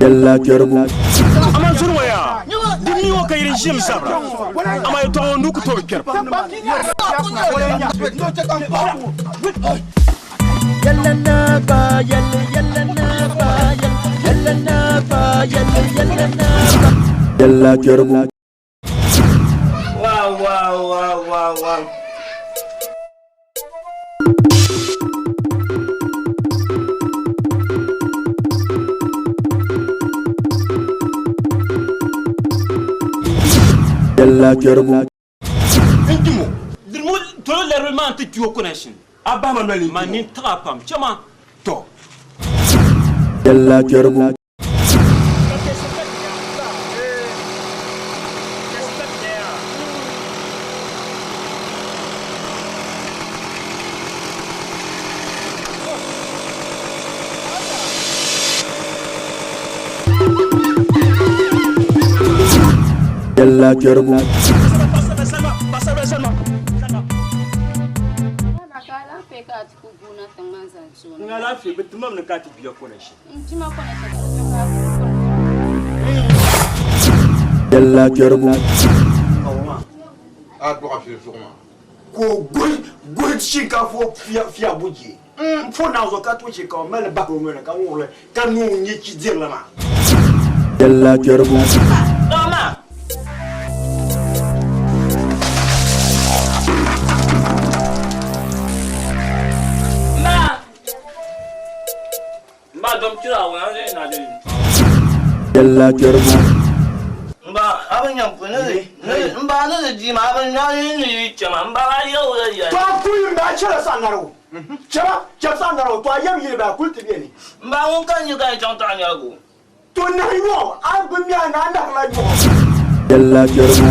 Yɛlla kpɛrigu. Amaa zuri ŋɔ yaa, di mi o ka yili ʒim zabira, amaa yɛtɔɣa ŋɔ nuu ku tooi kpɛri. Yɛlla kpɛrigu. Wow, wow, wow, wow, wow. Yɛlla kpɛrigu. N-dimo, dirimo tolo lɛrimi maa nti kpi o connection. A bahi ma noli Ma nini tiɣi a pam, chɛ ma. Tɔ. Yɛlla kpɛrigu. Yɛlla kpɛrigu. N alaafee bi timam ni ka ti gbiya connection. Yɛlla kpɛrigu. A dɔɣi fili zuɣu maa. Ka o guhi guhi shinkaafa o fiɛbu je m-po naanzuwa ka tooi che ka o mali bahiri o noli ni ka ŋuɣiri li ka niŋ o nyɛ chi dirili maa. Yɛlla kpɛrigu. Yɛlla kpɛrigu. To a kuli m ba chɛla saŋnarigu chɛba chɛb saŋnarigu to a yɛm yili ba kuli ti beni. To nahi yɔɣu a bi mi a ni a nahirila yɔɣu. Yɛlla kpɛrigu.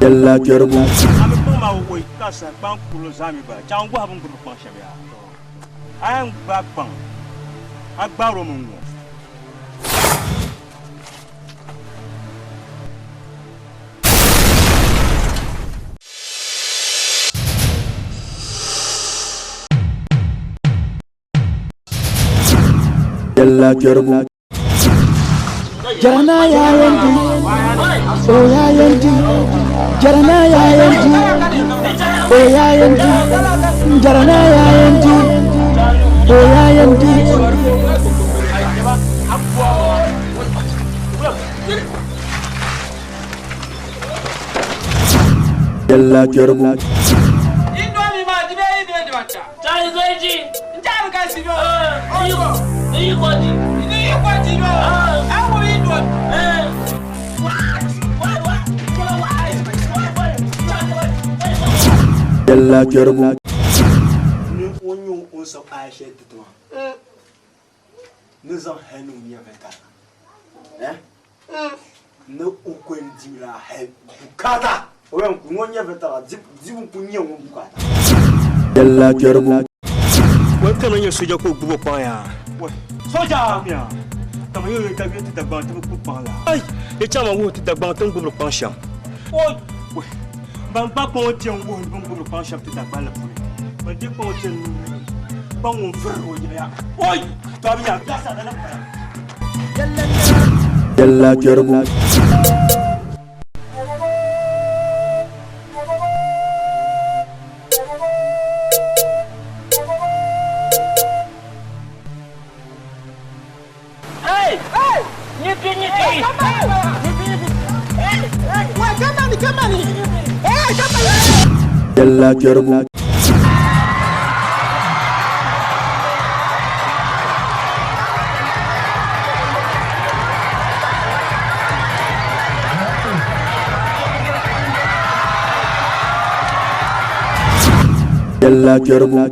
Yɛlla kpɛrigu. A mi kpaŋ maa o ka saha kpaŋ kurili zaa mi bala chaŋ n-gɔhi bɛ ni gbubi kpaŋ shɛm yaa. A yɛn gbaai kpaŋ, a gbaari o mi n-ŋɔ. Yɛlla kpɛrigu. Jarana ya yɛn di, o ya yɛn di. Jarana ya yɛn di, o ya yɛn di. Jarana ya yɛn di, o ya yɛn di. Yɛlla kpɛrigu. Indomie maa di bee yi bee dibata. N ka si yo. Ni yi ko di yo. A wo indomie. Yɛlla kpɛrigu. Ni o nyɛ o ni sab aya shɛli ti ti maa ni zaŋ hal ni o nyɛvili tariga ni o ko yɛn dimla hal bukaata o yɛn ku ni o nyɛvili tariga dibu n-ku nyɛ ŋun bukaata. Yɛlla kpɛrigu. Wai kama nyɛ soja ka o gbubi o kpaŋ yaa. Soja! Kama yɛ yɛ tabi ti Dagbaŋ ti bi gbubi kpaŋ la. Ai! Yɛ chaŋ ma wuhi ti Dagbaŋ ti ni gbubiri kpaŋ shɛm. Oi! Ban gba kpaŋ o tiɛn wuhi ni bɛ ni gbubiri kpaŋ shɛm ti Dagbaŋ la puuni. Ban di kpaŋ o tiɛn kpaŋ ŋun vuri o yiɣiya. Oi! To a bi nya biɛhisa lala m-bala. Yɛlla kpɛrigu. Yɛlla kpɛrigu. Yɛlla kpɛrigu.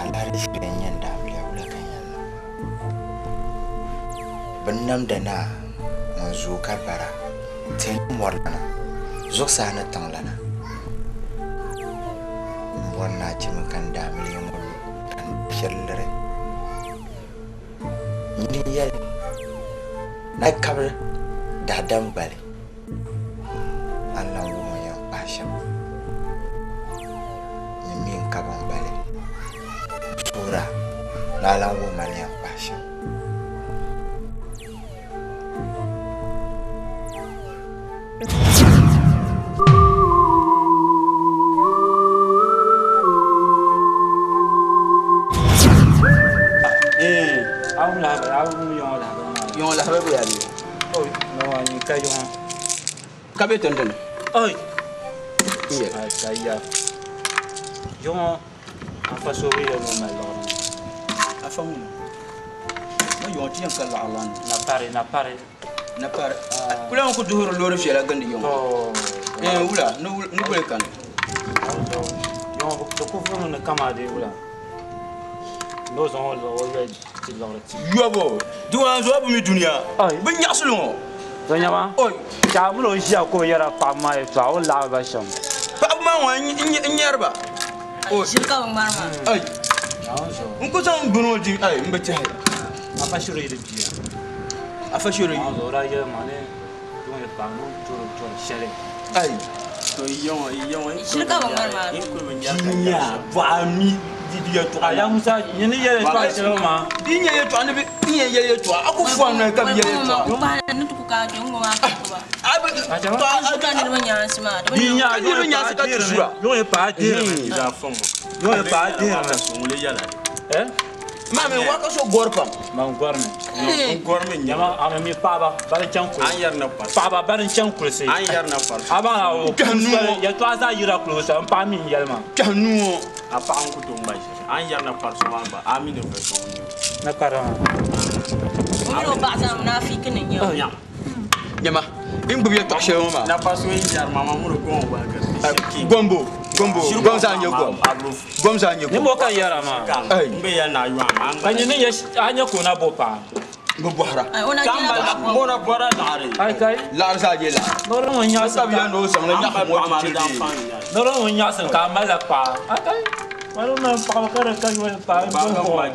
Alahichi din nyɛ n daabiliya wula ka n yɛn niŋ? Binnamda naa ŋun zooi ka bara, tihi ni mɔri lana, zuɣusaa ni tiŋ lana, m bɔri ni a chɛ mi ka n daamiliya ŋɔ lu ka n shiri liri. Nyini n-yɛli ni a kabi daadam gbali. A ni lan wuhi o yɛn kpahi shɛm, nyini mi n-kabi n gbali. N suhir a ni a lan wuhi ma ni yɛn kpahi shɛm. Yɔŋɔ lahabali bɛ yaa bee? Ka be tindini? Afa ŋuna ma yɔŋɔ ti yɛn ka laɣiri la ni. Napari. Napari. Kula ŋɔ ku duhiri loori viɛla gindi yɔŋɔ. Wula ni wuli kani. Yɔbu, di waan zuɣu bi mi dunia, bɛ nyaɣisili ŋɔ. Oi. Paɣaba maa ŋɔ n nyɛri ba. Oi. Ai. N ku zaŋ bini ŋɔ di ai n bi tɛhi. Afa shiri yi. Ai. Nya bɔɣa mi di di yɛltɔɣa. Ya Musa, nyini yɛli yɛltɔɣa shɛli maa. Di nyɛ yɛltɔɣa ni bi yɛn yɛli yɛltɔɣa a ku fɔŋ ni ka bi yɛli yɛltɔɣa. Di nya Ka niriba nyaansi ka ti zura. Yɔŋ ye paɣa dihirimi. Yɔŋ ye paɣa dihirimi. Eh? Maa mi waa ka so gɔri pam. Man gɔrimi. Nyama a mi paɣaba bari chaŋ kulisi. Paɣaba bari chaŋ kulisi. A baŋ la o Kpɛhi nuu ŋɔ. yɛltɔɣa zaa yira kulisi soli n paɣa mi n yɛli maa. Kpɛhi nuu ŋɔ. A paɣa n ku tooi ŋma ʒiri. A ni yɛri na kpari so maa gba, a mi ni vuri so ŋun nyɛ o. Na kpari maa. Nyama, n gbubi yɛltɔɣa shɛli ŋɔ maa. Na kpari so yi yɛri maa, maa muri gɔŋ waligiri. Gombo, gombo, gom zaa nyɛ gom. Gom zaa nyɛ gom. Nimbo ka yɛra maa. Ai. N be yɛli ni a yɔɣa maa. Ka nyini yɛ a nyɛ ka o na bo paɣa. Bi bɔhira. Mɔra bɔra laɣiri. Ai kai. Laɣiri zaa nyɛ laɣiri. Nɔri ŋun nyaɣisim Ka bi yɛn ni o zaŋli nyaɣisim o ti tiri Nɔri ŋun nyaɣisim ka a malila paɣa. Ai kai. Wala man paɣaba ka di ka yoli paɣa n bo bɔɣa.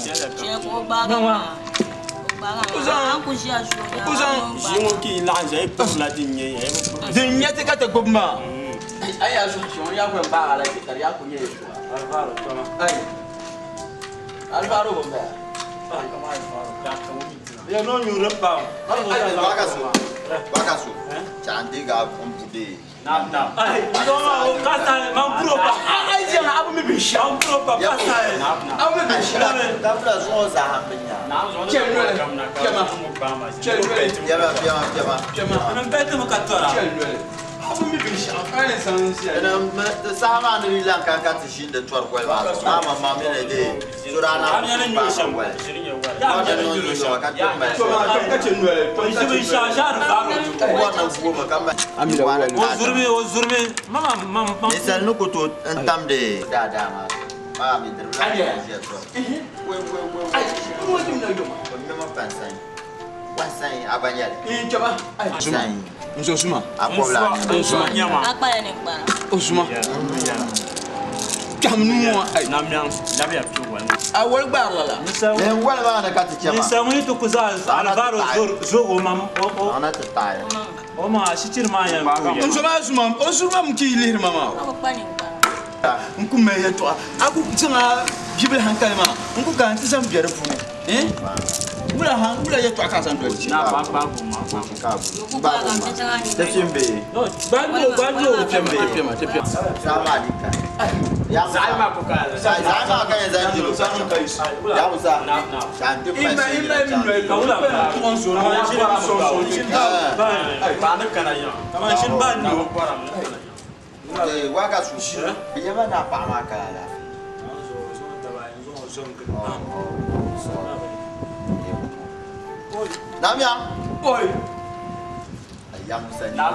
Ʒii ŋɔ ka yi laɣim ʒiya, yi pirila din nyɛ ya, yi bi piri. Din nyɛ ti ka ti gbubi maa. Ai yaa zuɣu shɛŋa yaa ku yɛn baagi a la kpɛ ka di yaa ku nyɛ yɛltɔɣa. Ai. Alvaro bin bala. Ya no nyuri pam. Wakaso, wakaso, chandiga kumbude. Ai, no, kasa man kuro pa. Ai zɛŋ a bi mi binshɛɣu. Man kuro pa kasa. A bi mi binshɛɣu. Dabla zuɣu zaham bi nya. Chɛli noli. Chɛma. Chɛli noli. Piɛma piɛma piɛma. Chɛma. Nan bɛ ti ka tora. Chɛli noli. A bi mi binshɛɣu. Ka ni zaŋ ʒiya. Di saha maa ni yi lan kan ka ti ʒiindi tɔri goli maa zuɣu. Naa ma ma mi ni de sora naa Am yana nyuri shɛm. goli. Ya am yana nyuri shɛm. Ka ti mali Tɔma ka chɛ noli. O ʒi bin shɛɣu shɛɣu di vaari o. Bɔri na guo mi ka mali. Amina wali. O zurimi, o zurimi. Mama mam mam. Ninsal ni ku tooi n tamdi daadaa maa zuɣu. Maa mi dirila ʒiya tɔri. Wei wei wei Ai, wei. n ŋɔ dimna yoma. O mɛma pansayi. Wansayi a gba nyɛli. Ii chɛma. Ai. Wansayi. N zo suma. A kɔbila a nini. N suma. O suma. Kpɛhim nuu ŋɔ. Ai. Namyaŋ, labiya kpe wali ŋɔ. A wali gbaarila la. Nin wali maa ni ka ti chɛ maa. Ninsa ŋun yi ti ku zaŋ Alvaro zo o mam o o Naɣ na ti taai. o ma shichiri maa yɛn tooi N zo maa suma. O suri maa mi ki lihiri ma maa. N ku mali yɛltɔɣa. A ku zaŋ a bibili hankali maa. N ku kana ti zaŋ bɛ di puuni. Eh? Wula han wula yɛltɔɣa ka a zaŋ doli ti. Na gba gbaagu maa, gbaagu. Gbaagu maa. Ti fim bee. No, gbaagu gbaagu. Ti piɛm ti piɛma ti piɛm. Saha maa di ka. Ya Musa. Zaɣi maa ku ka la. Zaɣi maa ka yɛn zaŋ jilo. Ya Musa. Chanti I ma i ma mi noli. Ka wula Ka n zo Kaman shini Paɣa ni kana yaŋ. Kaman shini ba Na nyo. bi bɔra mi ni kana yaŋ. Wakaso. Bi yɛma na paɣa maa kala la. Namyaŋ. Oi. Ya Musa ni na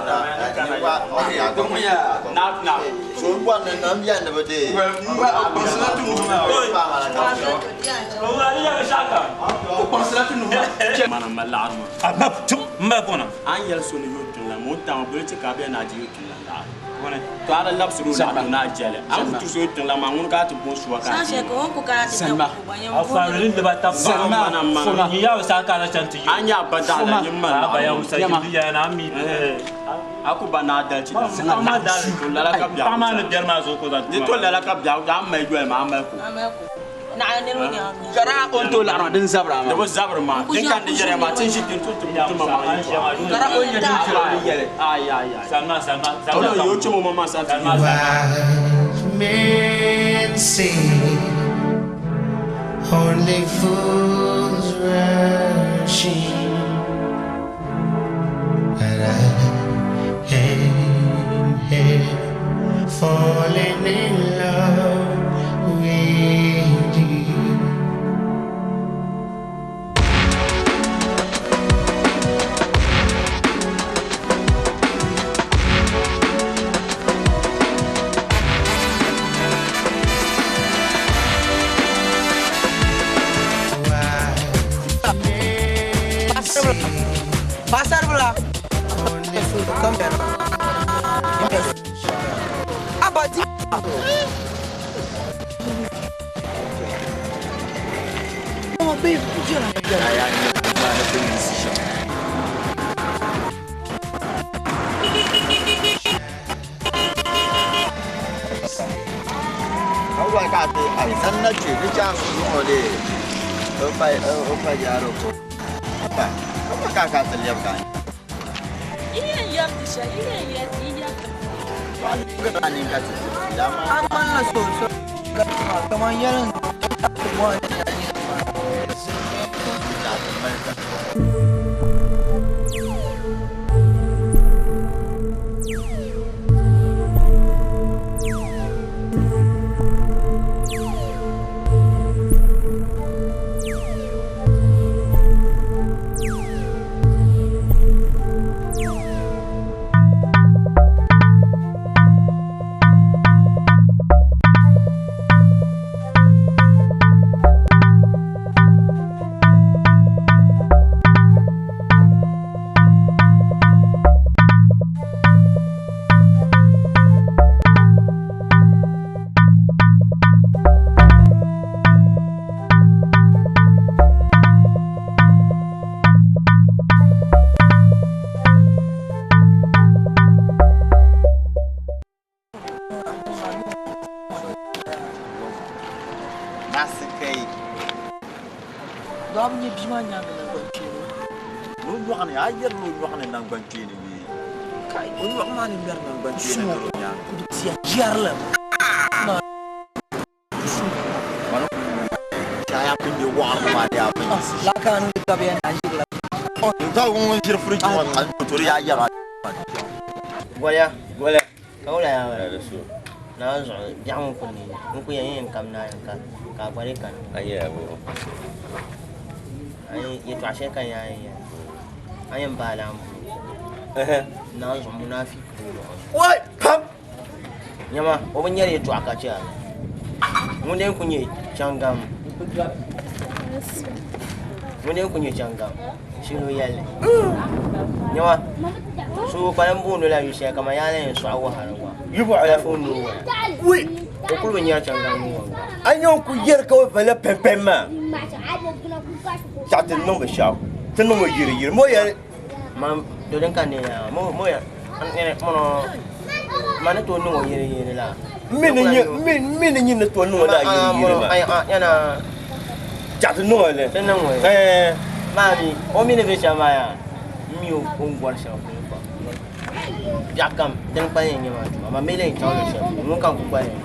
na so ngwa na na mbia na bode. Ngwa o tu nu ma. O la ya shaka. O kpaŋsila ti nuhu maa. Mana ma laɣari ma. A ma tum n ba kɔnɔ. An yɛli so ni yóò tun la mo tãŋ bolo ti ka bɛ na di yóò tun la laɣari. To ala labisiri o laɣari n'a jɛli. An ku tusi o tun la ma ŋuni k'a ti bɔ suwa k'a di. Salma. A faamili de ba ta Salma. Mana ma. Foma. Ni y'a sa k'a la can ti. An y'a ba da la ni ma A ba ya musa Yama. yi ya na mi. A ko ba n'a da ci la. An ma da To lala ka biya. An ma ni biɛri maa zuɣu ko da. Ni to lala ka biya an ma jɔ ma an ma ko. Gara o ni tooi laɣari maa din zabira Ne maa. bɛ zabiri ma. Din kan di yɛrɛ ma tin si tin tun ti mutu ma ma. Gara o ni yɛ din fira ni yɛli. Ayi ayi ayi. Salma Salma. Olu y'o ci mo ma sa ti. Salma Salma. Wise men say only fools rush in, and I am here falling in love with you. Pasar bula. Abadi. Oh, babe, Ya ni ma na bin decision. Awa ka te ai san na che ni cha su mo le. O pa o pa ya ro ko. Pa. Ka ka ka te leb ka. Ka ni ka te. Ya ma. Aman na so so. Kaman yaran mo Nasikai. Dɔb nyɛ bia maa nyaanga nangbani kpeeni. O nyɔɣu ni a yɛri ni o nyɔɣu ni nangbani kpeeni bee? Kai. O nyɔɣu maa ni ŋmɛri nangbani kpeeni Suŋɔ. diri o nyaanga. Kudu tia jɛrili. Yaa pun nyɛ waɣiri maa ni yaa pun Laka ni ka bɛ na ʒiri la. N ta ŋun ʒiri firiji ŋɔ a to di yaa yɛra. Goliya. Goliya. Ka wula yaa wala. Na zuɣu biɛɣu ŋun kuli ni n ku yɛn yɛn kam naai ka ka a gba di kani. Ayi yɛltɔɣa shɛli ka yaa yɛn a yɛn baai laa na zuɣu munafiki Wai pam. Nyama o bi nyɛri yɛltɔɣa ka chɛ a ŋun den ku nyɛ changam ŋun den ku nyɛ changam shino yɛlli nyama so kpalim booni la yu shɛli kaman yaa la yɛn sɔɣi wahari gba Yubɔɣu fo nuu waya Wui. o kuli bi nyɛri changam ni wa A nyɛ ku yɛri ka o vala pɛmpɛm maa. Chaɣ ti niŋ bi shɛɣu. Ti niŋ o yiri yiri. Mo yɛri. Ma to din ka ne ya mo mo ya mono ma ni tooi niŋ o yiri yiri la Mi ni nyɛ mi ni nyɛ ni tooi niŋ o la yiri yiri maa. Ay yana Chaɣ ti niŋ o li. Ti niŋ o. Ɛɛ. Maa mi o mi ni bɛ shɛm maa yaa n mi o ni bɔri shɛli polo pam biɛɣu kam dini kpa yɛn nyɛ maa tuma ma mi lee chaŋ luɣu shɛli polo ŋun kam ku kpa yɛn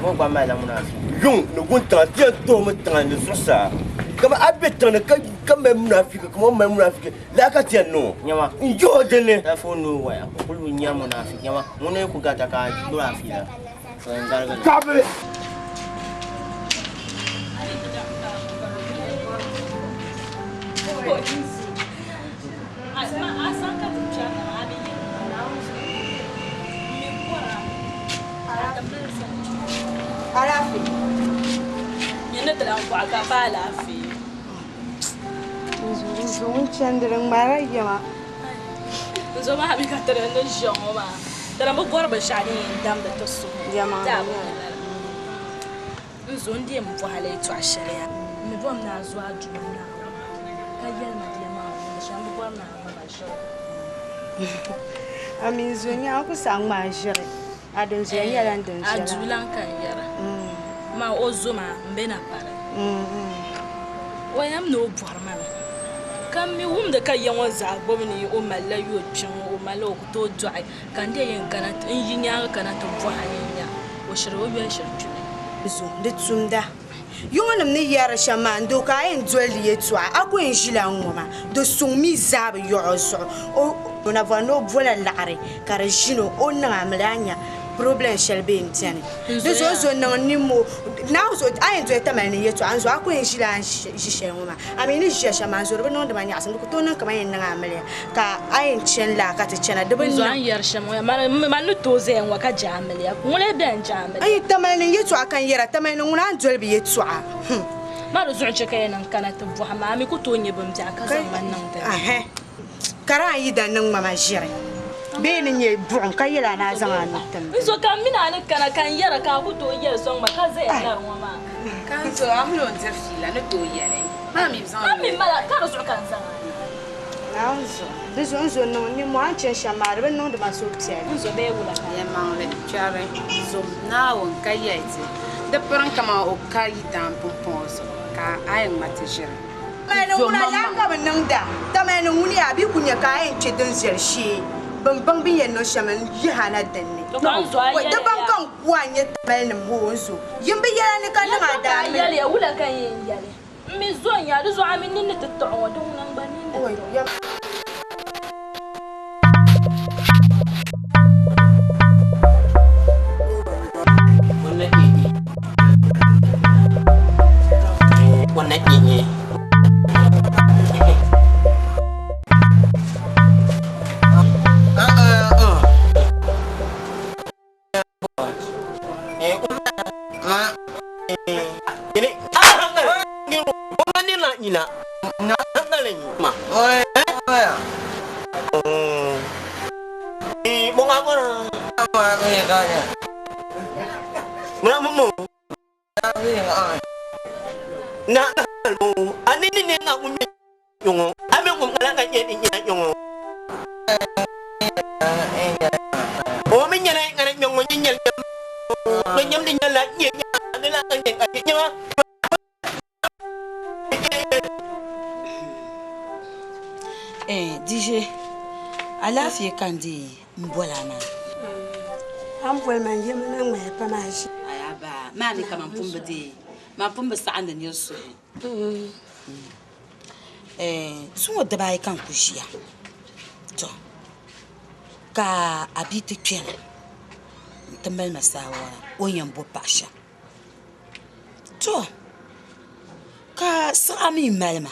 ŋun gba malila munafiki. Yuŋ ni wuntaŋa ti yɛn tooi mi tiŋa ni zuɣusaa. Kama a bɛ tiŋa ni ka ka mali munafiki kama o mali munafiki laa ka ti yɛn niŋ o. Nyama. N yi o dinni. Ta fo nuu waya o kuli bi nyɛri munafiki nyama ŋun ne ku gata ka a gbubi a fiila so n garigi li. Kabi. ni ti lan bɔhi ka pa alaafee. N zo ŋun chandi di ŋmarila yɛma. N zo maa mi ka ti di ni ʒiya ŋɔ maa, ti di bi bɔri binshɛɣu din yɛn damdi ti suhu. Yɛma Ti a bi mi lala. N zo n-deei m bɔhi la yɛtɔɣ shɛli ya. M mi bɔmi ni a zo a Duuma Naawuni ka yɛli ma di yɛlimaŋli ni shɛm, m bi bɔri ni a ŋma ma ʒiri. A mi n zo nya a ku saɣi ŋma a ʒiri. A dinzuya nyɛla n dinzuya A la. duu lan ka n yɛra. Maa o zo maa m be na pali. O yɛm ni o bɔri ma mi. Ka m mi wumdi ka ya ŋɔ zaa gbubi ni o malila yo kpiɔŋ, o malila o ku tooi dɔɣi ka n dee yɛn kana n yi nyaaŋa kana ti bɔhi a ni n nya o shiri o yoli shiri kpimi. Zo di tumda. Yiŋɔnim ni yɛri shɛm maa n-doo ka a yɛn doli di yɛtɔɣa, a ku yɛn ʒila n-ŋɔ maa, di suŋ mi zaa bi yɔɣ o zuɣu. O na bɔri ni o bola laɣiri ka di ʒin o, o ni niŋ a mili a nya problem shɛli bee m-beni. Di zuɣu n zo niŋ nimmoo, Naawuni zuɣu a yɛn doli Tamale ni yɛtɔɣa n zuɣu a ku yɛn ʒila a ni ʒi shɛli ŋɔ maa. A mi ni ʒiya shɛm maa n zo di bi niŋdi ma nyaɣisim, di ku tooi niŋ kaman yɛn niŋ a amiliya ka a yɛn chani laa ka ti chana, di bi N zo a niŋ. ni yɛri shɛm ŋɔ ya, mani ni tooi zaya ŋɔ ka je amiliya, ŋuni lee beni je amiliya? Ayi, Tamale ni yɛtɔɣa ka n yɛra, Tamale ni ŋuni a ni doli bɛ yɛtɔɣa? Hum. Maa di zuɣu n-chɛ ka yɛn niŋ kana ti bɔhi ma, a mi ku tooi nya bimbiɛɣu ka zaŋ ma niŋ di ni. Ɛhɛ, ka di a yi da niŋ ma ma ʒiri bee ni nyɛ buɣim ka yɛl a ni a zaŋ a nuu tim N zo ka m mini a ni kana ka n yɛra ka a ku tooi yɛli sɔŋ ma ka zaya lari ŋɔ maa. Ka n zo a mini o ni diri fiila ni tooi yɛli, Maa mi bi zaŋ A mi mali a ka di zuɣu ka n zaŋ a na. Naawuni zuɣu, di zuɣu n zo niŋ nimmohi a ni chani shɛm maa di bi niŋdi ma suhupiɛlli. N zo bee wula ka. Yɛlimaŋli kpɛri zom Naawuni ka yɛli ti, Di pirim kaman o ka yi daan pumpɔŋɔ zuɣu ka a yɛn ŋma ti ʒiri. Tamale ni ŋuna yaa ka bɛ niŋda. Tamale ni ŋuni yaa bɛ ku nya ka a yɛn kpe din viɛli shee. Bɛ ni baŋ bɛ ni yɛn niŋ shɛm n-yihi a na din ni. Di baŋ ka n ku a n-nyɛ Tamale nim hoo n zo. Yim bi yɛla ni ka niŋ a daa mi. Yɛliya wula ka n yɛn yɛli? M mi zo n-nya di zuɣu a mi nini ni ti tɔɣi ŋɔ, di ŋuna n-gba nini ni tɔɣi. Eh, DJ, alaafee ka n dii n boli a maa. A ni boli ma n yɛmi ni ŋmaya pam a ʒi. Aya ba, maa mi ka man pun bi deei, man pun bi saɣindi nir suhu. Eh, zuŋɔ dibaayi ka n ku ʒiya. To, ka a bia ti kpɛna n-ti mali ma saawara o ni yɛn bo paɣa shɛm. To, ka siɣa mi mali ma,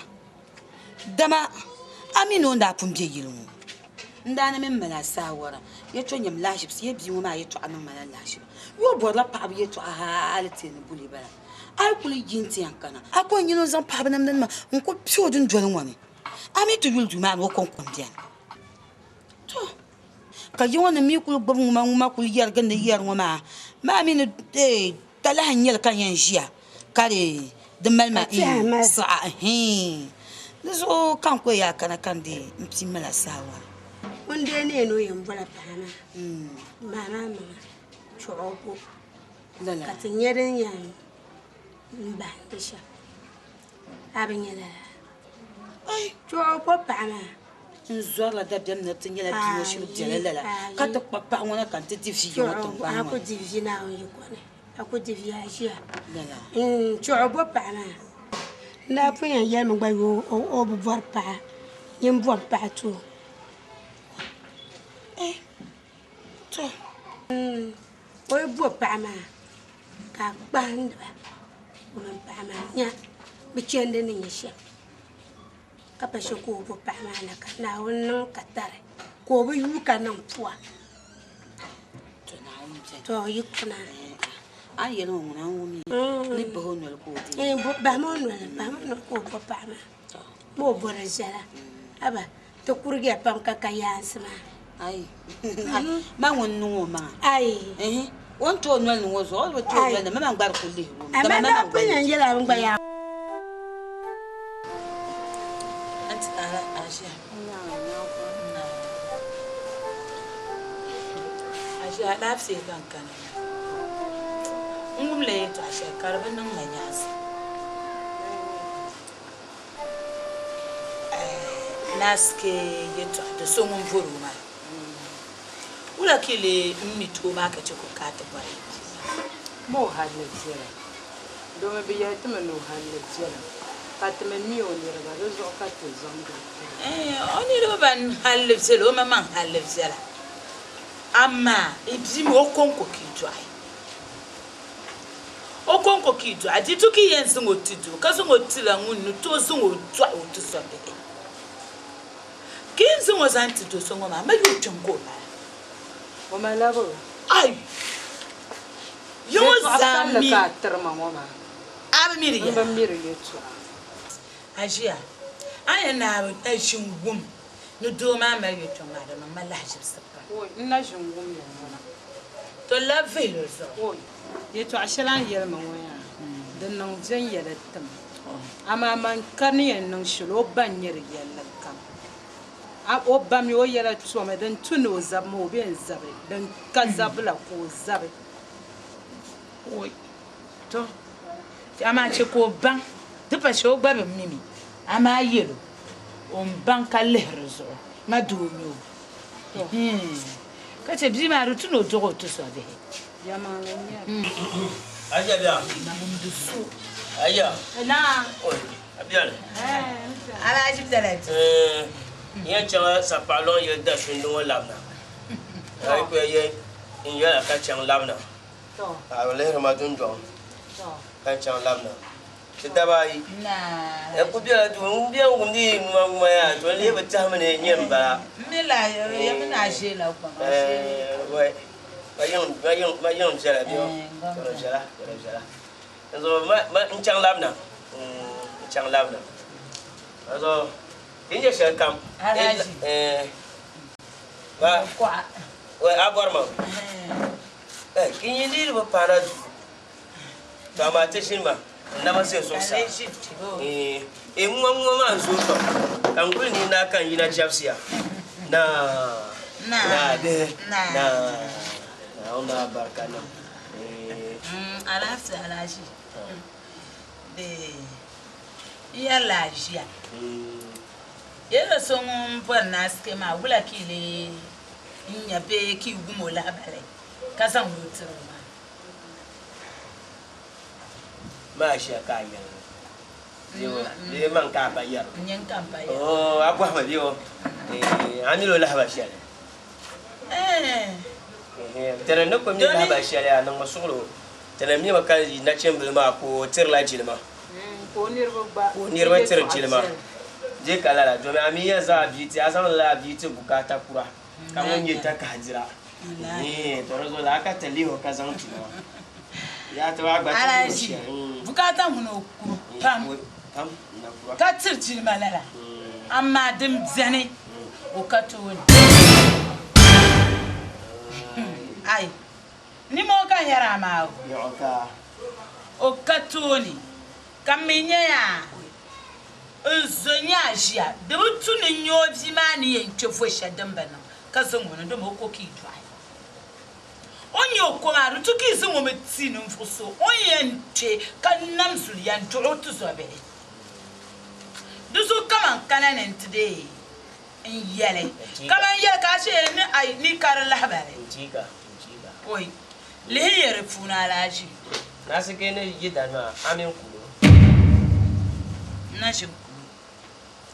dama a mi ni o ni daa pun be yili ŋɔ. N daa ni mi m-mali a saawara yɛtɔɣ nyam lahiʒibisi, ya bia ŋɔ maa yɛtɔɣa niŋ ma la lahiʒiba. Yo bɔrila paɣiba yɛtɔɣa hali ti ni buli bala. A yi kuli yi nti yɛn kana, a ko n-nyini o zaŋ paɣiba namdanima n-ku kpe o dundoli ŋɔ ni. A mi ti yuli duu maa ni o kɔŋko m-beni. To, ka yi ŋɔ nim mi kuli gbubi ŋuma ŋuma kuli yɛrigi ni yɛri ŋɔ maa, maa mi ni eei talahi n-nyɛ li ka n yɛn ʒiya ka di di mali ma siɣa ɛhɛin. Di zuɣu ka n ku yaa kana ka n dii m pii mala saawara. Ŋun dee neei ni o yɛn bɔla paɣa maa, maa maa maŋa chuɣu bo ka ti nya din yɛn bahindi shɛm. A bi nya lala? Chuɣu bo paɣa maa. N zɔrila dabiɛm ni ti nyɛla bia ŋɔ shiri bela lala ka ti kpa paɣa ŋɔ na ka n ti di vi ya ŋɔ tiŋgbani ŋɔ ni. A ku di vi Naawuni yiko ni, a ku di vi a ʒiya. Chuɣu bo paɣa maa. N daa pun yɛn yɛlimi gba yo o bi bɔri paɣa, nyin bɔm paɣa ti o. To. O yi bo paɣa maa ka a kpahindi ba o mini paɣa maa nya bɛ chandi ni nyɛ shɛm. Ka pa shɛ ka o bo paɣa maa na ka Naawuni niŋ ka tari ka o bi yuui ka niŋ pua. To yi kuna. A ni yɛli ŋɔ ŋuna n wum ni bahi o noli ka o di. Bahimi o noli, bahimi o noli ka o bo paɣa maa. Ma o bori viɛla. Haba, ti kurigiya pam ka ka yaansi maa. Ai, ma ŋun niŋ o maŋa. Ai. O ni ti o noli ni ŋɔ zuɣu, o bi ti o noli ni, ma gba di kuli lihiri o mi. Amaa daa pun yɛn yɛla a gba yaa. Anti ala aʒiya. Aʒiya alaafee ka n kana maa. N wumla yɛltɔɣa shɛli ka di bi niŋ ma nyaɣisim. Naasike yɛltɔɣa do so ŋun bɔri o maa. Wula ka yi lee mi ti o maa ka chɛ ka o ka a ti bɔri? Ma o halli viɛla, domi bɛ yɛli ti mi ni o halli viɛla, ka ti mi mi o niriba, di zuɣu ka ti zaŋdi o tiri. O niriba ban halli viɛla, o maŋmaŋ halli viɛla, amaa yi bia mi o kɔŋko ka yi dɔɣi. O kɔŋko ka yi dɔɣi, di tu ka yi yɛn zaŋ o ti doo, ka zaŋ o tila ŋun ni tooi zaŋ o dɔɣi o tizɔbihi. Ka yi zaŋ o zaŋ ti do so ŋɔ maa, mali o kpiɔŋ ka o mali. O malila bɔ? Ai! Yi ŋɔ Yɛltɔɣa zaa palli mi. ka a tiri ma ŋɔ maa. A bi mi di M bi yɛla. mi di yɛltɔɣa. A ʒiya, a ni yɛn naai bi na ʒi n-wum ni doo maa mali yɛltɔɣa maa, di niŋ ma lahiʒibisi pam. Oi, n na ʒi n-wum li ŋuna. To labi vihili o zuɣu. Oi, yɛltɔɣa shɛli a ni yɛli ma ŋɔ yaa, di niŋ viɛnyɛla ti ma. Amaa man ka ni yɛn niŋ shɛli, o ba n-nyɛ di yɛlli kam. O ba mi o yɛla tomi, din tu ni o zabi maa o bee n-zabi, din ka zabbu la ka o zabi. Oi, to, amaa chɛ ka o baŋ, di pa shɛli o gba bi mi mi, amaa yɛl o, o ni baŋ ka lihiri zuɣu, ma doo n-nyɛ o. Ka chɛ bia maa di tu ni o dɔɣi o tizɔbihi. Yɛlimaŋli n-nyɛ li. Aja bia. Aja. Naa. Oi, a biɛni. Alhaji biɛla di. N yɛn chaŋla sapaɣa lɔŋ yili da sundi ŋɔ labina. A yi kuli yɛ n yɛla ka chaŋ labina. A bi lihiri ma dundɔŋ ka chaŋ labina. Ti daba ayi. N ku bela duu m bɛ wumdi yi ŋuma ŋuma yaa to n lihi bi tɛhimi ni nyɛ m bala. M mi la ya mi na ʒe la gba maa ʒe. Wai ma yiŋ ma yiŋ ma yiŋ viɛla bɛ ka di viɛla ka di viɛla. N zuɣu ma ma n chaŋ labina n chaŋ labina. N zuɣu di ni nyɛ shɛli kam. Alhaji. Ba wai a bɔri ma kin yi liiri bi paana duu. To amaa ti ʒini ma n naba ʒe zuɣusaa. Ee, ŋ-ŋɔ ŋ-ŋɔ maa n-zooi pam, ka n guli ni naa ka n yina jɛbisiya. Naa, naa bihi, naa, Naawuni daa barika niŋ. Ee. Alaafee alaʒi. Bee n yɛrila a ʒiya. Yɛlli so ŋun bɔri ni a sike maa wula ka yi lee nya bee ka yi wum o lahibali ka zaŋ o tiri o maa? Maa ʒiya ka a yɛli bee man ka a ba yɛri N ka m ba yɛri. Oo a bɔhimi bee o a mini o lahaba shɛli tini ni ku mi lahaba shɛli a niŋmi suɣulo tini mimi ka nachimbili maa ka o tirila jilima Ka o niriba gba ka o niriba tiri jilima di ka lala domi a mi yɛn zaŋ a bia ti a zaŋ lala a bia ti bukaata kura ka ŋun nyɛ takahi dira to di zuɣu laa ka ti lihi o ka zaŋ ti ma yaa ti maa gba ti lihi o shɛli. Bukaata ŋuni o kuri pam ka tiri jilima lala amaa din beni o ka tooni. Ai nimoo ka n yɛri a maa o ka tooni ka m mi nyɛ yaa. N zo nya a ʒiya, di bi tu ni n nya o bia maa ni yɛn kpe vo shɛli din bi niŋ ka zaŋ o ni dama o ko ka yi dɔɣi. O ni nya o ko maa, di tu ka yi zaŋ o mi ti ninvuɣ so o ni yɛn kpe ka nam zuliya n-dɔɣi o tizɔbihi. Di zuɣu kaman kana ni nti deei n yɛli, kaman yɛli ka a chɛ ni a ni ka di lahibali. Oi, lihi ya di puuni alahaji. Nasike ni yi dali maa, a mini kulo. N na ʒi n-kulo.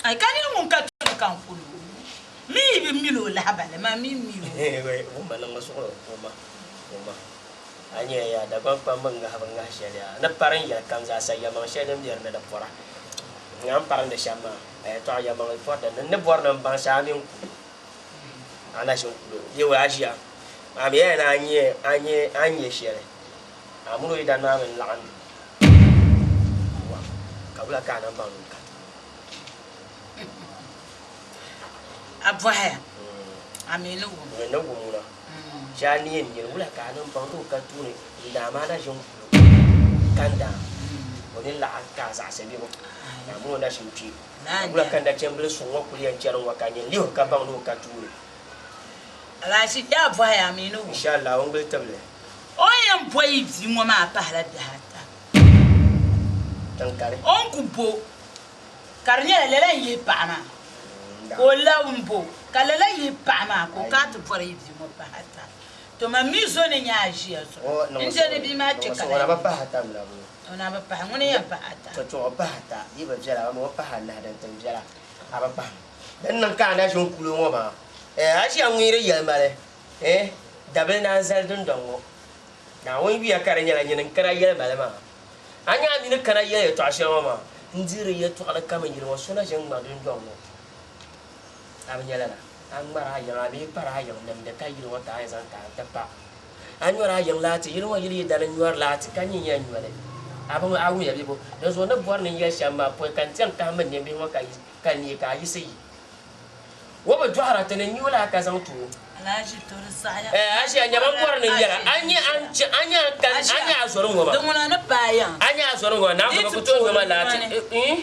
Ai, ka nini ŋun ka tooni ka n kulo. Mi yi bi mil o lahibali, man mi mi o. Wai, wumma niŋmi suɣulo, wumma, wumma. A nya ya, Dagbaŋ kpamba ŋahi bi ŋahi shɛli yaa, ni parin yɛli kam zaasa yɛlimaŋ shɛli din be di ni di pɔra. Ŋa n parindi shɛm maa, a yɛtɔɣa yɛlimaŋli pɔri din ni. N ni bɔri ni m baŋ shɛli a mini kulo. A na ʒi n-kulo. Bee wai a ʒiya, a mi yɛli ni a nya, a nya, a ni nya shɛli. A mini o yidana maa mi n-laɣim wa, ka wula ka a na baŋ ni o ka tuuni? A bɔhiya, a mi ni wum. N ni wum ŋuna. Shee a ni yɛn nyɛli, wula ka a niŋ baŋ ni o ka tuuni n-daa maa na ʒini kuli o ka n-daa o ni laɣi ka a zaɣisi bebo ka a mini o na ʒini kpe. Ka wula ka nachimbili suŋ ŋɔ kuli yɛn chani ŋɔ ka nyin lihi o ka baŋ ni o ka tuuni? Alahichi shee a bɔhiya, a mi ni wum. Insha Allah, o ni guli tibili. O ni yɛn bo yi bia ŋɔ maa pahila bihi ata. Tiŋkani. O ni ku bo ka di nyɛla lala n-yihi paɣa maa ka o labi m-bo ka lala yihi paɣa maa ka o kana ti bɔri yi bia ŋɔ pahi ata. To man mi zo ni nya a ʒiya zuɣu n-je ni bia maa kpe ka O na bi pahi ata mi na boo. O na bi pahi, ŋuni n-yɛn pahi ata? To o pahi ata, di yi bi viɛla amaa o pahi anahi din ti viɛla a bi pahi. Din niŋ ka a na ʒi n-kuli o ŋɔ maa, a ʒiya ŋ-ŋmeeri yɛlimali, dabili naan zali dundɔŋ ŋɔ. Naawuni yuya ka di nyɛla nyini n-kana yɛlimali maa. A nya a mi ni kana yɛli yɛtɔɣ shɛli ŋɔ maa, n deeri yɛtɔɣili kam n yili ŋɔ, so na ʒi n-ŋma dundɔŋ ŋɔ. A bi nya lala? A ŋmari a yiŋ, a bee pari a yiŋ nimdi ka yili ŋɔ ka a yɛn zaŋ ka a ti pa. A nyɔri a yiŋ laati, yili ŋɔ yili yidana nyɔri laati ka nyin yɛn nyɔ li. A bi a wumya bee bo? Dinzuɣu n ni bɔri ni n yɛli shɛm maa, pɔi ka n tɛm kahimmi n nimbihi ŋɔ ka neei ka a yiɣisi yi. O bi dɔɣira, ti ni nya o la ka zaŋ ti o. Alhaji to di saɣiya. Eh, Asia, nyama bɔri ni yɛla. A nya a ni a nya a kan, a nya a zɔri ŋɔ maa. Di ŋuna ni paai yaŋ. A nya a zɔri ŋɔ maa, Naawuni bi ku tooi nyɔ ma laati. Eh?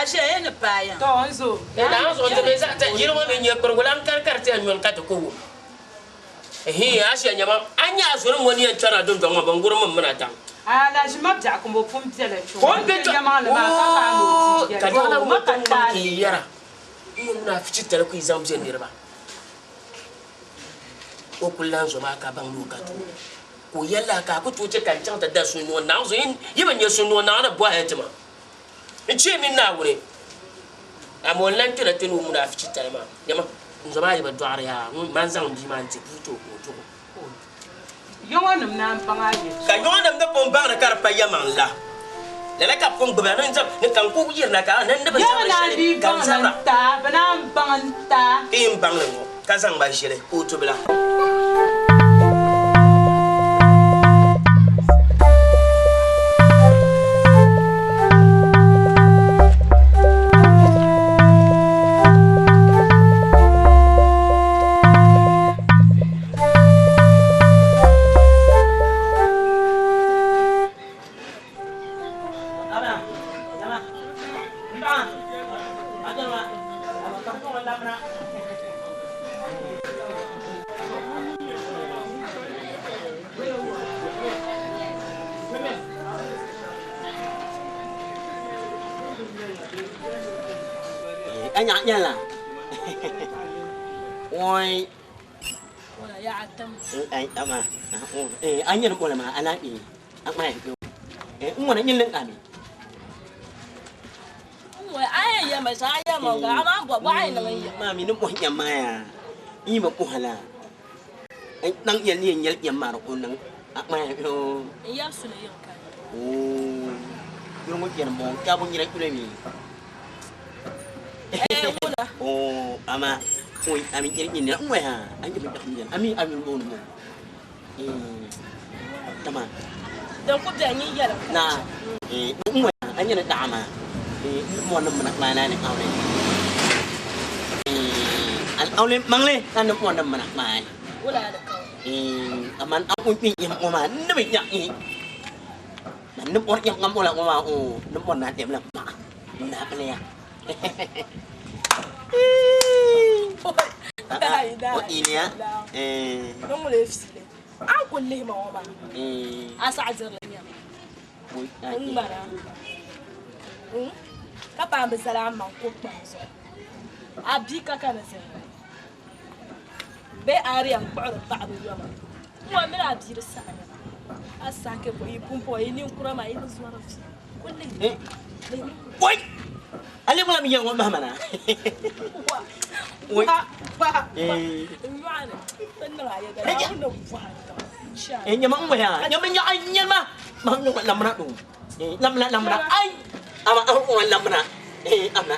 Asia, ya ni paai yaŋ. To n zo. Eh, Naawuni zuɣu ti mi zaɣ ti yili ŋɔ mi nyɛ kpirigu la n-kari kari ti yɛn nyɔni ka ti ku wum. Ehe, Asia, nyama, a nya a zɔri ŋɔ ni yɛn kpɛrina dundɔŋ ŋɔ, bɛn gurim mi mina daŋ. Alhaji ma biɛɣu kumbo pun bela kpe ŋɔ. Ko m be kpe. Yɛlimaŋli maa ka paai ni o di Ka yɛli. daɣila O ŋɔ ma ka tiŋ maŋ taali. ka yi yɛra. N ŋɔ munaafichi tali ku yi zaŋ bɛ niriba. O kuli lan zo maa ka baŋ ni o ka tooi. Ka o yɛli la ka a ku tooi chɛ ka n chaŋ ti da sunyuŋɔ Naawuni zuɣu. Yi bi nya sunyuŋɔ Naawuni ni bɔhili ti ma. N chɛ mini Naawuni. Amaa o ni lan kpɛna ti ni o munaafichi tali maa. Nyama, n zo maa yi bi dɔɣiri yaa, ŋun man zaŋ m bia maa n-ti bua ti o ka o dɔɣ o. Yɔŋɔnim naan baŋ a yɛtɔɣa. Ka yɔŋɔnim ni pun baŋ ni ka di pa yɛmaŋ la, lala ka bɛ pun gbibi a ni ni ka n ku yirina ka a ni ni bi Yɔŋɔ zabiri naan shɛli dii ka n baŋ zabira. n ta, bɛ naan baŋ n ta. Ka yi ni baŋ li ŋɔ, ka zaŋ ba ʒili ka o tubila. Anya nyala. Oi. Ama a nyɛri bɔla maa a lahi a ŋmaya n ŋɔna nyini ka mi maa mi ni bɔhi nyam maa yaa n yi bi bɔhi la n niŋ yɛli ni yɛn nyɛli nyam maa di ku niŋ a ŋmaya yuri ŋɔ biɛni bɔŋɔ ka bi nyina yuli mi ama ami nyini n ŋmaya a nyɛ bi ami a yuli ŋɔ ni tama Din ku bɛ nyin yɛlim ka na chɛ. n ŋmaya a nyɛla daɣa maa n mo ni mana kpaa ni awli awli maŋli a ni mo ni mana kpaa Wula di ka o. aman a ku kpi yɛm ŋɔ maa ni bi nya ni bɔri yɛm ŋɔ la ŋɔ maa ni bɔri na dɛm la ma na ya Dai, dai. o iniya Din ŋula efisili. A ni kuli lihi ma ŋɔ maa, a saɣi dirili nyɛma. N ŋmana. Ka paai bi zali a maŋ ko kpaŋ zuɣu. A bia ka ka ni zaya. Bee a di yɛn kpuɣiri paɣaba yoma. N ŋɔ mini a bia di saɣi nyɛma. A sahi ke yi pumpɔŋɔ yi ninkura maa yi bi zɔri vi. Kuli lihi. Lihi. Oi! Ale ŋula mi yɛn ŋɔ mahi mana. Oi. N nyɔɣu ni ti niŋ a yɛda Naawuni ni bɔhi tiŋa. Eh, nyama n ŋɔya. Nyama nyaɣa nyama. Ma nyɔɣu lamina do. Lamina lamina. Ai. Ama a ŋɔ lamina. Eh, amina.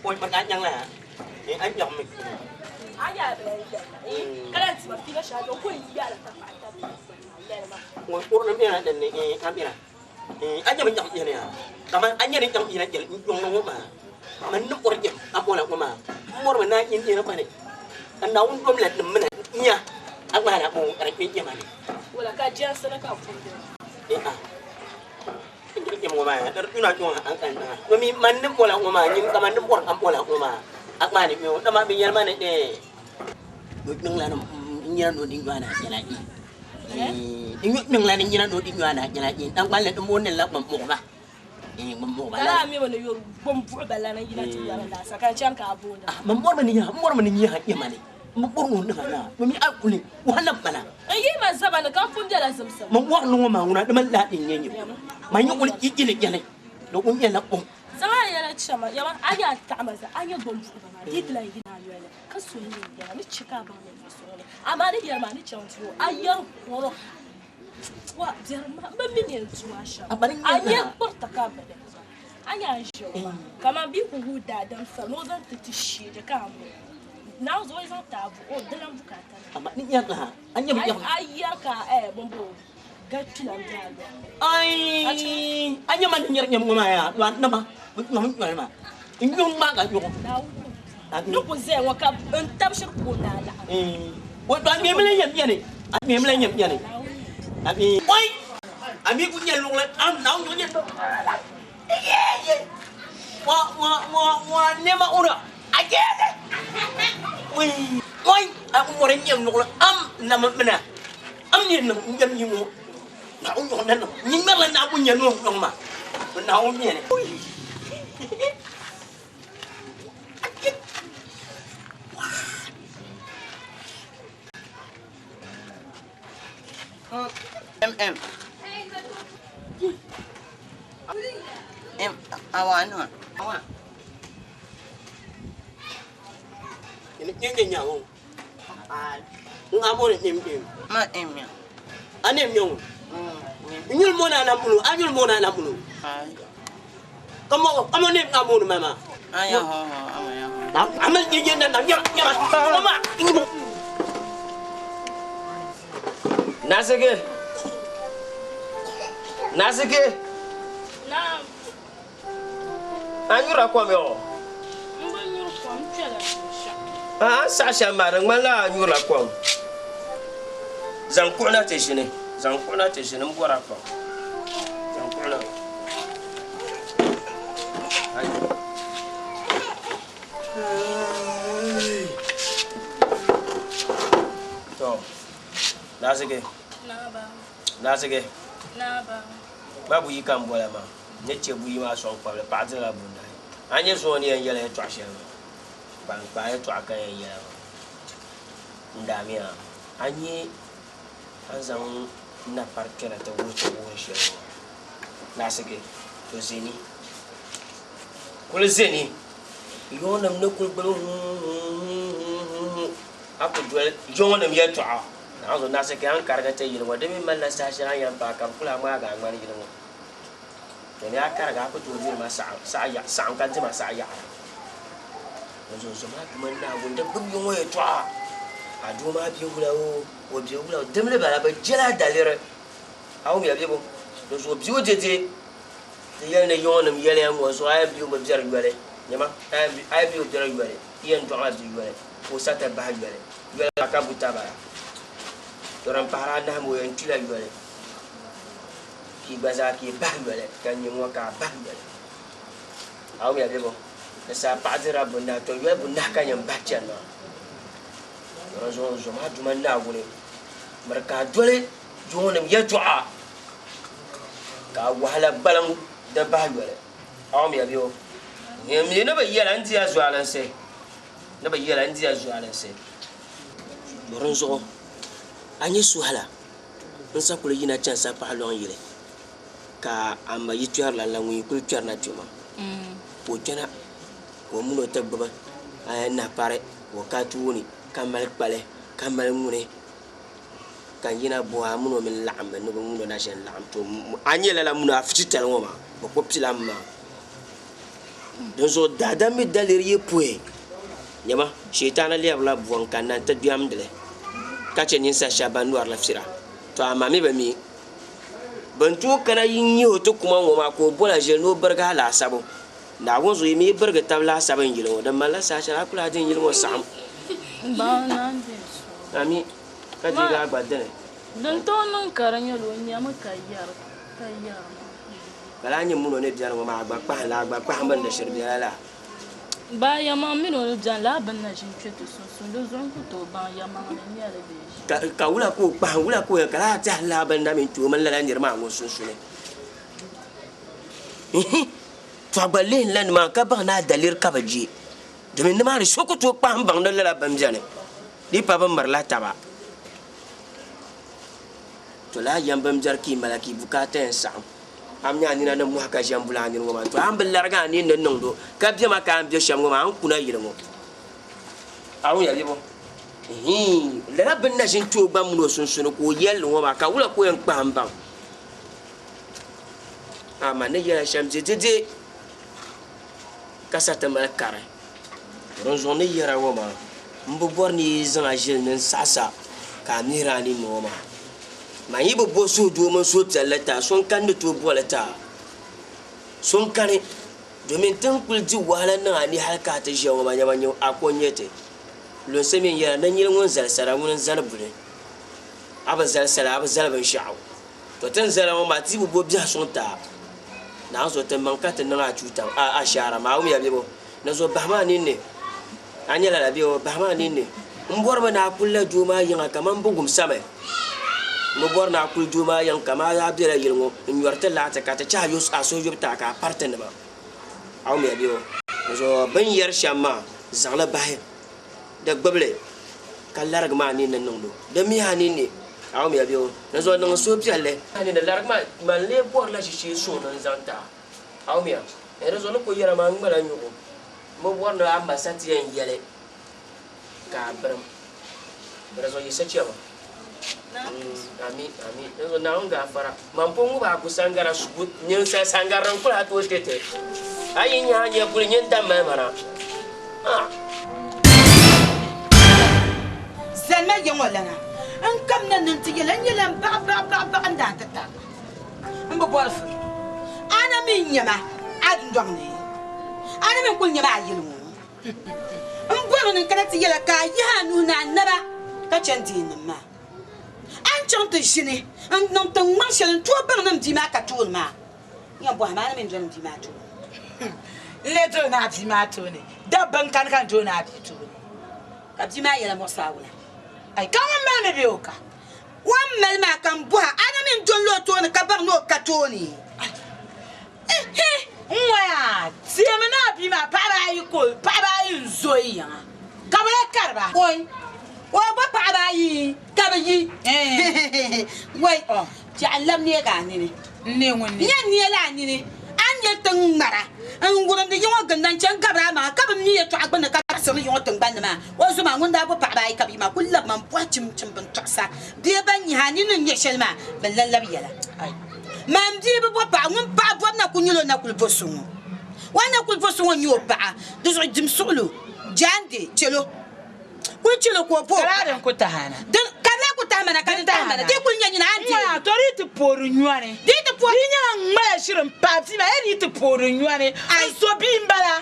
Oi, ma ka nyaŋ la. Eh, an nyaɣu mi. A yaa bila yɛla. Ka lan ti ma fiila shɛli ko n yɛla ka paɣa tabi. Ŋun urili mɛra din ni a mɛra. A nyɛ bi nyaɣi yɛli yaa. Kaman a nyɛ ni nyaɣi yɛla yɛli n nyɔŋ ŋɔ maa. Man ni ɔri yɛm a bɔla ŋɔ maa. M bɔrimi ni a nyin yɛla mani. Ka Naawuni dom la nim mina nya a ŋmaala ŋɔ ka di kpe yɛma ni. Wala ka jɛnsi ni ka puri Eh ah. N nyɛ yɛm ŋɔ maa yaa. Di yuna nyɔŋ a kan tiŋa. Domi man ni bɔla ŋɔ maa nyin kaman ni bɔri a bɔla ŋɔ maa. A ŋmaali nyɔ dama bɛ yɛli ma ni eh kpiŋla ni n nyɛla no di nyɔa na nyɛla i. N nyɔ kpiŋla ni nyɛla no di nyɔa na nyɛla i. Naŋgballi n booni la ŋun muɣiba. Ŋun muɣiba la. Lala mi bi ni yori gbum buɣi bala ni yina ti yɛri laasabu ka n chani ka a booni. Man bɔrimi ni nya, n bɔrimi ni nya yɛma ni. M bi bɔri ŋun niŋ a na. Domi a kuli wahala m-bala. N yihi ma zaba ni ka n pun bela zimsim. Man wɔri ni ŋɔ maa ŋuna di mali laa din nyɛ nyɛ. Man yi kuli yili yɛli di kuli nyɛla kum. Zaŋ a yɛla chama, yɛma a nya a taɣi ma zaa, a nya gbum buɣi ba maa, di yi ti lahi yina a noli ni ka so n-yɛn yɛra ni chɛ ka a baŋ ninvuɣ so ŋuni. Amaa ni yɛri maa ni chaŋ ti o, a yɛri kɔrɔ wa biɛri ma, m bi mi ni yɛn tum a shɛm. A nya kpiriti ka bɛ ni a nya a ni ʒe o maa kaman bɛ yi ku wuhi daadam sani ni o zaŋ ti ti sheegi ka a mo. Naawuni zuɣu o yi zaŋ ti a bu, o di lan bukaata ni. A yɛri ka bɔmbɔŋɔ gari kpila m-be a lɔɣu. Ai, a nya ma ni nyari nyam ŋɔ maa yaa, lɔri nama, bɛ nyɔmi nyɔli maa. N nyom maa ka nyɔɣu. Ni ku zaya ŋɔ ka n tabi shiri ku o daa laɣim. O a ŋmɛmi la nyam nyani, a ŋmɛmi la nyam nyani. A mi, oi, a mi ku nyɛ luɣili, a Naawuni nyɛ wa wa wa wa nɛma ura, a jɛɛli. Oi, oi, a ku mɔri nyam luɣili, am nama mina, am nyɛ niŋ nyam yi ŋɔ. Naawuni nyɔɣu na niŋ, nyin ŋmɛrila Naawuni nyɛ niŋ nyɔŋ maa, Naawuni nyɛli. M M M awa no awa. Nye nye nyawo. Nga mo ni m m. Ma m ya. Ane m nyawo. Nyul mo na na mulu, anyul mo na na mulu. Kamo kamo ne nga mo mama. Aya ho ho ama ya ho. Amal nye nye na na nya nya. Mama. Nasike. Nasike. Naam. A nyurila kom yɔ? M bi nyuri kom, n kpɛla binshɛɣu. A saɣa shɛm maa di ŋmanila a nyurila kom. Zaŋ kuɣu na ti ʒini. Zaŋ kuɣu na ti ʒini m bɔra pam. Zaŋ kuɣu na. To. Nasike. Nasike. Ma buyi ka n bola maa. N ni chɛ buyi maa sɔŋ kpabili paɣa dirila bunahi. A nyɛ zuŋɔ ni yɛn yɛli yɛltɔɣa shɛli maa. Kpaŋkpaa yɛltɔɣa ka yɛn yɛla maa. N daamiya a nyɛ a ni zaŋ napari kpɛna ti wuhi ti wuhiri shɛli ŋɔ. Nasike, to zani. Kuli zani. Yɔɔnim ni kuli gbubi huuhuuhuuhu a ku doli yɔɔnim yɛltɔɣa. Naawuni Nasike a ni karigi ti yili ŋɔ di mi malila saha shɛli a ni yɛn paai ka bɛ kuli a ŋmaagi a ŋmani yili ŋɔ. Domi a karigi a ku tooi diri ma saɣim ka dima saɣa yaɣara. Dinzuɣu zom a Duuma Naawuni di gbubi yi ŋɔ yɛltɔɣa. A doo maa be wula o, o be wula o, dimli bala bɛ jɛla a daliri. A wumya bebo? Dinzuɣu bɛ o dɛdɛ ti yɛli ni yiŋɔnim yɛliya ŋ-ŋɔ zuɣu a yɛn be o mi biɛri yoli. Nyama, a yi be o biɛri yoli, yi yɛn dɔɣila bia yoli ka o sa ti bahi yoli. Yoli maa ka buta bala. To din pahiri anahi mi o yɛn kpila yoli ka yi gba zaa ka yi bahi yoli ka nyɛ ŋ-ŋɔ ka a bahi yoli. A wumya bebo? Di saha paɣa dirila bunahi, to yoli bunahi ka yɛn bahi chani maa. To dinzuɣu zom a Duuma Naawuni miri ka a doli yiŋɔnim yɛltɔɣa ka a wahala gbaliŋ di bahi yoli. A wumya bɛ o? N mi ni bɛ yɛla n di a zualinsi, ni bɛ yɛla n di a zualinsi. Dinzuɣu a nya suhila n sa kuli yina chani sapaɣa lɔŋ yili ka a ma yi kpɛrila la ŋun yi kuli kpɛrina kpe maa ka o kpɛna ka o mini o ti gbubi nahapari ka o ka tooni ka mali kpali ka mali ŋuni ka n yina bɔhi a mini o mini laɣimmi ni bɛ ŋun o na ʒini laɣim to a nyɛ lala munaafichi tali ŋɔ maa bɛ ku pila m maa dinzuɣu daadam mi daliri yi puhi nyama sheetaani lɛbirila buɣim ka na nti gbɛmdi li ka chɛ ninsal shɛba ban nɔrila fira. To amaa mi bi mi. Bɛn tooi kana yi nyih o ti kuma ŋɔ maa ka o bola ʒili ni o birigi a laasabu. Naawuni zuɣu yi mi yi birigi tab laasabu n yili ŋɔ, din malila saha shɛli a ku lahi di n yili ŋɔ saɣim. Ami, ka deegi a gba dini. Din tooi niŋ ka di nyɛla o nyami ka yɛri ka yɛri maa. Ka lahi nyɛ mun o ni beni ŋɔ maa, a gba kpahim la, a gba kpahimbu n-di shiri bela la. Ba yɛmaŋ mini o ni beni lala bini na ʒini kpe ti sunsuuni, di zuɣu n ku tooi baŋ yɛmaŋli n-nyɛ li bee ʒi. Ka wula ka o kpahim, wula ka o yɛn ka lala tɛhi lala bini na mini kpe o mini lala niri maa ŋɔ sunsuuni? Ihi! To a gba lihi n-la nimaani ka baŋ ni a daliri ka bɛ je, domin nimaani so ku tooi kpahim baŋ ni lala bini beni, di yi pa bɛ mirila taba. To lala yɛm bimbɛri ka yi mali ka yi bukaata yɛn saɣim. A mi nya a nina ni mɔhi ka ʒe m-buli a nini ŋɔ maa. To a ni bi larigi a nini ni niŋd o, ka bema ka a ni be shɛm ŋɔ maa, a ni kuna yili ŋɔ. A wumya bɛ bo? Hii! Lala bini na ʒi n-ti o gba min o sunsuuni ka o yɛli li ŋɔ maa, ka wula ka o yɛn kpahim baŋ? Amaa ni yɛla shɛm dɛdɛdɛ ka sa ti mali kari. Dinzuɣu ni yɛra ŋɔ maa, m bi bɔri ni yi zaŋ a ʒili ni n-saɣis a ka a mihir a ninni ŋɔ maa. Man yi bi bo suhudoo mini suhupiɛlli ti a, so n-kani ni tooi bo li ti a. So n-kani, domin ti ni kul di wahala niŋ a ni hal ka a ti ʒiya ŋɔ maa, nyama nyɛ a ko n-nyɛ ti. Lunsi mi n-yɛra ni nyini ŋun zali sala ŋuni n-zali buli. A bi zali sala, a bi zali binshɛɣu. To ti ni zali ŋɔ maa, ti yi bi bo biɛhisuŋ ti a, naanzuo ti niŋ ka ti niŋ a chuuta, a ashaara maa. A wumya bɛ bo? Naanzuo bahi maa ninni, a nya lala bɛ bo? Bahi maa ninni, m bɔrimi ni a kuli la doo maa yiŋa kaman bɛ wumsami. M bi bɔri ni a kuli doo maa yiŋ kaman a bela yili ŋɔ n-nyɔri ti laati ka ti chɛ a suhuyubu ti a ka a pari ti nima. A wumya bɛ bo? Naanzuo bɛ ni yɛri shɛm maa, zaŋ li bahi. Di gbibi li ka larigi maa ninni niŋd o. Di mihi a ninni, a wumya bɛ o ni zuɣu niŋ suhupiɛlli. A ninni larigi maa, man lee bɔrila ʒishee suŋ ni n zaŋ ti a. A wumya? Di zuɣu ni kul yɛra maa, n ŋmala nyuɣu. M bi bɔri ni a ma sa ti yɛn yɛli ka a birim. Di zuɣu yi sochɛba. Ami, ami. Di zuɣu Naawuni gaafara. Man pun ŋub a kusangara subu ninsal sangari din kul a tooi ti ti. A yi nya a nya kuli nyin dam mali ma na. Ah! Zalima ya ŋɔ lana, n kamina ni n-ti yɛli n nyɛla m baɣa baɣa baɣa baɣa n-daa ti tariga. M bi bɔri firi. A na mi n-nya ma a dundɔŋ ni. A na mi n-kul nya ma a yili ŋɔ. M bɔrimi ni n kana ti yɛl a ka a yihi a nuhi ni a naba ka chani deennim maa. A ni chaŋ ti ʒini n-niŋ tiŋŋmaŋ shɛli n-tooi baŋ ni m bia maa ka tooni maa, n yɛn bɔhimi a ni mi n-doli m bia maa tooni. N lee doli ni a bia maa tooni, dabba n-kani ka n doli ni a bia tooni. Ka bia maa yɛla muɣisi a wula? Ai, ka ŋun mali mi bee o ka? O ni mali maa ka m bɔh a, a na mi n-doli o tooni ka baŋ ni o ka tooni? Ihi! N ŋɔya, teemi ni a bia maa paɣiba ayi ka o, paɣiba ayi n-zo yi yiŋa, ka bɛ lee kari ba. Oi! O bo paɣiba ayi ka bɛ yi. Woi! Piɛɣu n-lab neeg a nini. N neei ŋun ne. N yɛn neela a nini, a ni nyɛ tiŋ ŋmara n-wurimdi yiŋɔ ginda n-chani gabiri a maŋa, ka bi mi yɛtɔɣa gbunni ka tɔɣisiri li yiŋɔ tiŋgbani ni maa. O zo maa ŋun daa bo paɣiba ayi ka bɛ yi maa kul labi ma m-bɔhi chimchim bintɔɣisa bee ban nyahi a nini ni nya shɛli maa, bɛ ni lan labi yɛla. Man bia bi bo paɣa, ŋun paɣa bɔbu na kul nyɛla o na kul bo so ŋɔ. O ni na kul bo so ŋɔ n-nyɛ o paɣa, di zuɣu dim suɣilo, jaande, chɛl o. Kul chɛl o ka o bo o paɣa. Ka din ku tahi a na. Din, ka di lahi ku tahi ma na, ka din tahi ma na. Di yi kul nyɛ nyini, a ni deei li. To di yi ti poori nyɔni. Di yi ti poori. Di yi nyɛla n ŋmala ʒiri m-paai bia maa, di yi ti poori nyɔni, n zo bia m-bala.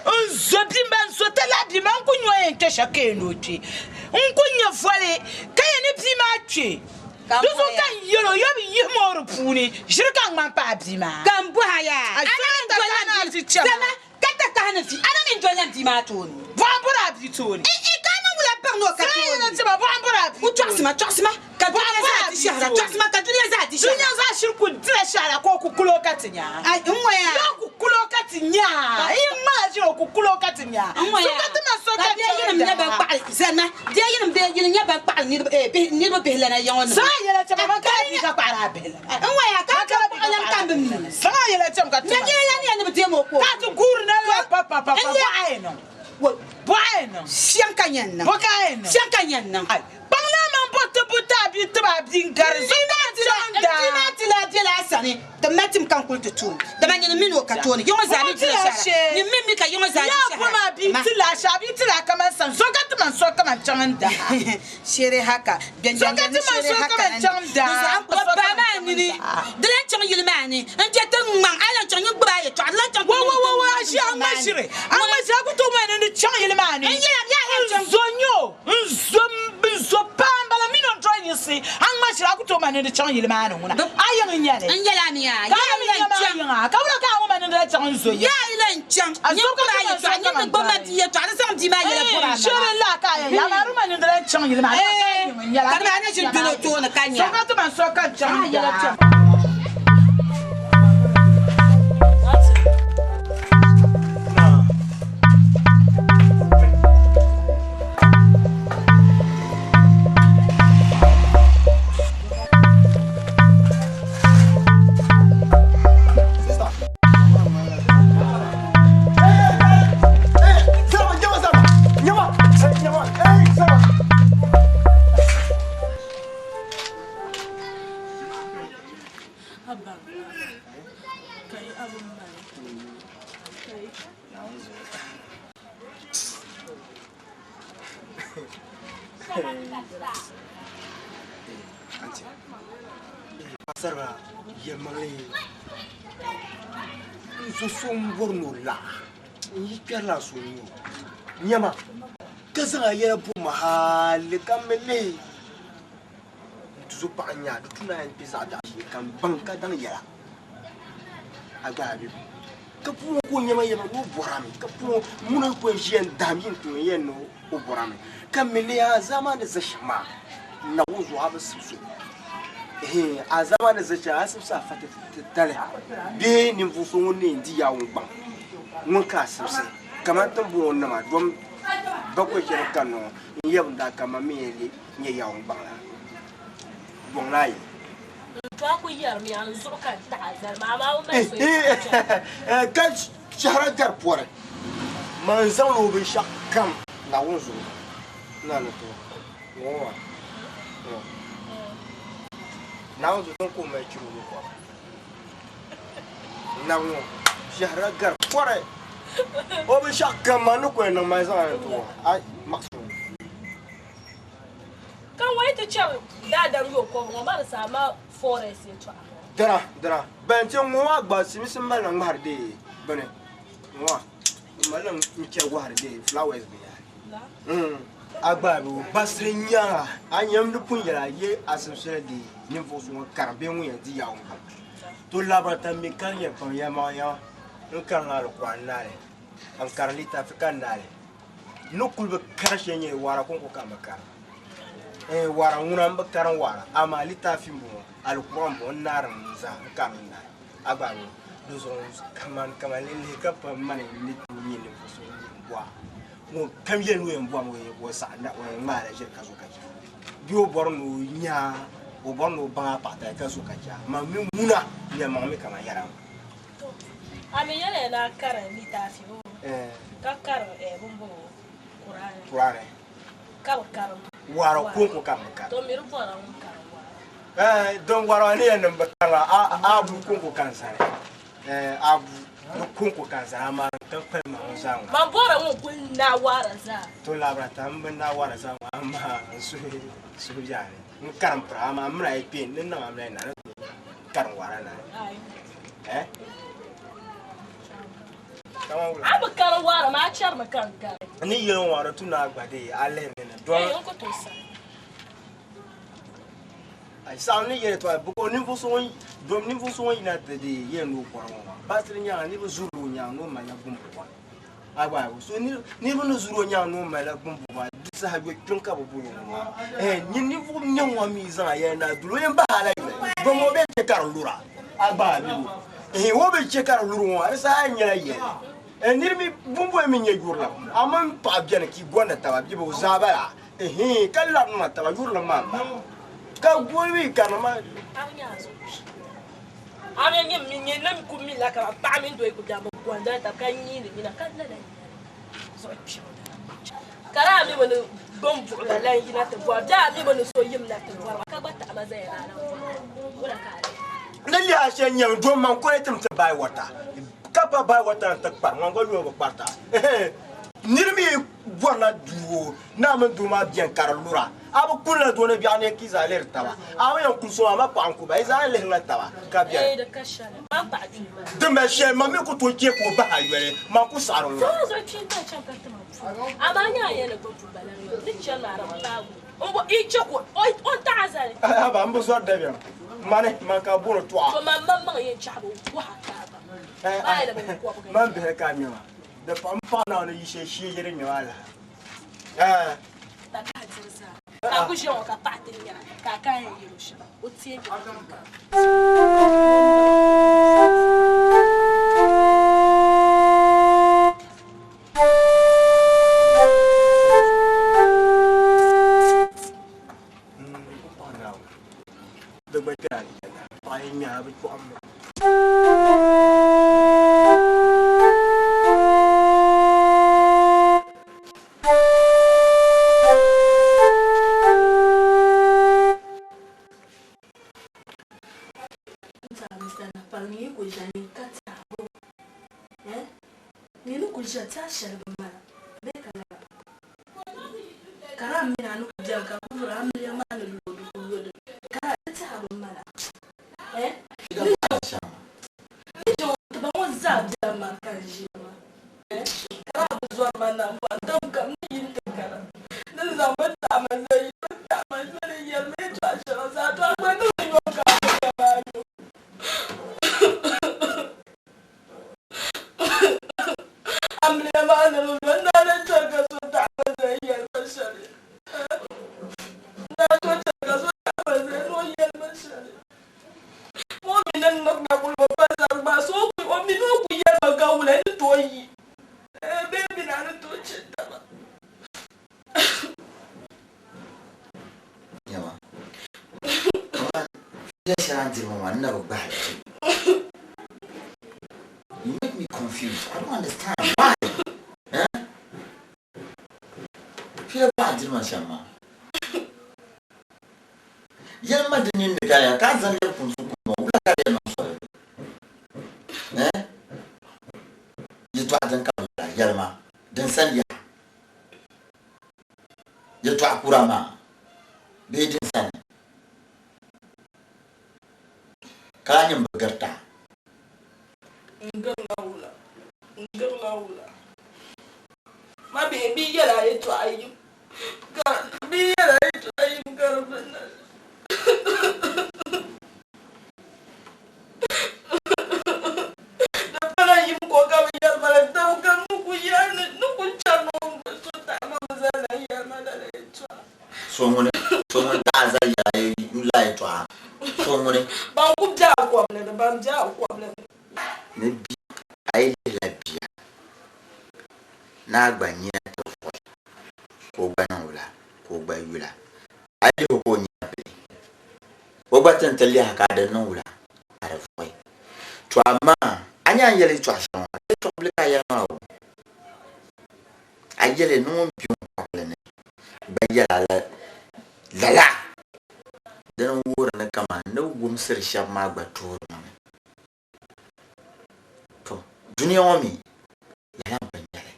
N zo bia m-bala, n zo talahi bia maa, n ku nya o yɛn kpe shɛli ka yɛn ni o kpe. N ku nya voli ka yɛn ni bia maa kpe. Di zuɣu ka n yɛl o, Yɔbu yihim o di puuni, ʒiri ka n ŋmani paai bia maa. Ka m bɔh a yaa, a na mi n-doli la m bia zama ka takahi ni vi, a na mi n-doli la m bia maa tooni. Bɔhim bɔri a bia tooni. I ka a niŋ wula baŋ ni o ka tooni? Sala yɛla ti ma, bɔhim bɔri a bia tooni. Tɔɣisima, tɔɣisima, ka dunia zaa di shɛhira, tɔɣisima ka dunia zaa di shɛhira. Dunia zaa shiri kul dila shɛhira ka o ku kul o ka ti nya. Ai, n ŋɔya. Yɔ ku kul o ka ti nya. Yi ŋmala ʒiri o ku kul o ka ti nya. N ŋɔya. So ka ti ma so Ka ka bia chaŋ yinim nyɛ ban daa. kpaɣili zalima. Bia yinim bee yini nyɛ ban kpaɣili niriba, eh, bihi, niriba bihi lana ya ŋɔ nima. Zaŋ a yɛla ti ma, man ka a bia ka kpaɣiri a bihi lana. N ŋɔya, ka a kpaɣi lan ka m bi mi. Zaŋ a yɛla ti ma ka ti ma. Nyɛ bia lan yɛn ni bi deem o ka o Ka a ti guuri na la pa pa pa pa, N nya. bɔ a yɛn niŋ? Bɔ a yɛn niŋ? Shɛm ka n yɛn niŋ. Bɔ ka a yɛn niŋ? Shɛm ka n yɛn niŋ. Ai, kpaŋ naa man bɔ ti bu ti a bia. bia tiba a bia n-gari zo ka n chaŋ daa. Bia maa ti lahi bela a sani, ti ma tim ka n kuli ti tuum. Dama nyini mini o ka tooni, yiŋɔ zaa mi dila shɛhira. Nyini mini mi ka yiŋɔ zaa di Yaa shɛhira. bom a bia ti la a shɛhi, a bia ti la a kaman sani. Zo ka ti man so kaman chaŋ n daa. Shere haka, Zo ka ti man so kaman chaŋ n daa. O ba maa nini, di lan chaŋ yili maa ni n-je ti ŋmaŋ, a lan chaŋ nyin gbubi a yɛtɔɣa, di lan chaŋ ti Wo, wo, wo, wo, niŋ a ʒi a ŋma ʒiri. A ŋma ʒiri, a ku tooi ŋma ni di chaŋ yili maa ni. N yɛla, yaa lan chaŋ. N zo n-nyɛ o, n zo, n zo paa m-bala mini o ni dɔyi yiɣisi. A ŋma ʒiri, a ku tooi ŋma ni di chaŋ yili maa ni ŋuna. A yiŋ n-nyɛ li. N yɛla mi yaa, Ka a yaa mi lan nyɛ maa chaŋ. yiŋa. Ka wula ka a ŋɔ ma ni di lan chaŋ n zo yiŋ? Yaa yi lan chaŋ, A nyin zo ka gbubi a ti man so yɛtɔɣa, nyin kaman ni gbubi ma dɔyi. bia yɛtɔɣa, di zaŋ bia maa yɛla bɔri a Ee, shiri naba. n-lahi ka a yɛn yaa, amaa di ma ni di lan chaŋ yili maa ni, ka a yiŋ n-nyɛ li. Ka di maa ni ʒini doli o tooni ka nya. So ka ti man so ka n chaŋ Yaa yɛla daa. chaŋ. Paɣasaribila yɛlimaŋli n zo so n bɔri ni o laɣa n yi kpɛrila so n nyɛ o nyɛma ka zaŋ a yɛla bo ma hali ka mi lihi n tuzo paɣa n nya di tu ni a yɛn kpɛ zaɣ biɛɣu shee ka n baŋ ka daŋ yɛla a gba a be ka puuni ka o nyɛma yɛma ni o bɔrami ka puuni ŋuna n ku yɛn ʒiya n daham yin ti yɛn ni o bɔrami ka mi lihi a zaa ni za shɛm maa Naawuni zuɣu a bi sibisi o a zaa ni za shɛm a sibisi a fa titali bee ninvuɣu so ŋun ni yɛn di Yaawuni gbaŋ ŋun ka a sibisi kamani ti ni bɔŋɔ nima dom bakɔi shɛli kanna ŋɔ n yɛbi n daa ka ma mi yɛn nyɛ Yaawuni gbaŋ la bɔŋ la ayi. Ka shɛhira gari pɔri man zaŋla o binshɛɣu kam Naawuni zuɣu na ni tooi. Ŋɔ maa ŋɔ Naawuni zuɣu din ka o mali chiri o kɔre nabi ŋɔ shɛhira gari kɔre o binshɛɣu kam maa ni kuli niŋ maa zaŋ li ti o a maɣasi o. Ka ŋɔ yi ti chɛri daadam yo kɔbu ŋɔ ma di saha ma forest yɛltɔɣa. Dina dina ban ti ŋɔ maa gba simisi malila ŋmahiri dee bini ŋɔ maa malila n chɛri wahiri dee flowers binyahari. A gba bi basiri nyaŋa a nyam di pun yɛla ye a sibisili di ninvuɣu so ŋun karim bee ŋun yɛn di yaɣu ŋɔ to labirita mi ka nyɛ pam yɛlimaŋ yaŋa n karim alikuran naali n karim litaafi ka naali ni kuli bi kari shɛli nyɛ waara konko ka n bi karim waara ŋuna n bi karim waara amaa litaafi n bɔŋɔ alikuran n bɔŋɔ n naari n zaa n karim n naai a gba bi di zuɣu kamani kamani lihi ka pam mani ni tooi nyɛ ninvuɣu so ŋun yɛn bɔha ŋun kam yɛli ni o yɛn bɔrimi o saɣi na o yɛn ŋmaala ʒiri ka zo ka chɛ bee o bɔri ni o nya o bɔri ni o baŋ a paɣa tali ka zo ka chɛ a man mi ŋuna yɛlimaŋ mi kaman yɛra ŋɔ. A mi yɛliya ni a karim litaafi boo ka karim bini bɔŋɔ Kuraani. Kuraani. Ka bi karim. Waara konko ka bi karim. To mi di bɔrila ŋun karim waara. Don waara ni yɛn niŋ bi karim a bu konko ka n zani. A bu di konko ka n zani amaa n kan kpalim ma ŋun zaa ŋɔ. Man bɔra ŋun kuli naai waara zaa. To labira ta n bi naai waara zaa ŋɔ amaa n suhu suhu biɛhi ni n karim pira amaa n mini a yi kpe ni niŋ a mini na ni karim waara naai. Eh? A bi karim waara maa a chɛrimi ka n gari. N ni yɛli ŋɔ di tu ni a gba dee a lihi ni ni dɔn. Ee n ku tooi saɣi. Ai saɣim ni yɛli tɔha biko ninvuɣu so ŋun dom ninvuɣu so ŋun yina ti di yɛli ni o bɔri ŋɔ maa baasiri nyaŋa niriba zuri o nyaŋ ni o malila gbumbu ba a gba so niriba ni zuri o nyaŋ ni o malila gbumbu ba di saha yo kpiŋ ka bi boli o maa eh ni ninvuɣu nyɛ ŋɔ mi zaŋ a yɛli ni a duli o yɛn bahi a la yuli dom o bɛ chɛ ka di lura a gba a bibu eh o bɛ chɛ ka di luri ŋɔ di saha nyɛla yɛli eh niriba bumbu mi nyɛ yurilim a mini paɣa bɛni ka i gɔndi taba bibu o zaa bala Ehe, ka lari nima taba yurilim maa m-bala. Ka goli ka nima. A mi nyɛ mi nyɛ nim ku mi la ka paɣa mini doo ku daa bi gɔndila taba ka nyiini nyina ka lala nyɛli zuɣu kpibu dina. Ka daa mi bi ni bɛn buɣi ba lan yina ti bɔri bee a mi bi ni so yim na ti bɔri ba, ka gba taɣi ma zaya ni a lan bɔri ba, wula ka a leei? Ni lihi a shɛli nyɛmi dom man kɔli tim ti buy water ka pa buy water n ti kpari ŋan gba yuli bi kparita niri mi bɔrila duu naa mini doo maa bɛni ka di lura a bi kulila doo ni biɛɣu ni ki zaa lihiri taba a bi yɛn kuli so maa ma paɣa n ku ba yi zaa lihirila taba ka bɛni Ee, di ka shɛli man paɣa kpee maa. Din mali shɛli man mi ku tooi chɛ ka o bahi a yoli man ku saɣiri ŋɔ. Zuɣu zuɣu kpee ka chaŋ ka ti ma puu amaa nyaa yɛli gbubi bu bala ŋɔ ni chani maa di paagi o n bo i chɛ ka o o ni taɣi zali. Haba m bi zɔri dabiɛm mani man ka booni tɔɣa. To man maŋmaŋ yɛn chaɣi bi waha ka a baŋ maa yɛli bin kɔbigi. Man bihi ka a ŋmɛ maa di paɣa m paɣa Naawuni yi shɛli shee yi di ŋmɛ maa lahi. Eh. Ka ka diri zaa ka ku ʒiya ŋɔ ka paɣa ti nya ka a kana yɛn yɛl o shɛm o teei ka Di gba kpɛra alijanna paɣa yi nya a bi kpuɣim mi. Nyama. Kaman yɛl shɛli a ni diri ma maa, n na bi gbahi li. You make me confused. I don't understand. Why? Eh? Fiila gba a diri ma shɛm maa. Yɛli ma di nini ni ka ya ka a zaŋ lɛbi kuntu kuntu wula ka di yɛn niŋ soli? Eh? Yɛtɔɣa din ka bi yɛla, yɛli ma din sani yaha. Yɛtɔɣa kura maa bee din sani ka a nyin bi garita. N garila wula? N garila wula? Ma bihi bi yɛla yɛtɔɣa yim ka bi yɛla yɛtɔɣa yim ka di bi niŋ. Di pala yim ko ka bi yɛri ma li dam ka n ni ku yɛli ni ni ku chani o ni bi so taɣi ma mi zali na yɛli ma lala yɛtɔɣa. So ŋuni so ŋuni taɣi zali yɛla la yɛtɔɣa so ŋuni. Ban ku be a kɔbili ni ban be a kɔbili ni. Ni bia a yi lihila bia ni a gba nyina ti vuɣi ka o gba niŋ wula ka o gba yula a yi lihi o ka o nyina bili o gba ti ni ti lihi ka a di niŋ wula ka di vuɣi to amaa a nya a ni yɛli yɛtɔɣa shɛli ŋɔ yɛtɔɣa bili ka a yɛli maa o a yɛli ni ŋun be ŋun kɔbili ni gba yɛla la lala dini n-wuhiri ni kaman ni wumsiri shɛba maa gba toori ma mi. To dunia ŋɔ mi lala m-bi nyɛli.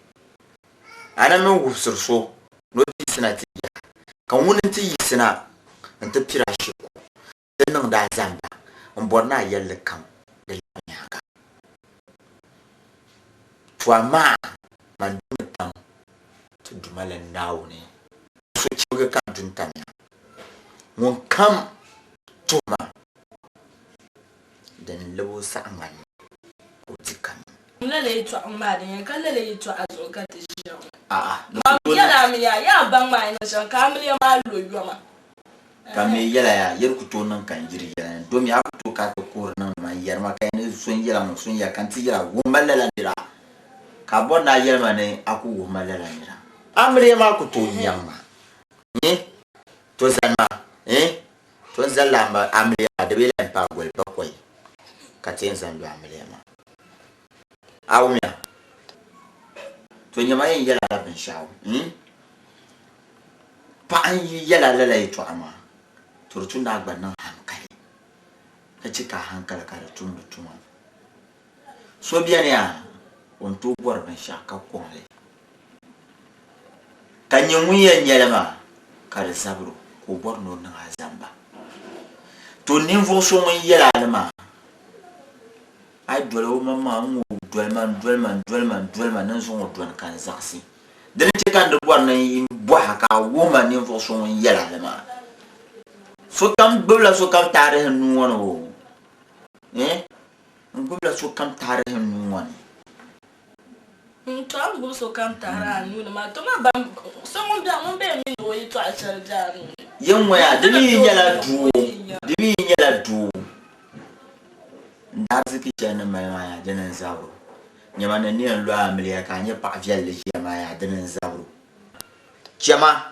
A na mi wubisiri so ni o ti yiɣisina ti yaha, ka ŋuni nti yiɣisina nti piri a shikuru ti niŋdi a zamba m-bɔri ni a yɛlli kam di labi nyaaŋa. To amaa man dumi tam ti Duuma la Naawuni sochibigi ka du n-tamya. Ŋun kam tuhi ma din lab o saɣiŋga ni ka o di kani. Lala yɛtɔɣa ŋɔ maa din yɛn ka lala yɛtɔɣa zuɣu ka ti ʒiya ŋɔ. A'a, ni Mam ku tooi yɛla a mi yaa, yaa baŋ maa yi niŋ shɛm ka amiliya maa lo yoma. Ka m mi yɛla yaa, yɛli ku tooi niŋ ka n yiri yɛla ni, domi a ku tooi ka a ti kuhiri niŋdi ma n-yɛri ma ka yi ni so n-yɛla ŋɔ so n-yɛla ka n ti yɛla wuhi ma lala nira ka a bɔri ni a yɛli ma ni a ku wuhi ma lala nira. Amiliya maa ku tooi nyaŋ ma. N to zani ma, n to n zali la amiliya maa di bee lahi paai goli bakɔi ka ti yɛn zaŋ lo amiliya maa. A wumya? To nyama yɛn yɛla la binshɛɣu, n. Paɣa n yi yɛl a lala yɛtɔɣa maa, to di tu ni a gba niŋ hankali ka chɛ ka a hankali ka di tumdi tuma. So beni yaa, o ni tooi bɔri binshɛɣu ka kɔŋ li, ka nyɛ ŋun yɛn nya li maa ka di zabir o ka o bɔri ni o niŋ a zamba. To ninvuɣ so ŋun yɛl a li maa, a yi doli o maŋmaŋa n-ŋɔ o doli ma n-doli ma n-doli ma n-doli ma ni n zaŋ o dɔni ka n zaɣisi. Di ni chɛ ka n di bɔri ni n bɔh a ka a wuhi ma ninvuɣ so ŋun yɛl a li maa. Sokam gbibila sokam taarihi nuu ŋɔ ni o? Eh? N gbibila sokam taarihi n nuu ŋɔ ni. N to a ni gbubi sokam tahiri a nuu ni maa, to ma ban so ŋun be ŋun bee mi ni o yɛtɔɣa shɛli be a nuu ni. Yin ŋɔ yaa, di mi yi nyɛla doo, di mi yi nyɛla doo, n daariziki shɛli ni mali maa yaa, dini n-zabiri o. Nyama ni n ni yɛn lo amiliya ka a nyɛ paɣ viɛlli ʒiya maa yaa, dini n-zabiri o. Chama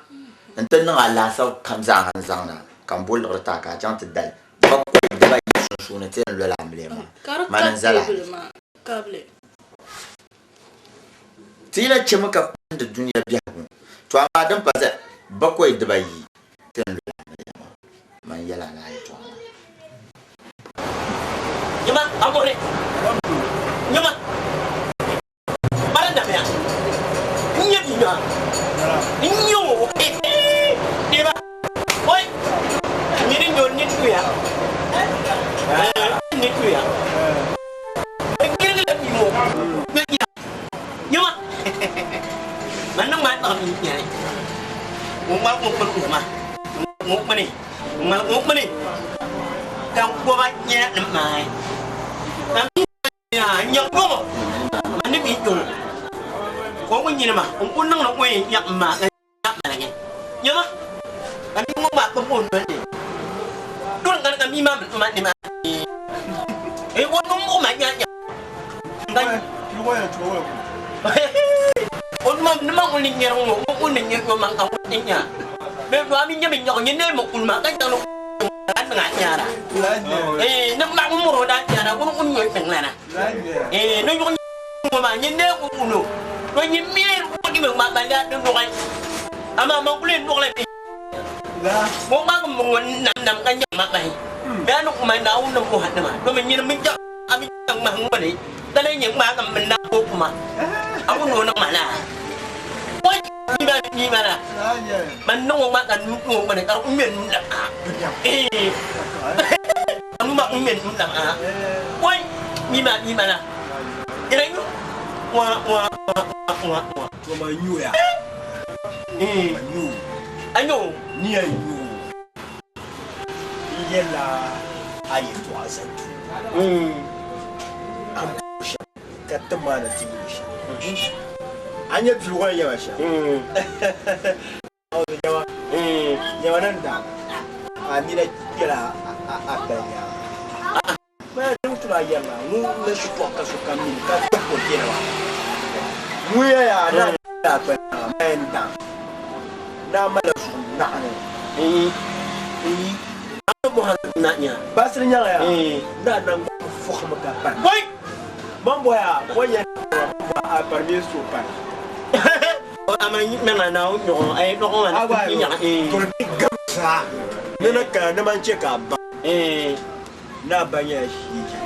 nti niŋ a laasabu kam zaa n-zaŋ na ka m bo liɣiri ti a ka a chaŋ ti dali bakɔi dibayi sunsuuni ti yɛn lɔla amiliya maa. Ka di Mani ka n-zali a. teebuli maa kabili. Ti yi na chemi ka kpahindi dunia biɛhigu, to amaa din pa zali bakɔi dibayi ti yɛn lɔla amiliya maa. Mani yɛl a lala yɛtɔɣa maa. Nyama, a muɣiri. Nyama. Mara damiya n nyɛ bia maa n nyɛ o deba oi nyini nyɔ ni tuya ni tuya girigi la bia ŋɔ nyɛ nyɛma man niŋ maa taɣi mi nyɛli ŋun ŋmali ŋun kpuni ŋun ma ŋun kpuni ŋmali ŋun kpuni ka n kɔba nyɛ ni maai ka Nya ŋɔ ma ni mi kpe ŋɔ ka o ŋun nyini ma n ku niŋdi o yɛn nya m ma ka nya maligi nyama ka mi ŋɔ maa kpab o noli ni duri ŋani ka mi maa mi ma ni maa e o num muɣi ma nya nya o numa nima ŋun ni nyɛri ŋɔ o ŋun ni nyɛ o maŋ ka ŋun ni nya bɛ dɔɣi mi nyɛ mi nyɛɣu nyɛ nee mi kuli ma ka chaŋ ni a niŋ a nyaara eh ni maɣu muro da nyaara ŋun ŋun nyɛ tiŋlana eh ni yuɣu ŋɔ maa nyɛ nee ŋun ŋuno to nyɛ mi ŋun mi ŋma ba la di nuɣi amaa man kuli nuɣili bi ŋɔ ŋma ŋun ŋɔ nam nam ka nyɛ ma bahi bɛ ni kuma Naawuni ni muha nima to mi nyini mi jaɣ a mi ŋmahi ŋɔ ni ka lee nyɛ ŋmaa ka mi na ko kuma a ku noo niŋ ma laa mi ma la man niŋ o ŋma ka nuu ŋɔ ŋmani ka di ŋmɛ nuu lam a ka nuu maa ŋmɛ nuu lam a oi mi ma mi ma la ina nyu wa wa wa wa wa to ma nyu ya ma nyu a nyu ni ya nyu n yɛla a yɛltɔɣa zaŋ tu a shɛm ka ti maani ti yuli shɛm a nyɛ piligu ni yɛma shɛm nyɛma nyɛma ni daŋ a nina kpɛla a kpali nyaanga Maya din tuna a yɛrila ŋun na shitɔɣu ka sokam mini ka gbahi o kpɛna maa ŋun ya yaa na a kpali nyaanga maya n daŋ naa mala zuɣu naɣini n yi basiri nyaŋa yaa naa naŋgban fɔhimi ka pari man bɔya o yɛn a pari mi so pari gam zaa ni na kana ni man chɛ ka a ba ni a ba nyɛla sheegi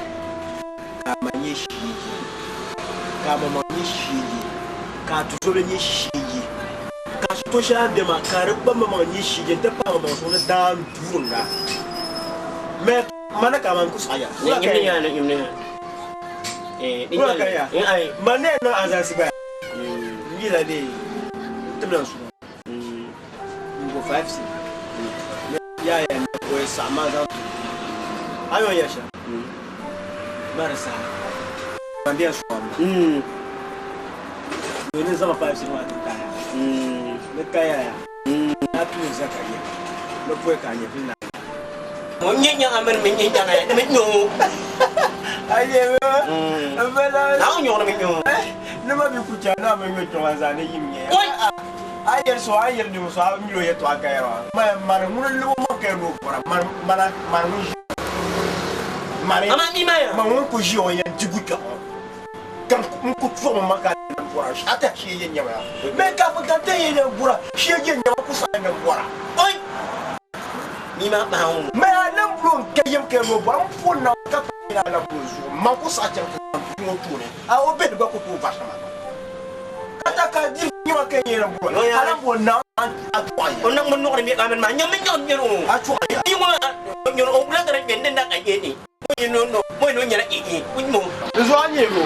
ka a ma nyɛ sheegi ka a mamaŋ nyɛ sheegi ka a tuzobili nyɛ sheegi ka a shito shɛli a ni be maa ka di gba mamaŋ nyɛ sheegi nti pahi mamaŋ suhu ni daan duuringa mɛ mana ka man ku saɣi ya wula ka ya wula ka ya man ne niŋ azansi gba n yila dee n timla n suhu n bo 5c ya ya ne o ye saɣi ma zaŋ ti a yɔn ya shɛm ma di saha man bɛn sɔŋ ma ni ni zaŋ 5c maa ti kaya ni kaya ya na tuun za ka yɛ ni pɔi ka a nyɛ pili na O nyɛ nyaŋa mini mi nyɛ nyaŋa ni mi nyoo. Naawuni nyɔɣu ni mi nyoo. Ni ma bi ku chɛ na mi nyɔ kpɛŋ zaa ni yim nyɛ. A yɛli so a yɛli ninvuɣ so a mili o yɛtɔɣa ka yɛri maa maya mani ŋuni n-lib o maŋ ka yɛli ni o bɔra mani mana mani ŋun ʒi mani Amaa mi maa ya. man ŋun ku ʒiya o yɛn di gu kpɛŋ ŋɔ ka n ku tuɣimi ma ka bɔra a tɛha shee yɛn nyɛma ya mɛ ka ka n tɛha yɛn bɔra shee yɛn nyɛma. ku saɣi ni bɔra. Oi! Mi ma kpahi ŋɔ. Mɛ a lan bulo n ka yim ka yɛn bɔra n puuni na ka kpahi na lan bulo zuɣu man ku saɣi chaŋ ti zaŋ bia ŋɔ tooni a o bihi gba ku tooi varisi ma ka ta ka di nyɛma ka yɛn bulo a lan bulo na a chɔɣi ya. O niŋ mi nuɣuri mi ka mini maa nyɛ mi nyɛ nyɛri o. A chɔɣi ya. Bia ŋɔ nyɛri o wula ka di nyɛ ni na ka yɛ ni. Mo yi no no mo yi no nyɛla i i o mo. Di zuɣu a nyɛ o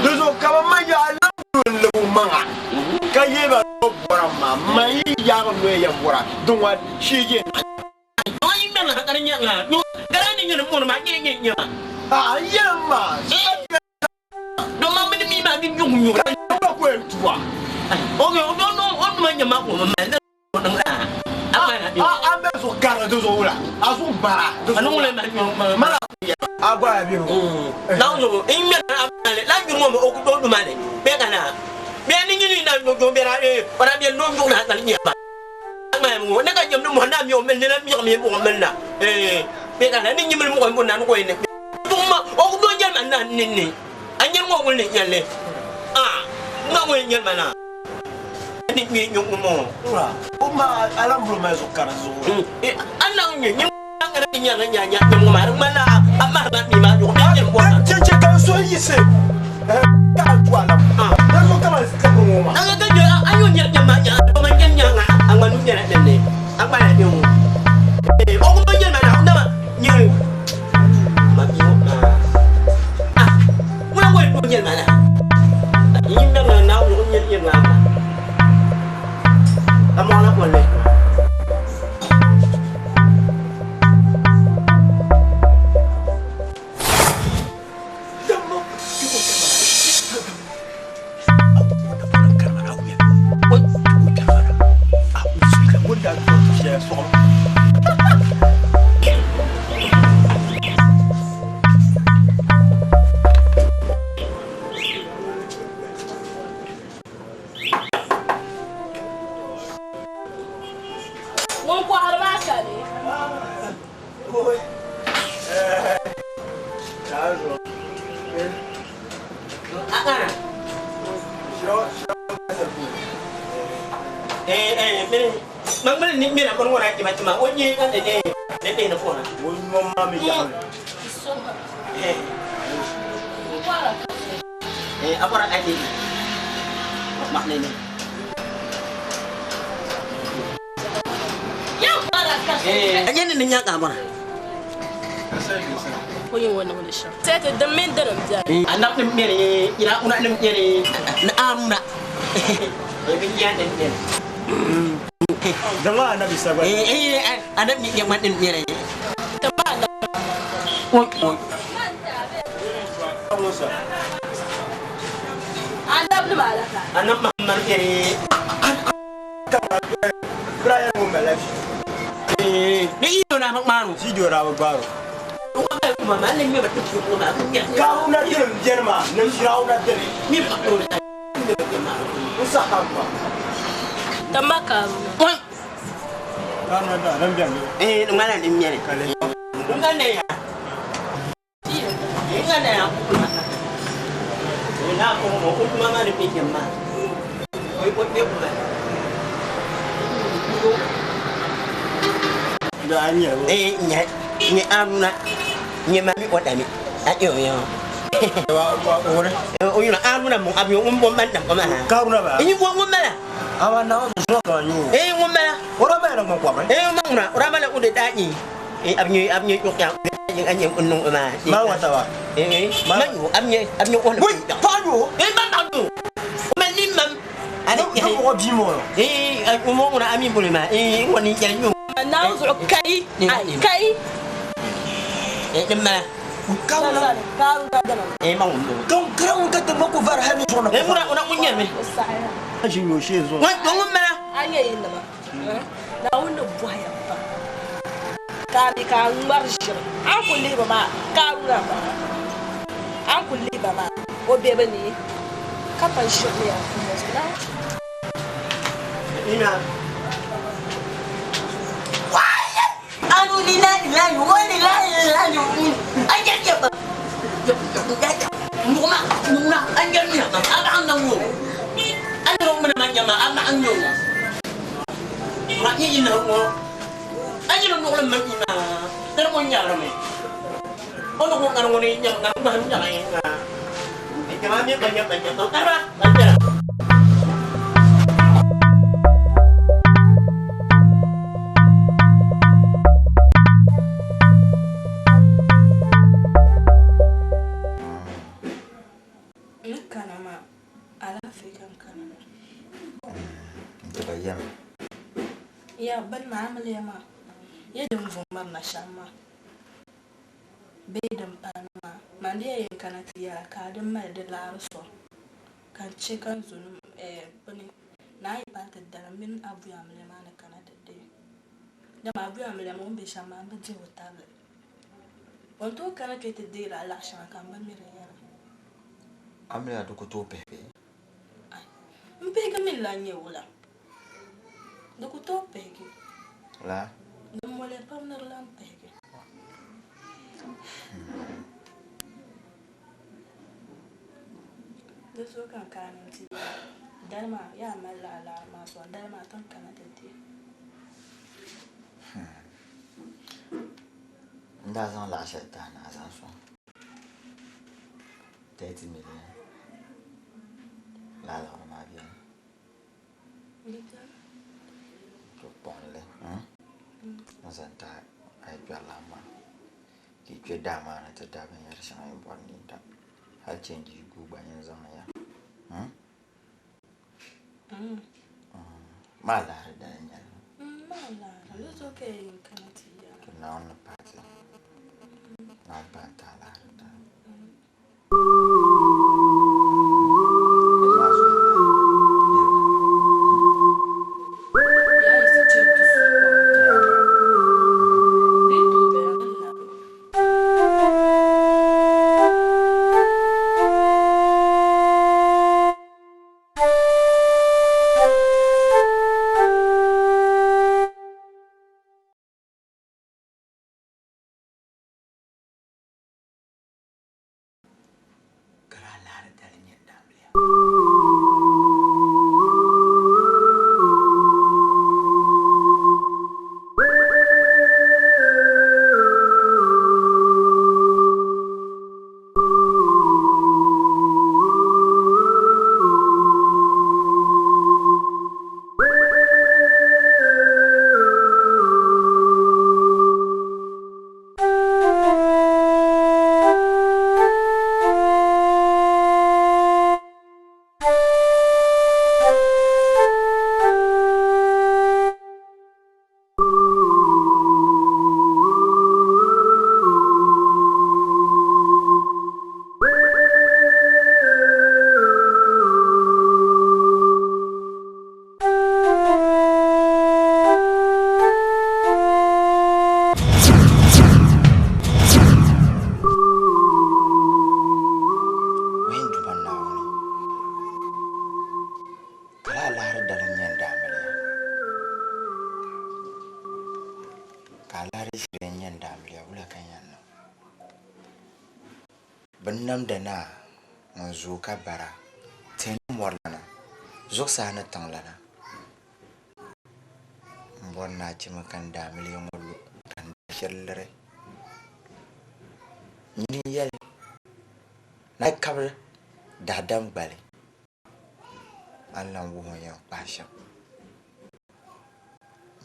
di zuɣu ka bi ma ya a lan bulo n lab o maŋa ka yɛ ba no bɔra maa man yi yaagi noya yɛn bɔra din ŋɔ shee yɛn Ŋun kɔhiri maa ka di. O yɛn ŋɔ niŋdi shɛm. Sɛti din mini dini m-beni. Anabi nima alaka. Tamba Karuna. Naawuni zuɣu kai ai kai. A nyɛ yi nima Naawuni ni bɔhiya pam ka a mi ka a ŋmari ʒiri a ni ku lihi ba maa Karuna m-bala a ni ku lihi ba maa o be bɛ ni ka pa ʒiri ni yɛn kum o zuɣu Naawuni. Ni yi niŋ ŋɔ, a yi ni nuɣili mini yi maa, di ni ŋun nyaɣirimi. O ni ku ŋari ŋuni nyaɣ ŋari ŋmahim nyaɣi ŋa. Nyama mi ba nyama nyama ŋariba ban kpɛra. N kana maa, alaafee ka n kana maa. N ti ba yɛm. Ya bini maa amiliya maa, ya din vu mirina shɛm maa bee din pali maa, man di yɛn kana ti yɛra ka a di mali di laari sɔŋ ka n che ka n zonim bini naan yi pali ti dali m mini Abuya amiliya maa ni kana ti deei. Dama Abuya amiliya maa o ni be shɛm maa m bi dihi o tabili. O ni tooi kana kpe ti deeri a laɣ shɛŋa ka m bi mi di yɛla. Amiliya di ku tooi pihi bee? Ai, m pihigi mi n-lan nyɛ wula? Di ku tooi pihigi. La? Di moliya pam ni di lan pihigi. Di zuɣu ka n kana ni n ti yɛli a, dali maa yaa malila a laɣiri maa sɔŋ, dali maa ti ni kana ti deei. N daa zaŋ laɣ shɛli tahi ni a zaŋ sɔŋ 30 million lala liɣiri maa beni. To kpuɣim li n zaŋ tahi a yi kpɛri lan maa ka yi kpe daa maa ni ti da binyɛr shɛŋa yi bɔri ni yi da hali chenji yi guui gba nyin zaŋ ya. Maa laɣiri dali n nyɛli. Maa laɣiri di zuɣu ka yi kana ti yɛra. To Naawuni ni pahi ti. Naawuni pahi ti a laɣiri dali. Yaa yi ti chɛ du su kom. Di yi tooi bela ni labi. Ka daa lahi dali nyɛ daamiliya. Wee Duuma Naawuni, ka lala laɣiri dali n-nyɛ n daamiliya, ka a laɣiri ʒiri n-nyɛ n daamiliya, wula ka n yɛn niŋ? Binnamda naa ŋun zooi ka bara, tihi ni mɔri lana, zuɣusaa ni tiŋ lana, m bɔri ni a chɛ ma ka n daamiliya ŋɔ lu ka n daa shiri liri. Nyini n-yɛli ni a yi kabi daadam gbali, a ni lan wuhi o ni yɛn kpahi shɛm.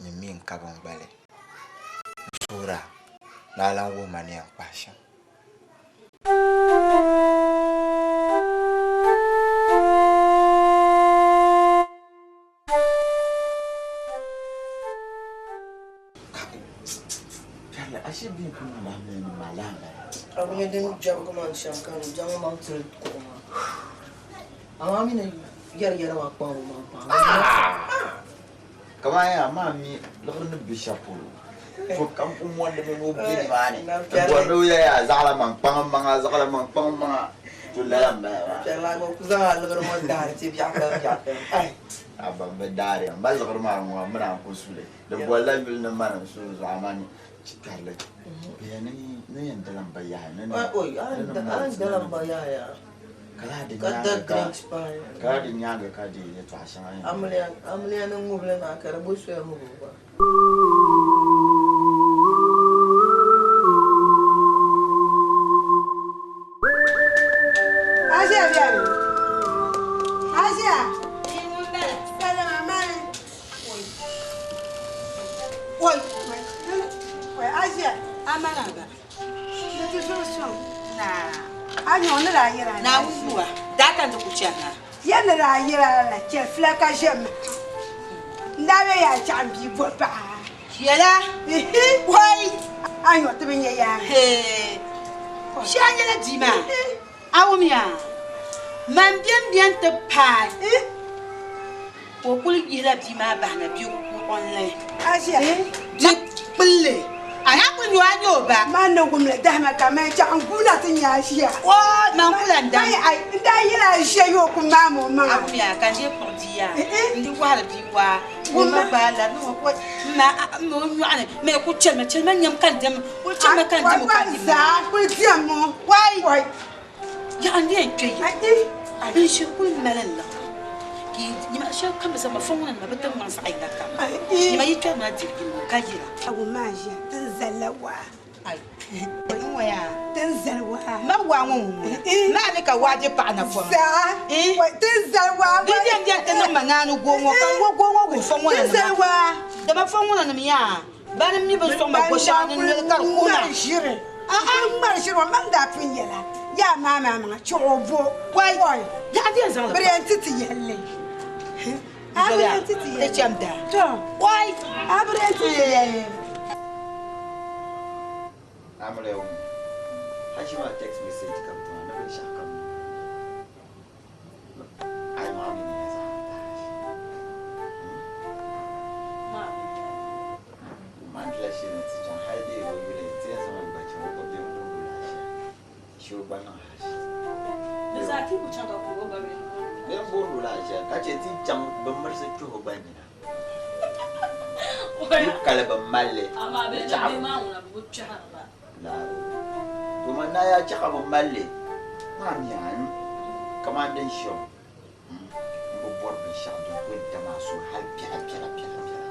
Nyini mi n-kabi n gbali n suhir a ni a lan wuhi ma ni yɛn kpahi shɛm. A bi nya din jɛbigi ma shɛm ka n zaŋ maŋ tiri kuɣu maa. Amaa a mi ni yɛri yɛla maa kpaŋ maŋ pam. Kaman yaa maa mi liɣiri ni be shɛli polo so kam ku mɔndi mi ni o be nimaani m-bɔri ni o yɛli yaa zaɣila maŋ kpaŋ m maŋa zaɣila maŋ kpaŋ m maŋa to lala m-bala maa. Piɛrila a gba ku zaŋ a liɣiri ŋɔ daari ti biɛɣu kam biɛɣu kam. Ai! A ba m bi daari ya m ba liɣiri maa ŋɔ m mi naan ku su li. Di bolila yuli ni mani n suhu zuɣu amaa ni chi kpɛrili bɛ yɛn ni ni yɛn dala m ba yaha ni ni Oi, a ni dala m ba yaha yaa. Ka laa di Ka da nyaanga ka drinks pahi. ka laa di nyaanga ka di yɛltɔɣa shɛŋa yɛn. Amiliya amiliya ni ŋubili maa ka di bo soya ŋubi o gba. Asia bɛni. Asia. Salama mani. Oi. Oi Asia. Amana ba. Ni ti zuɣu sɔŋ. Naa. A nyɔŋ ni daa yɛra. Naawuni yuwa. Daa ka n ti ku chani na. Yɛli ni daa yɛra la chɛ fila ka ʒɛmi. N daa bɛ yaa chaɣ n bia bɔri paɣa. Yɛla. Oi. A nyɔŋ ti bi nya yaa. Shɛli nyɛla bia maa. A wumya? Man bɛn bɛn ti paai ka o kuli yihila bia maa bahina bɛ kuɣinli. Asia. Bɛ kpulli. A yaa kuli nyo a nyɛ o ba. Man ni wumli dahima ka man chaɣ n guuna ti nya Asia. O, man kuli lan dam. Ai, ai, n daa yɛli Asia yi o ku maami o maŋa. A wumya ka n dee kpuɣi bia yaa. N di wɔhiri bia waa. Wumma gbaai la ni o ko ma m o nyɔɣu ni mɛ ku chɛlima chɛlima nyam ka n diɛm kuli chɛlima ka n diɛm ka Wa zaa kuli diɛm o. Wai! Yaha n yɛn kpe yi n shiri kuli mali n liɣiri ka yi nyima shɛli kam bi zaŋ ma fɔŋ ŋɔ nima bi ti ŋmaŋ zaɣ yinga kam nyima yi kpɛri ma diri yini ka yira. A wumma a ʒiya ti ni zalila waa. N ŋɔ yaa. Ti ni zali waa. Ma waa ŋɔ ŋun ŋuna. Maa mi ka waa je paɣa napɔŋ. Zaa. Ti ni zali waa. Di diɛm diɛm ti niŋ ma naani goo ŋɔ ka n wo goo ŋɔ wuhi fɔŋ ŋɔ Ti ni zali waa. Dama fɔŋ ŋɔ nanim yaa. Bani mi bi sɔŋ ma go shɛŋa ni noli ka di kuhina. Ŋmari ʒiri. Ŋmari ʒiri ŋɔ man daa pun yɛla yaa maa maa maŋa chuɣu o bo. Wai. Yaɣa di yɛn zaŋ li. Bɛ di yɛn ti ti yɛlli. A bi yɛn ti ti yɛlli. Ti cham daa. To. Wai. A bi yɛn ti ti yɛlli. Amiliya ŋɔ Haji maa text message ka bɛ ti ma ni binshɛɣu kam niŋ. A yi maa mi ni nyɛ zaɣ Mandila shee ti chaŋ hali dee o yuli ti yɛn zaŋ o gba chaŋ o gba bɛ n-booni o lahiʒia shee o gba niŋ hashi. Bɛ n-booni o lahiʒia ka che ti chaŋ bɛ mirisi kpihi o gba nina. Yi kali bɛ mali li. To man naa yaa chɛ ka bɛ mali li maa mi a kamani din shɛm n bi bɔri binshɛɣu din ku yɛn tam a suhu hali piɛla piɛla piɛla piɛla.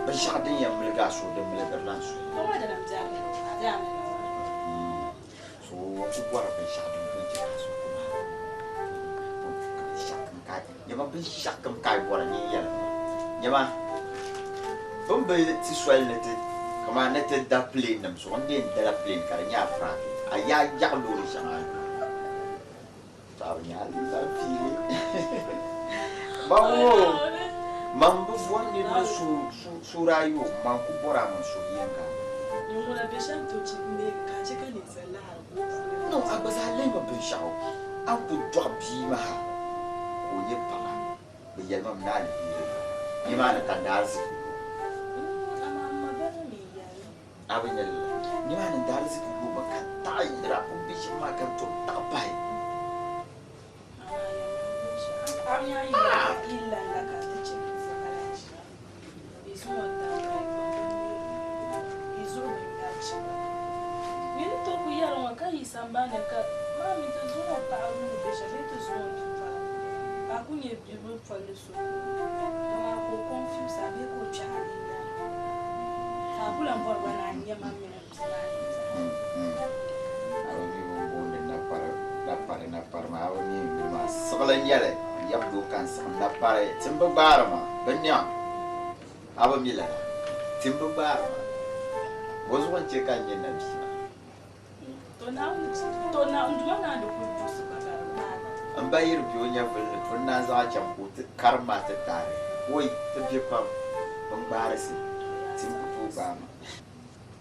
Binshɛɣu din yɛn miligi a suhu di miligirila n suhu. So n ku bɔri binshɛɣu din ku yɛn chɛ ka a suhu ku maagi. Nyama binshɛɣu kam ka a yi bɔra nyin yɛlim ma. Nyama bɛ ni bi ti soli ni ti kamani ni ti da plane nim zuɣu n dee n dala plane ka di nyɛ a private a yaa yaɣi loori shɛŋa a yuli to a bi nya a piili man ŋɔ man bi bɔri niriba suuri ayi o man ku bɔri a mini suhu yinga. No a gba zaa lihimi binshɛɣu a ni ku dɔɣi bia maa ka o nyɛ paɣa bɛ yɛli ma mi ni aliheri nimaani ka n daa ariziki yo. A bi nya lala. Nimaani n daa ariziki yo ba ka taɣi yira o bɛ shɛm maa ka n tom taɣi pahi. Siɣili n nyɛli n yab doo ka n siɣim napari ti n bi gbaari ma bɛ niɛm a bi mi lala ti n bi gbaari ma bɔ zuɣu n chɛ ka n nyɛ nabia maa. N ba yiri be o nyɛvili ni to n naan zaŋ a chaŋ ka o ti karim ma ti taari woi ti be pam bin gbaarisi ti n ku tooi gbaai ma.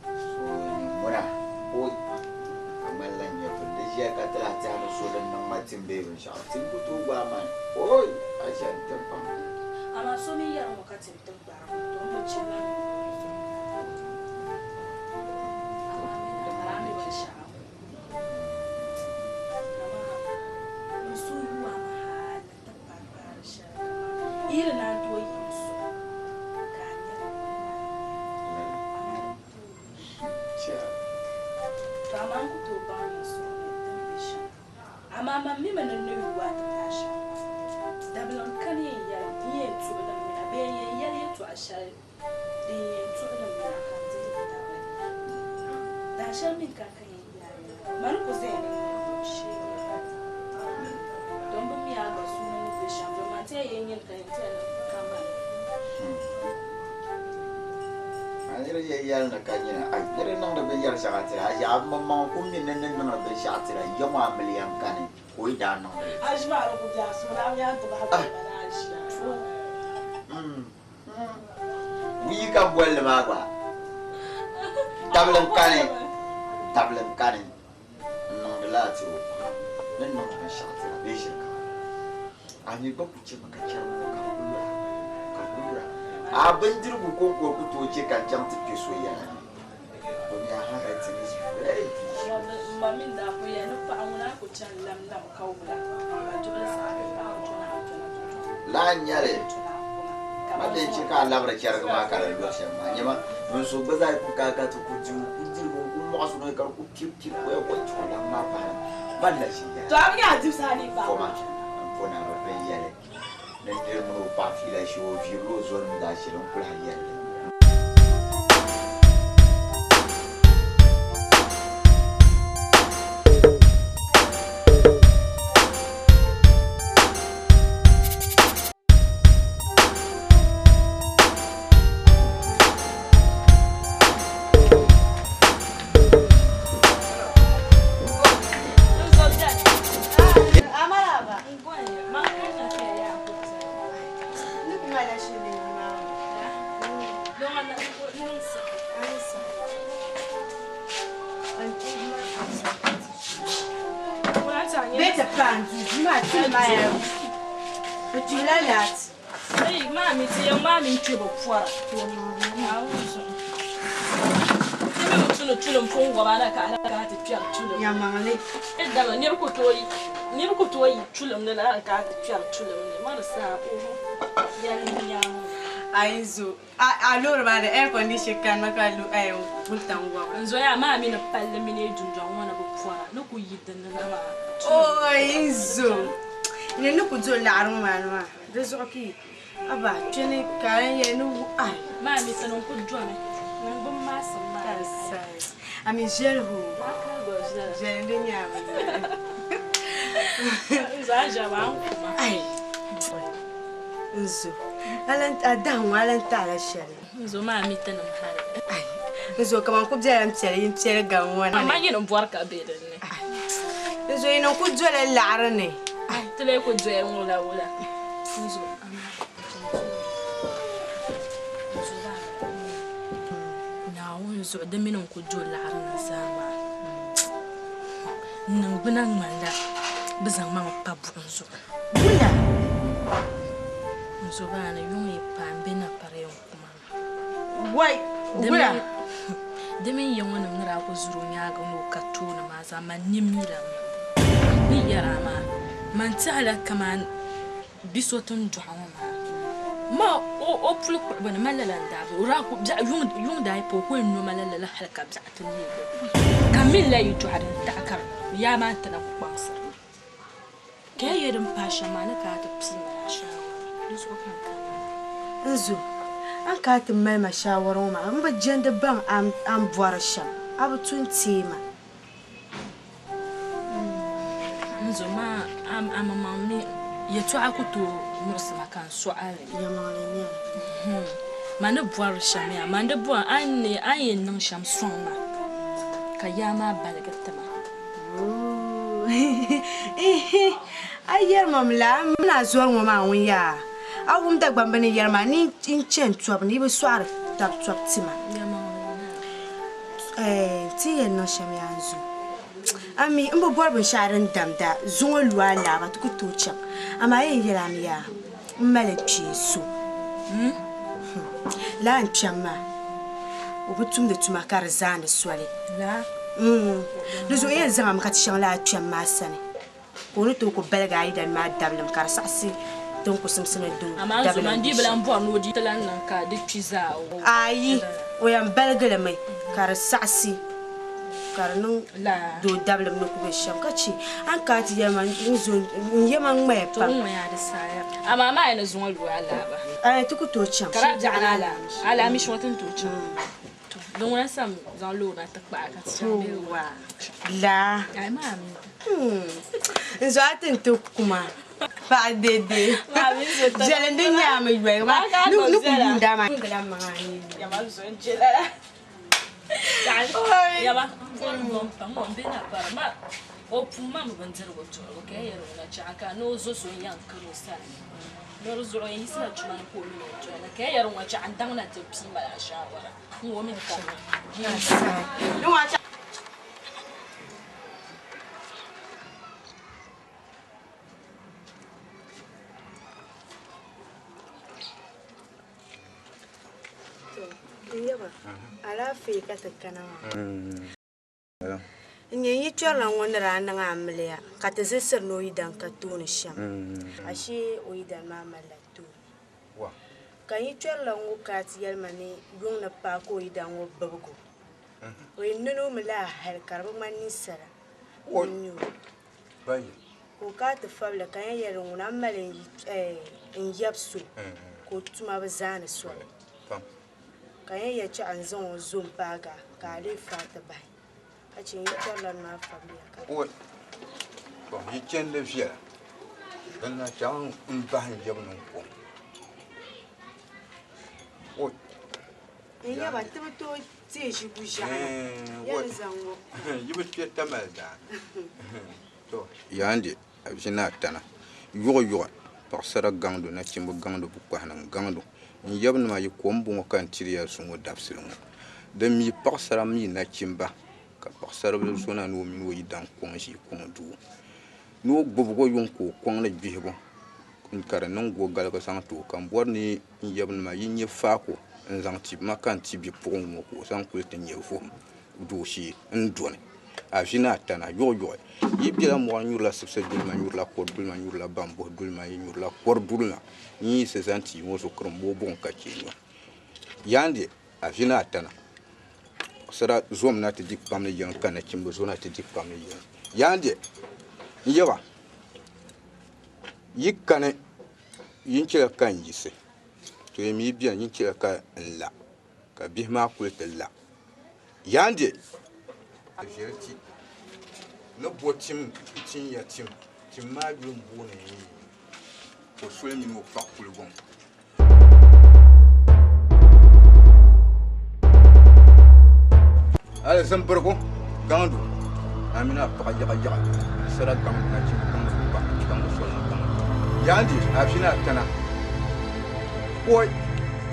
So ni muna woi a ŋmanila n nyɛvili di ʒiya ka ti lahi tɛha ni so din niŋ ma tim bee binshɛɣu ti n ku tooi gbaai ma ni woi a ʒiya n tim pam. shɛli mi n-kani ka yɛn yaai ya. Mani ku zaya ni n shee Don bi mi a gba suuna ni be shɛm don man tiya yɛn nyini ka yɛn tiya ni ka mani. A niri yɛn yɛli ni ka nyina a niri niŋdi binyɛri shɛŋa tira a yaa maŋmaŋ ku mi ni ni niŋdi binshɛɣu tira ya ŋɔ amiliya n-kani ka o yi daa niŋdi li. A ʒi maa ni ku be a suuna a mi a ni ti bahi boli ma ni a ʒiya. Buyi ka bolli maa gba tabili n-kani tabili n-kani n-niŋdi lala tiri o paɣa ni niŋdi binshɛɣu tira bee ʒiri ka a mi gba ku chɛmi ka chɛri ŋɔ ka di ku lura ka di ku lura a bindirigu kɔŋko ku tooi chɛ ka n chaŋ ti kpe so yɛla ni domi a handwriting is very beautiful. M ma mini daa ku yɛli ni paɣa ŋuna a ku chani lamlam ka wula ka duɣili saha ni paɣa duna a duna duna. Laa n-nyɛ li ma bee n-chɛ ka a labiri chɛrigi maa ka di luri shɛm maa nyama n so gba zaa ku ka ka ti ku di o ku dirigu n ku mɔɣisi o ka di ku pip pip o ya chuɣu lam maa pahi man na ʒi yɛla To a bi nya a dibisi a ni paɣa foma n po na bi bin yɛli ni niri mini o paɣa fiila shee o viirila o zonim daashili n ku lahi yɛli li. Bɛ ti paai n-du maa tuli maa yaa bɛ tuhila laati. Maa mi ti yɛn maa mi n-kpe bɛ pɔra. Ti mi bi tuli tulim pun wɔba na ka a na ti kpɛri tulim. Yɛlimaŋli. Dama nir ku tooi yi tulim ni na ka a ti kpɛri tulim ni. Ma di saha oho yɛli n nyaŋ o. A yi zo a loori maa ni air condition kani ma ka lu wuntaŋ wɔbu. N zoya maa mi ni palli mini dundɔŋ ŋɔ ni bi pɔra ni ku yi din ni na maa. Oi n zo ni ni ku do laɣiri ŋɔ maa ni maa di zuɣu ki aba kpɛni ka a yɛn yɛli ni ai. Maa mi ti niŋ ku domi niŋgbun maasim maa. A mi ʒɛli hoo. Ʒɛli di nyaami. N zo a ʒɛba a ni kuma. Ai n zo a dahi ŋɔ a lan taɣila shɛli. N zo maa mi ti niŋ hali. N zo kaman ku bela n piɛli yin piɛli gaŋ ŋɔ ni. Amaa nyini bɔri ka be din ni. N zo yi niŋ ku dola laɣiri ni. Ti lee ku doya ŋɔ la wula. N zo Naawuni zuɣu di mini n ku do laɣiri ni zaa maa n niŋgbuna ŋmanila bɛ zaŋ ma mi pa buɣim zuɣu. Wula? N zo maa ni yuŋ yi paai m be napari yɛn ku ma mi. Wai! Wula? Di mini ya ŋɔ nim ni daa ku zuri o nyaaŋa ni o ka tooni maa zaa man nini mi lan niŋ. Ni yɛri a maa, man tɛhila kaman bi so ti ni dɔɣi ŋɔ maa, ma o puli kpuɣibu ni ma lala n-daa be o daa ku biɛɣu yuŋ daa yi pa o ka o yɛn no ma la lala hali ka biɛɣu ti neegi ka m mi la yi dɔɣi din taɣi ka yaa maa ti na ku kpaŋsiri ma. Ka ya yɛ din pahi shɛm maa ni ka a ti pii ma la shaawara, di zuɣu ka n kana. N zo, a ni ka a ti mali ma shaawara ŋɔ maa, m bi jɛndi baŋ a ni bɔri shɛm, a bi tu n-teei ma. N zo maa, amaŋmaŋ mi yɛtɔɣa ku tooi muɣisi ma ka n sɔɣi li. Yɛlimaŋli n-nyɛ li. Ma ni bɔri shɛm yaa, man di bɔri a ni yɛn niŋ shɛm sɔŋ ma ka yaa maa baligi ti ma. A yɛri ma mi la, m mini a zɔri ŋɔ maa ŋun yaa, a wum Dagbamba ni yɛri maa ni n chani tɔbu ni yi bi sɔɣiri tab tɔbu ti ma. Ti ni yɛn niŋ shɛm yaa n-zo. A mi, m bi bɔri binshɛɣu din damda zuŋɔ lu a laaba ti ku tooi chaŋ. Amaa a yɛn yɛli a mi yaa, m mali kpee so. Lala n kpɛm maa, o bi tumdi tuma ka di zaandi soli. Di zuɣu yɛn zaŋ a mi ka ti chaŋ lala kpɛm maa sani ka o ni tooi ku baligi a yidana maa dabilim ka di saɣisi din ku simsi ni doo dabilim di shɛm. Ayi, o yɛn baligi li mi ka di saɣisi ka di niŋ doo dabilim ni ku be shɛm ka che a ni kana ti yɛli ma n zo n yɛma ŋmaya pam. Ayi, ti ku tooi chaŋ. Di ŋuna sam zaŋ loori na ti kpahi ka ti chaŋ bee wa. Laa. Ai maa mi. N zuɣu a ti n ti kuma. Paɣa dede. Viɛlim din nyɛ a mi yoli maa. Ni ku yuunda maa. N maŋa a ni. Yaba zo n je lala. Yaba n be na para ma o pun ma mi bindirigu duɣibu ka yɛli ŋuna chaɣa ka ni o zo so n yɛn kari o sani ni di zuɣu n yiɣisila tuma ni ka o mini o doli na ka yɛli ŋɔ chaɣa n daŋ na ti pii ma la shaawara n ŋɔ mini karima. N yaba alaafee ka ti kana maa. N nyɛ n yi kpɛrila ŋɔ ni daa niŋ amiliya ka ti zilisiri ni o yidan ka tooni shɛm. Ashee o yidan maa malila tooni. Ka n yi kpɛrila ŋɔ ka ti yɛli ma ni yuŋ ni paai ka o yidan ŋɔ bibigi o. O yi nini o mi laa hali ka di bi ŋmani ninsala n-nyɛ o. Ka o kana ti fabila ka n yɛn yɛli ŋuna m mali n yab so ka o tuma bi zaani soli. Ka n yɛn yɛli chaɣ n zaŋ o zo m-paagi a ka a lee faai ti bahi ka chɛ n yi kpɛrilana maa fabiliya ka. Oi! Tɔ! Yi chandi viɛla, din na chaŋ m-bahi n yab niŋ kom. Oi! N yaba ti bi tooi teei ʒi gu ʒiɛɣu na, ya ni zaŋ ŋɔ. Yi bi kpe Tamale daa ni. Tɔ! Yaandi, a ʒini a tana. Yuɣi yuɣi, paɣisara gaŋdu, nachimba gaŋdu, bukpahinim gaŋdu. N yabinima, yi kom bɔŋɔ ka n tiri ya zuŋɔ dabisili ŋɔ. Din mi paɣisara mi nachimba, ka paɣisaribila zo na ni o mini o yidan kɔŋ ʒii kɔŋ duu. Ni o gbibigi o yuŋ ka o kɔŋ ni gbihibu ka di niŋ go galigi zaŋ ti o, ka m bɔri ni n yabinima yi nya faako n-zaŋ ti ma ka n ti bipuɣiŋga ŋɔ ka o zaŋ kuli ti nya vuhim dooshee n-dɔni. A ʒini a tana yuɣiyuɣi. Yi bela mɔɣu ni nyurila sibisi dulima, nyurila kɔr dulima, nyurila bambuhi dulima, yi nyurila kɔr dulima n-yiɣisi zani tia ŋɔ zuɣu kirimboo buɣim ka chɛ nyɔ. Yaandi, a ʒini a tana. Paɣisara zom na ti di kpamli yiŋ ka nachimba zo na ti di kpamli yiŋ. Yaandi, n yaba, yi kani yin chɛla ka n yiɣisi, to yi mi yi beni yin chɛla ka n la, ka bihi maa kuli ti la. Yaandi, a ʒiri ti ni bo tim tin ya tim, tim maa yuli m-booni Kosoli mini o paɣa Kuligɔŋ. Alizambirigu gaŋdu a mini a paɣa yaɣa yaɣa sara gaŋdu nachimba gaŋdu paɣa gaŋdu soli gaŋdu yaandi a ʒini a tana koi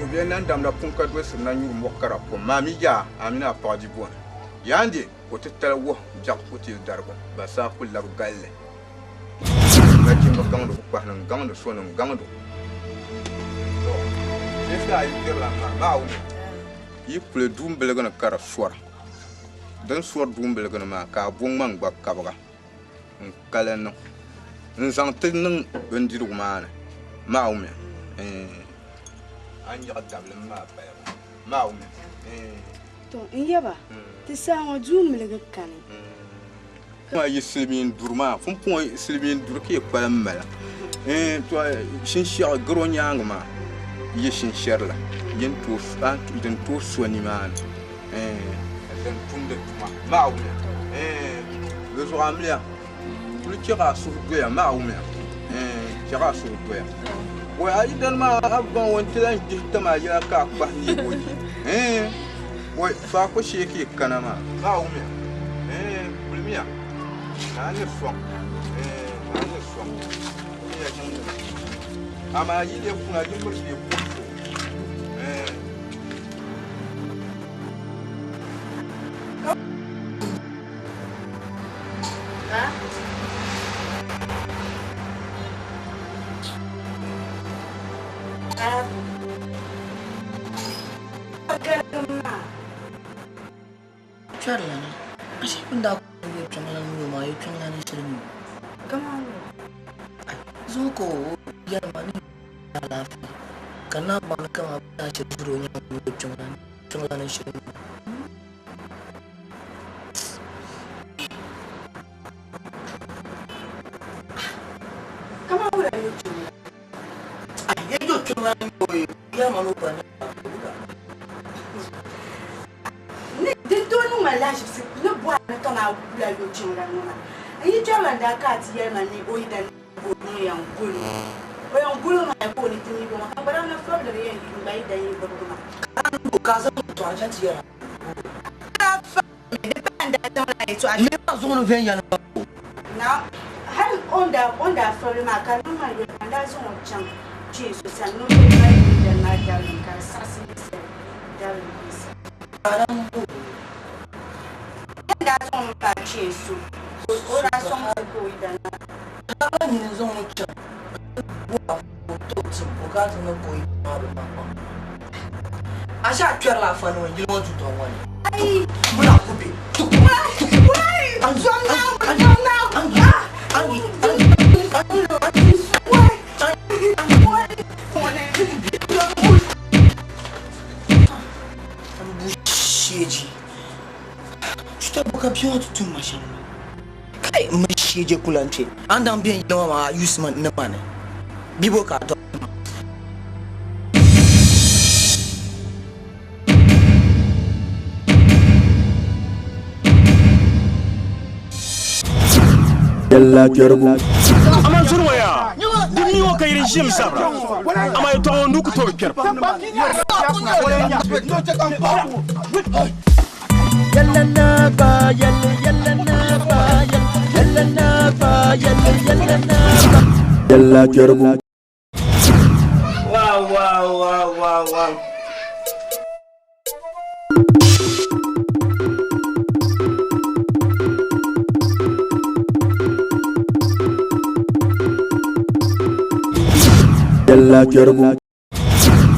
o bɛ nandamda pun ka dolisiri na nyuri mɔɣu kara kom maa mi yaa a mini a paɣa di boni yaandi o ti tali wuhi biɛɣu o ti darigu ba saa ku labi galli Nachimba gaŋdi kukpahinim gaŋdi sonim gaŋdu. To, shee ka a yi kpɛrila maa, Naawuni yi kuli duumbiligi ni ka di sɔra. Din sɔri duumbiligi ni maa ka a bo ŋmani gba kabiga n-kali niŋ n-zaŋ ti niŋ bindirigu maa ni. Naawuni, a ni nyaɣi dabilim maa balibu. Naawuni. To, n yaba, ti saha ŋɔ duumbiligi kani. Maa yi silimiin duri maa pumpɔŋɔ silimiin duri ka yi kpalim mala to shinshaɣu garo nyaangi maa yi shinshɛri la din tooi so nimaani din tumdi tuma maa wumiya di zuɣu amiliya kuli chɛ ka a suhu doya maa wumiya chɛ ka a suhu doya wai a yidana maa a bi baŋ o ni ti lahi gbihi tam a yɛla ka a kpahi neegi o ji Wai faako shee ka yi kana maa maa wumiya ɛɛn kulimiya naa ni sɔŋ ɛɛn naa ni sɔŋ kulimiya niŋdi amaa yi lee kuna yi miri bee kuɣusi ɛɛn. Kpɛrilana, a shee pun daa kuli yo kpiɔŋlan nyo maa, yo kpiɔŋlan n-shiri nyo. Zuŋɔ ka o yɛli ma ni alaafee, ka n naan baŋ ni kaman bɛ daa shiri ʒiri o nyaŋ ni yo kpiɔŋlan n-shiri nyo. Kaman wula yo kpiɔŋlan? Ai, yo kpiɔŋlan nyo, yɛli ma ni o ba ni alaafee. Din tooi niŋ ma lahiʒibisi ni bɔhiri ni kaman a gula yo kpiɔŋ la ŋɔ maa. N yi kpɛrila n daa ka a ti yɛli ma ni o yidana ka o ni yɛn gul o. O yɛn gul o maa ya ka o ni ti mi bo maa, ka n gba daa na fabili di yɛn yi n gba yi dan yi gbibigi maa. Ka a ni bo ka a zaŋ yɛtɔɣa chaŋ ti yɛri a A fabili mi, di pahi n daa zaŋla yɛtɔɣa Mii maa zuɣu ni viɛnyɛliŋga o. Na, hal o ni daa o ni daa fabili maa ka di niŋ ma yoli ka n daa zaŋ o chaŋ kpee so sani ni o ti mali o yidana maa dabilim ka di saɣisi ninsal dabilim ninsal. Ka a daa bo o. N daa zaŋ o mi paai kpee so ka o daa sɔŋ ti ka o yidana maa. Ka a nyini zaŋ o chaŋ bo a o ti o tim o ka a ti niŋ ka o yidana maa bi baŋ kpaŋ. A shee a kpɛrila afa nima yili ŋɔ dundɔŋ ŋɔ ni. Bula ku be. N bu sheeji. Chuta bo ka bia ŋɔ ti tum ma shɛm ŋɔ. Kai m mini sheeje ku lan kpe. A ni daŋ bɛn yili ŋɔ maa yusi ma ni ma ni. Bia bo ka a dɔɣi ma. Yɛlla kpɛrigu. Amaa zuri ŋɔ yaa, di mi ŋɔ ka yiri ʒim zabira, amaa yɛtɔɣa ŋɔ nuu ku tooi kpɛri. Yɛlla kpɛrigu. Wow, wow, wow, wow, wow. Yɛlla kpɛrigu.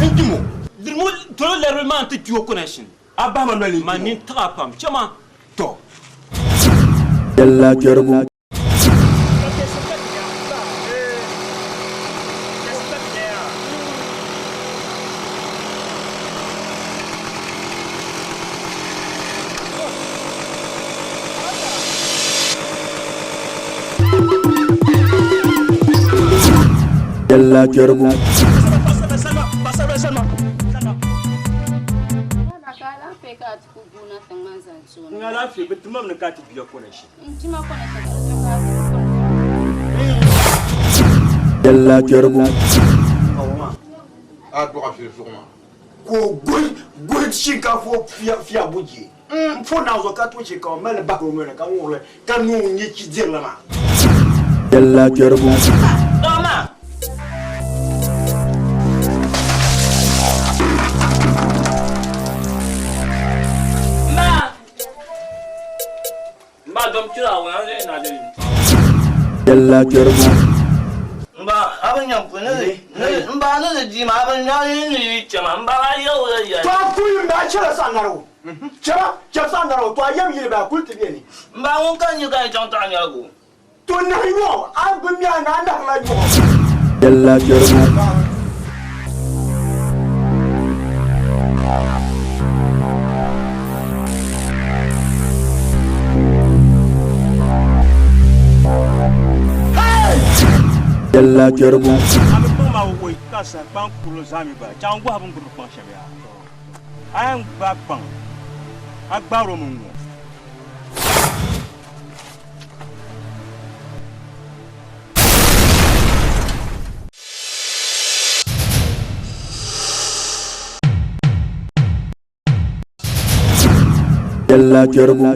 N dimo dirimo tolo lɛrili maa n-ti kpi o connection. A bahi ma noli n-dimo. Ma nini tiɣi a pam. Chɛ ma. Tɔ. Yɛlla kpɛrigu. Yɛlla kpɛrigu. N alaafee bi timam ni ka ti bia connection. Yɛlla kpɛrigu. A dɔɣi fili zuɣu maa. Ka o guhi guhi shinkafo fiɛbu je m-po naai zuɣu ka tooi chɛ ka o mali bahi o noli ni ka wuɣi li ka niŋ o nyɛ chi dirili maa. Yɛlla kpɛrigu. Yɛlla kpɛrigu. To a kuli m ba chɛla saŋnarigu chɛba chɛb saŋnarigu to a yɛm yili ba kuli ti beni. To nahi nyɔɣu a bi mi a ni a nahila nyɔɣu. Yɛlla kpɛrigu. Yɛlla kpɛrigu. A bi kpaŋ maa o ka sa kpaŋ kurili zaa mi gba chaŋ gɔhi bin gbubi kpaŋ shɛm yaa. A yɛn gbaai kpaŋ a gbaari o mi ŋ-ŋɔ. Yɛlla kpɛrigu.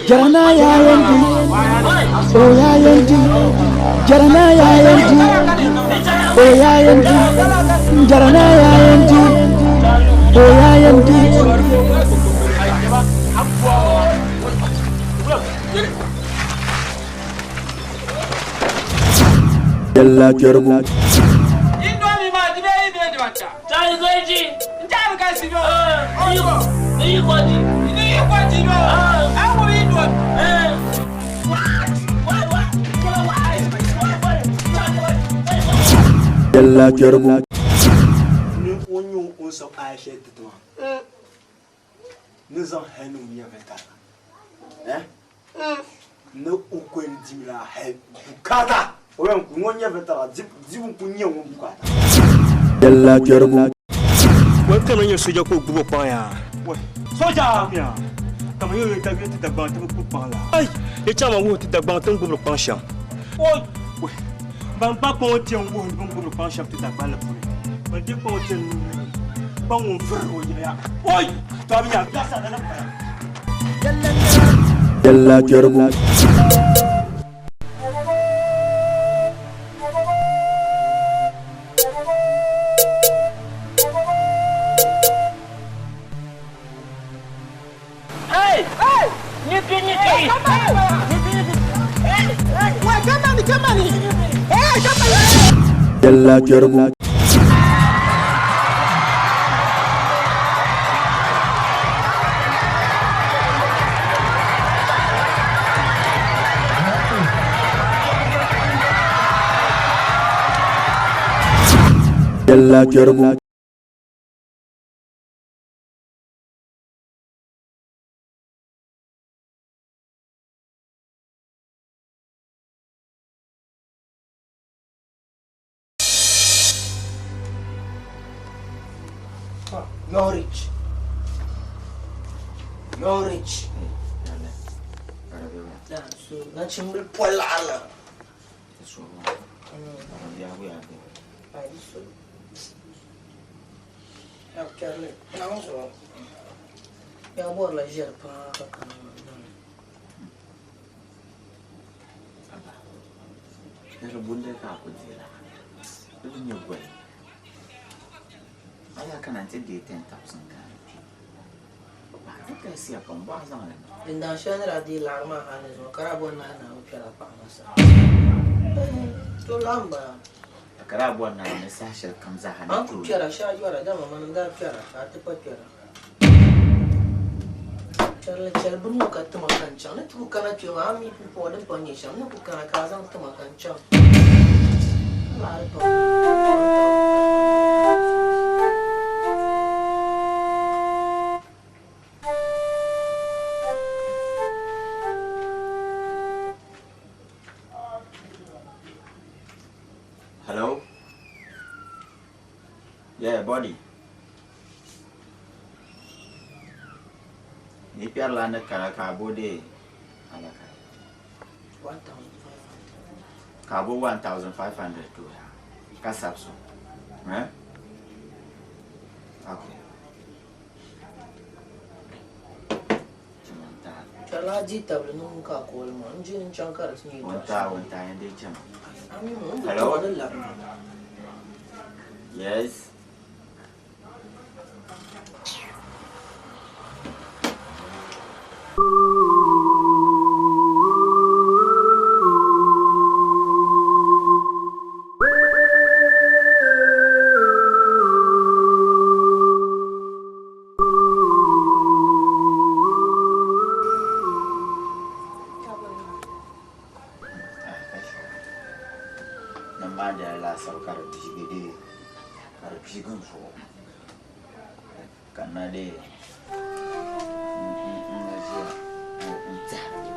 Jarana ya yandi, o ya yandi, jarana ya yandi, o ya yandi, jarana ya yandi, o ya yandi. Yɛlla kpɛrigu. Yɛlla kpɛrigu. Ni o nyɛ o ni sab aya shɛli ti ti maa ni zaŋ hal ni o nyɛvili tariga ni o ko yɛn dimla hal bukaata o yɛn ku ŋɔ nyɛvili tariga dibu n-ku nyɛ ŋun bukaata. Yɛlla kpɛrigu. Wani kama nyɛ soja ka o gbubi o kpaŋ yaa. Soja! Kama yɛ yɛ ti Dagbaŋ ti bi gbubi kpaŋ la. Ai! Yɛ chama wuhi ti Dagbaŋ ti ni gbubiri kpaŋ shɛm. Oi! Ban gba kpaŋ o ti yɛn wuhi ni bɛ ni gbubiri kpaŋ shɛm ti Dagbaŋ la puuni. Ban di kpaŋ o ti yɛn kpaŋ ŋun vuri o yiɣiya. Oi! To a bi nya biɛɣu lala m-bala. Yɛlla kpɛrigu. Hey! Hey! Nyipi nyipi! Yɛlla kpɛrigu. Yɛlla kpɛrigu. Norwich. Norwich. Nachimbili poli laɣiri la. Ya bɔrila ʒiɛri paa ka kana maa niŋ. Di bundiri ka a ku deei la, di bi nyɛ goli. A yaa kana nti deei 10,000 Ghana kpe. Ba di galisiya pam, bɔ a zaŋ li niŋ? Din daŋ shɛli ni daa deei laɣiri maa hali ni zuŋɔ ka daa bɔri ni a naai kpɛla paɣa maa sani. To lahi m-bala. Ka daa bɔri ni a ni saha shɛli kam zaa ha ni A ni ku tooi. kpɛra, shee a yɔra, dama mani n-daa kpɛra ka a ti pa kpɛra. Chɛrili chɛli bini ŋɔ ka tima ka n chaŋ. Ni ti ku kana kpe maa, a mi pumpɔŋɔ din pa nyɛ shɛm. Ni ku kana ka a zaŋ tima ka n chaŋ. Ka laɣiri pam. Hello? Yeah, buddy. Ni kpɛrila ni kana ka a bo dee alaka. Ka a bo 1500 to ya ka sabi so. Eh? Okay. Chɛrila a di tabili ni ŋun ka a kooli maa n je ni n chaŋ ka di ti nyɛ Wuntaa wuntaa yɛn dii chɛmi. A mi ŋun bi Hello? tɔɣi ni labina. Yes. Nam maa dali laasabu ka di piigi dee ka di piigi n zuɣu ka n na dee n na ʒiya n tɛhiri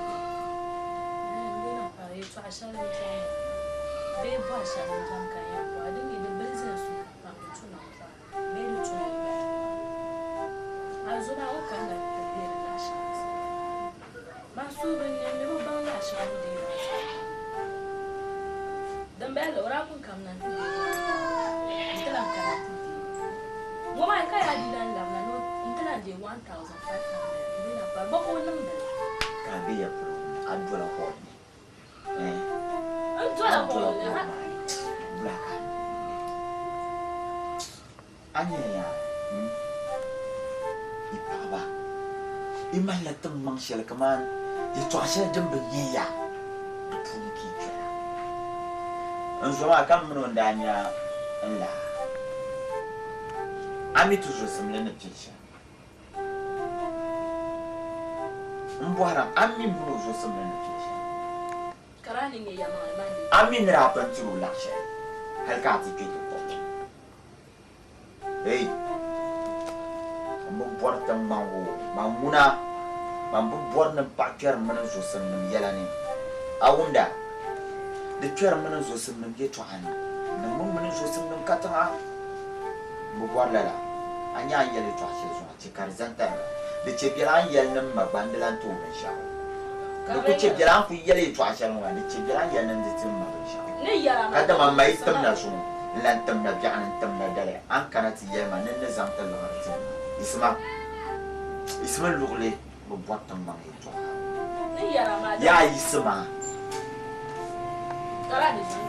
Ka a be ya polo a dola hall ni eh a dola hall maa ni bula ka a nya ya hmm yi paɣaba yi malila tiŋ maŋ shɛli kaman yɛltɔɣa shɛli din bi nyɛ ya di puuni ka yi kpɛra n zo maa ka m mini o n daa nya n laa a mi ti zosimli ni pili shɛm M bɔhira a mi mini o zosimli ni pili shɛm? A mi ni daa pun tiri o laɣ shɛli hal ka a ti kpe ti kɔbu? Hey! M bi bɔri tiŋgbani ŋɔ, man ŋuna, man bi bɔri ni m paɣ kpɛri m mini n zosimnim yɛla ni. A wumda? Di kpɛri m mini n zosimnim yɛtɔɣa ni. Niŋmi m mini n zosimnim katiŋa. M bi bɔri lala. A nya a ni yɛli yɛtɔɣ shɛli zuŋɔ, chɛ ka di zani tariga. Di chɛ biɛla a ni yɛli ni m ma gba n-di lan ti o binshɛɣu. Di ku chɛ biɛla a ni kul yɛli yɛtɔɣa shɛli ŋɔ maa, di chɛ biɛla a ni yɛli ni n di ti m ma binshɛɣu. Ka dama m ma yi tim na zuŋɔ, n lan tim na biɛɣuni n-tim na dali, a ni kana ti yɛli ma ni n ni zaŋ ti liɣiri ti m ma. Yiɣisima, yiɣisimi luɣili bi bɔri tiŋgbɔŋ yɛtɔɣa. Yaa yiɣisima,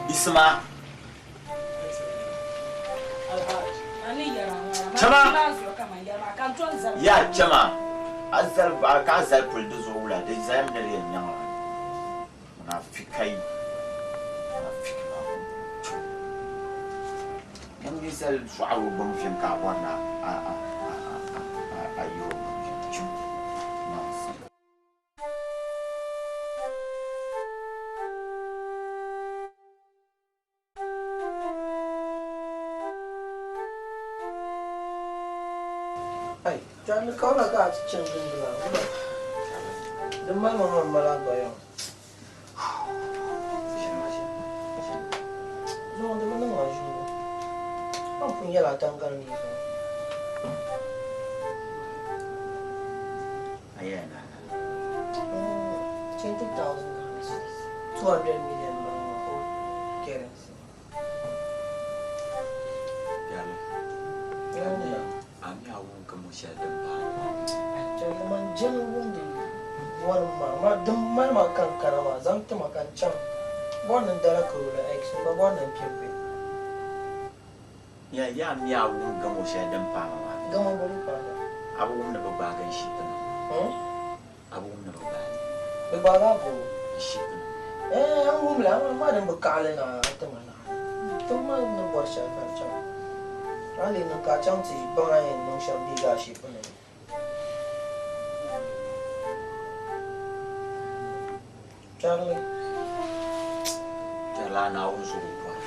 yiɣisima. Chama! Yaa chama! A zali ka a zali puli di zuɣu wula di zayam ni di yɛn nyaŋ a. Munafika yi. Munafiki maa ŋun to. Ŋun mi zali sɔɣiri o gbaŋ viɛm ka a bɔri ni a a a a yiri o gbaŋ viɛm. Chim. Nonsense. Ai, tani ka wula ka a ti chaŋ gindi la? Wula? Din mali ma maa m-mali a gba yaŋ. Zuŋɔ di bi niŋ ma ʒibu. A ni pun yɛli a taŋgali mi zuŋɔ. 20,000 dollars, 200 million bala maa old currency. A mi a wum gamo shɛli din paai maa? Chɛli man jɛli wumdi bɔrim maa, ma din mali ma ka n kana maa zaŋ ti ma ka n chaŋ. Bɔri ni n dala Corolla X, n gba bɔri ni n piɛbi. Ya yaa mi a wum gamo shɛli din paai ma maa? Gamo bɔ n paai ma? A bi wum ni bɛ gbaagi n ship ni? A bi wum ni bɛ gbaai li? Bɛ gbaagi a bɔ? N ship ni. Ɛɛh, n wum li, amaa din bi kaɣili na ti ma naɣi. Ti ma ni bɔri shɛli ka n chaŋ. A ni lee niŋ ka a chaŋ ti baŋ a yɛn niŋ shɛm deegi a ship ni. Charlie. Charlie, a Naawuni zuɣu pɔri.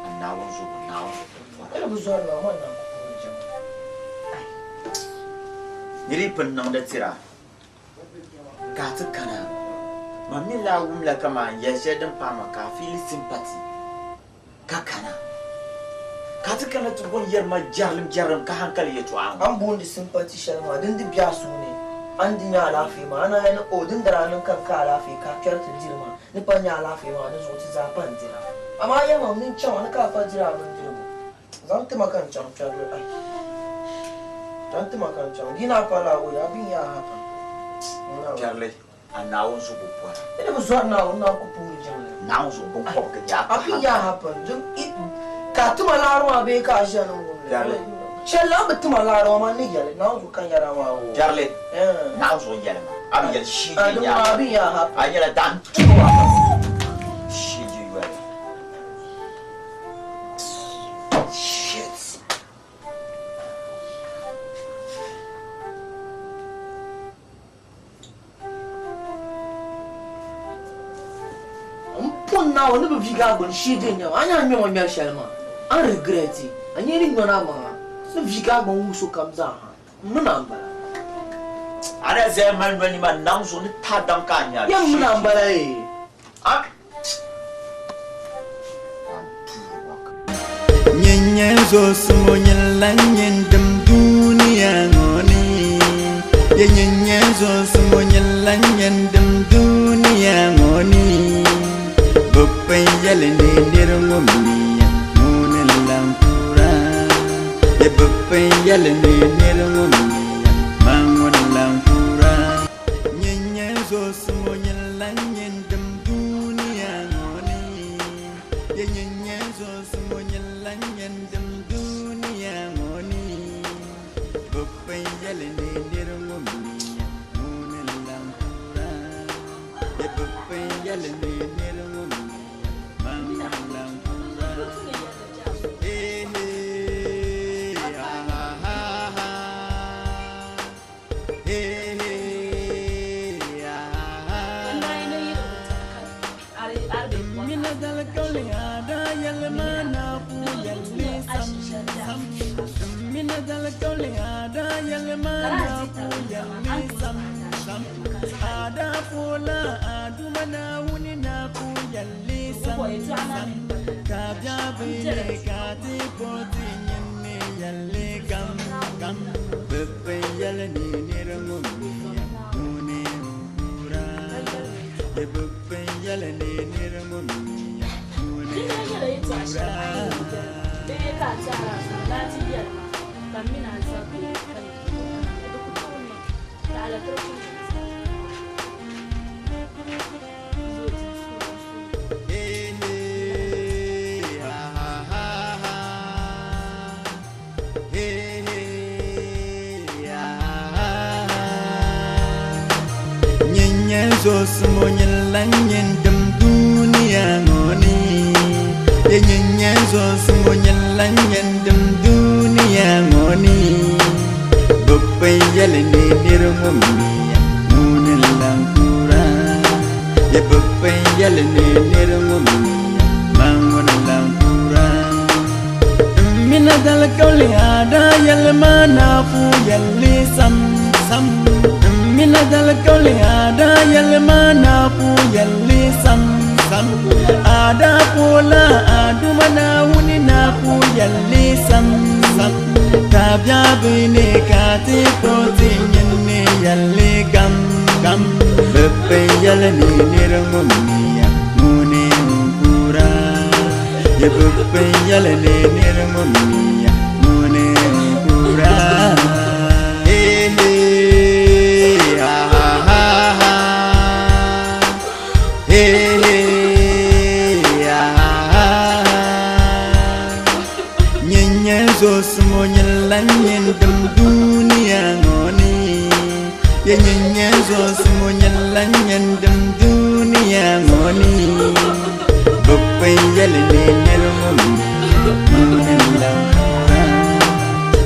A Naawuni zuɣu, Naawuni zuɣu pɔri. Ɛli bi zɔri na, man naan ku puuni jɛma. Niri yi pun niŋdi tira ka a ti kana, man mi laa wumla kaman yɛl shɛli din paai ma ka a fiili sympathy ka kana. Ka a ti kana ti bɔn yɛri ma jɛrilim jɛrilim ka hankali yɛtɔɣa ŋɔ. A ni booni sympathy shɛli maa, din di be a suhu ni, a ni di nya alaafee maa, a naan yɛli ni, O, din daa niŋ ka n ka alaafee ka a kpɛri ti diri maa, ni pa nya alaafee maa ni zuɣu ti zaa pa n-dira. Amaa yɛlimaŋ ni n chaŋ a ni ka a pa diri a bindirigu. Zaŋ ti ma ka n chaŋ kpɛrili ai. Zaŋ ti ma ka n chaŋ. Di yi naan pa lala, oi, a bi nya a happen. Kpɛrili, a Naawuni zuɣu bi bɔra. Di ni bi zɔri Naawuni, Naawuni ku puhiri jiŋli. Naawuni zuɣu binkɔbigu n-nyɛ a A bi nya a happen. Ka a ti ma laɣiri maa bee ka a ʒiya ni n wum li? Kpɛrili. Chɛli a bi ti ma laɣiri maa, man ni yɛli, Naawuni zuɣu ka n yɛri a maa oo. Kpɛrili, Naawuni zuɣu yɛli ma, a bi yɛli shii A di ŋuna a bi nya a happen. A nyɛla dan tuwa. Shii je yoli. Shit. M pun Naawuni ni bi viigi a gbuni shee din nyɛ ma, a ni a ŋmɛ ŋɔ ŋmɛri shɛli maa, a ni regret, a nyee ni ŋmɛni a maŋa ni viigi a gbuni wuhi sokam zaa ha, m mini a m-bala. A daa zaya mali noli ni maa Naawuni zuɣu ni tahi dam ka a nya Ya m mini a m-bala ee. A Nyin nyɛ zosumo nyin lan nyin dim dunia ŋɔ ni Ye nyin nyɛ zosumo nyin lan nyin dim dunia ŋɔ ni Bɛ pun yɛli ni nir ŋɔ miya ŋuni n-lan kuura Ye bɛ pun yɛli ni nir ŋɔ miya man ŋuni n-lan kuura Nyin nyɛ zosumo nyin lan nyin dim dunia ŋɔ ni Ye nyin nyɛ zosumo nyin lan nyin dim dunia ŋɔ ni Bɛ pun yɛli ni nir ŋɔ miya ŋuni n-lan kuura Ye bɛ pun yɛli ni nir ŋɔ miya man ŋuni n-lan kuura Hey hey ha ha ha ha Hey hey ha ha ha shɛm a yɛn yɛli ma bee ka a tɛhiri a zuɣu ni a ti yɛli ma ka m mini a zabi bee ka yi ti tooi kana di ku tooi niŋ taɣila ti di ku niŋ zaa. Nyenyenzo nyɛla nyen dim dunia ŋɔ ni Ye nyenyenzo sumo nyɛla nyen dim dunia ŋɔ ni Bɛ pun yɛli ni nir ŋun miya ŋuni n-lan kuura Ye bɛ pun yɛli ni nir ŋun miya man ŋuni n-lan kuura N mina dalikawli ada yɛlima naafu yɛlli sam sam N mina dalikawli ada yɛlima naafu yɛlli sam sam Ada kola aduma naawuni naafu yɛlli sam sam Ka bini ka ti to ti nyini yɛlli gam gam Bɛ pun yɛli ni nir ŋun miya ŋuni n-kuura Ye bɛ pun yɛli ni nir ŋun miya ŋuni n-kuura Hey hey ha ha ha ha Hey hey ha ha ha ha Nyenyenzo sumo nyɛla nyen dim dunia ŋɔ ni Ye nyenyenzo sumo nyɛla nyen dim dunia ŋɔ ni Bɛ pun yɛli ni nir ŋun miya ŋuni n-lan kuura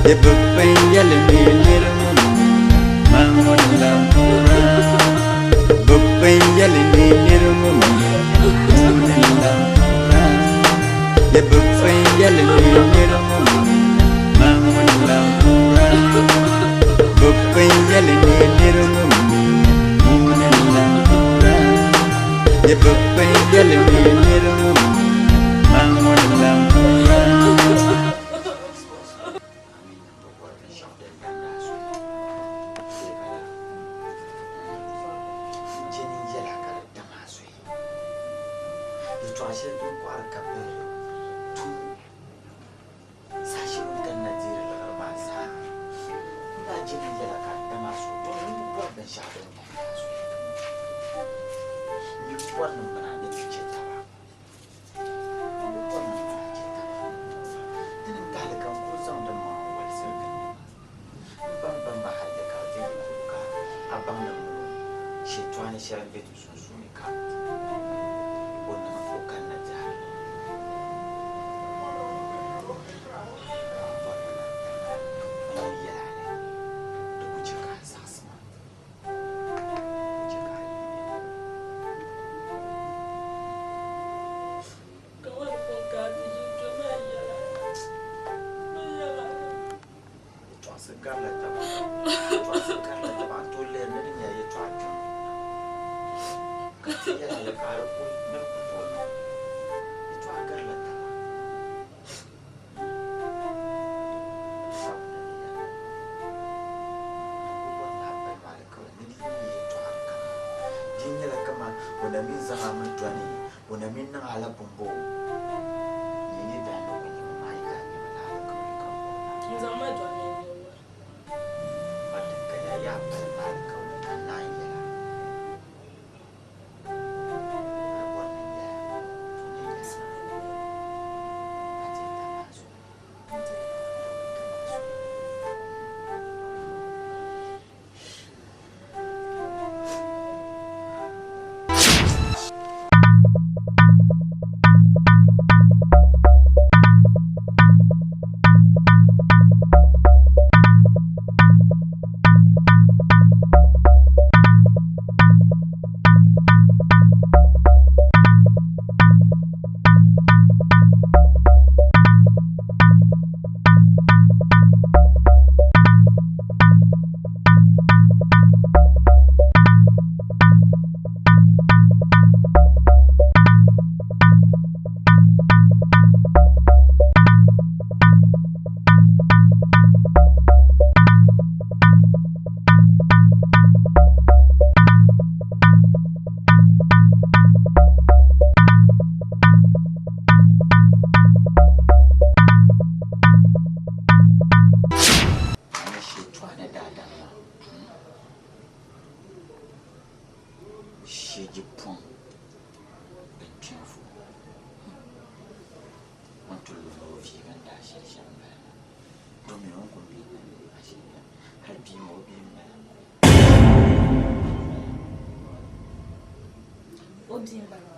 Ye bɛ pun yɛli ni nir ŋun miya man ŋuni n-lan kuura Bɛ pun yɛli ni nir ŋun miya ŋuni n-lan kuura Ye bɛ pun yɛli ni nir ŋun miya man ŋuni n-lan kuura Bɛ pun yɛli ni nir ŋun miya ŋuni n-lan kuura Ye bɛ pun yɛli ni nir ŋun miya man ŋuni n-lan kuura Jeni yɛla ka di dam a zuɣu yɛltɔɣa shɛli din kɔhiri ka pirili tum saha shɛli o ni kanna deeri liɣiri maa zaa n daa jeni yɛla ka di dam a zuɣu domi n bi bɔri binshɛɣu din damdi a zuɣu n bi bɔri ni m mini a ni ti chɛ taba n bi bɔri ni m mini a chɛ taba dini n-gahili ka n kuli zaŋdi m maŋa n-walisiri gindi ma n baŋ baŋ ba hali ka di yi polo ka a baŋ ni mini o shɛtɔɣani shɛli m-be ti sunsuuni ka o niŋ o kanna diɛhiri ka a bɔri ni man n yɛl a li di ku chɛ ka a zaɣisi ma di ku chɛ ka a yi n Yɛtɔɣisi garila taba. Yɛtɔɣisi garila taba. A ni tooi lihiri ni di nyɛla yɛtɔɣa kpiɔŋ ka ti yɛla li ka di ku ni di ku tooi niŋ. Yɛtɔɣa garila taba. Sabila ni yɛli, N ku bɔri ni a pali ma alikauli ni di yi nyɛ yɛtɔɣa di kana. Di nyɛla kaman o na mi zaŋ a mi dɔni, o na mi niŋ a la bɔmbɔŋɔ. Ni yi daa ni ku nyɛ ma, yi daa nyɛ ma la alikauli ka n bɔri na. N zaŋ ma dɔni n nyɛ wula. Ma din ka yaa yaa pali ma alikauli ka n naan yɛla. Ka bɔri ni n yɛla, to ni yɛla. A deei taba a zuɣu. viigi n daa shiri shɛm m-bala maa. Domi o ni kuli be n ni ashee hali bia maa o bia m-bala. O bia m-bala.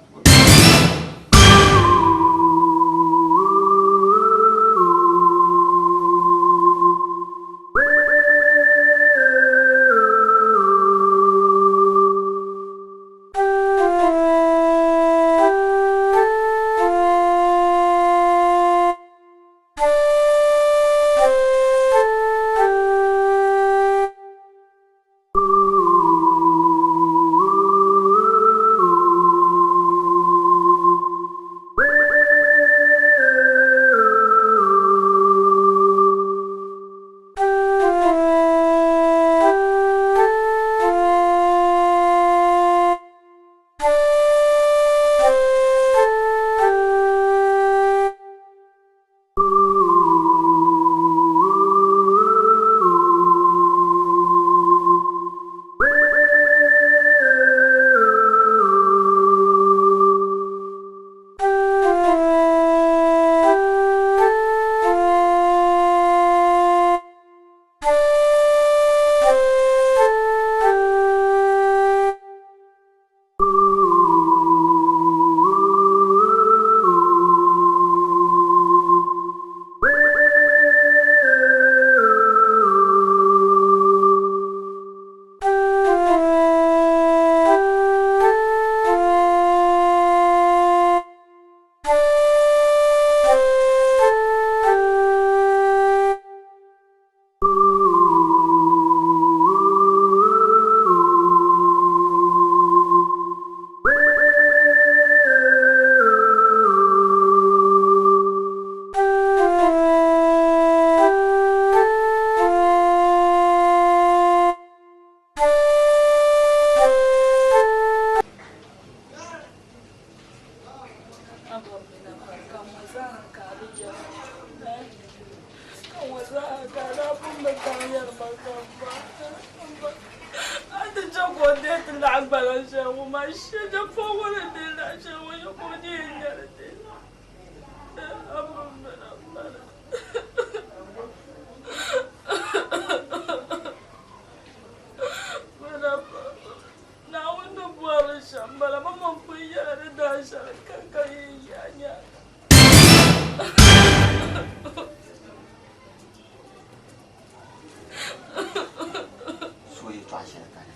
So yɛltɔɣa shɛli kani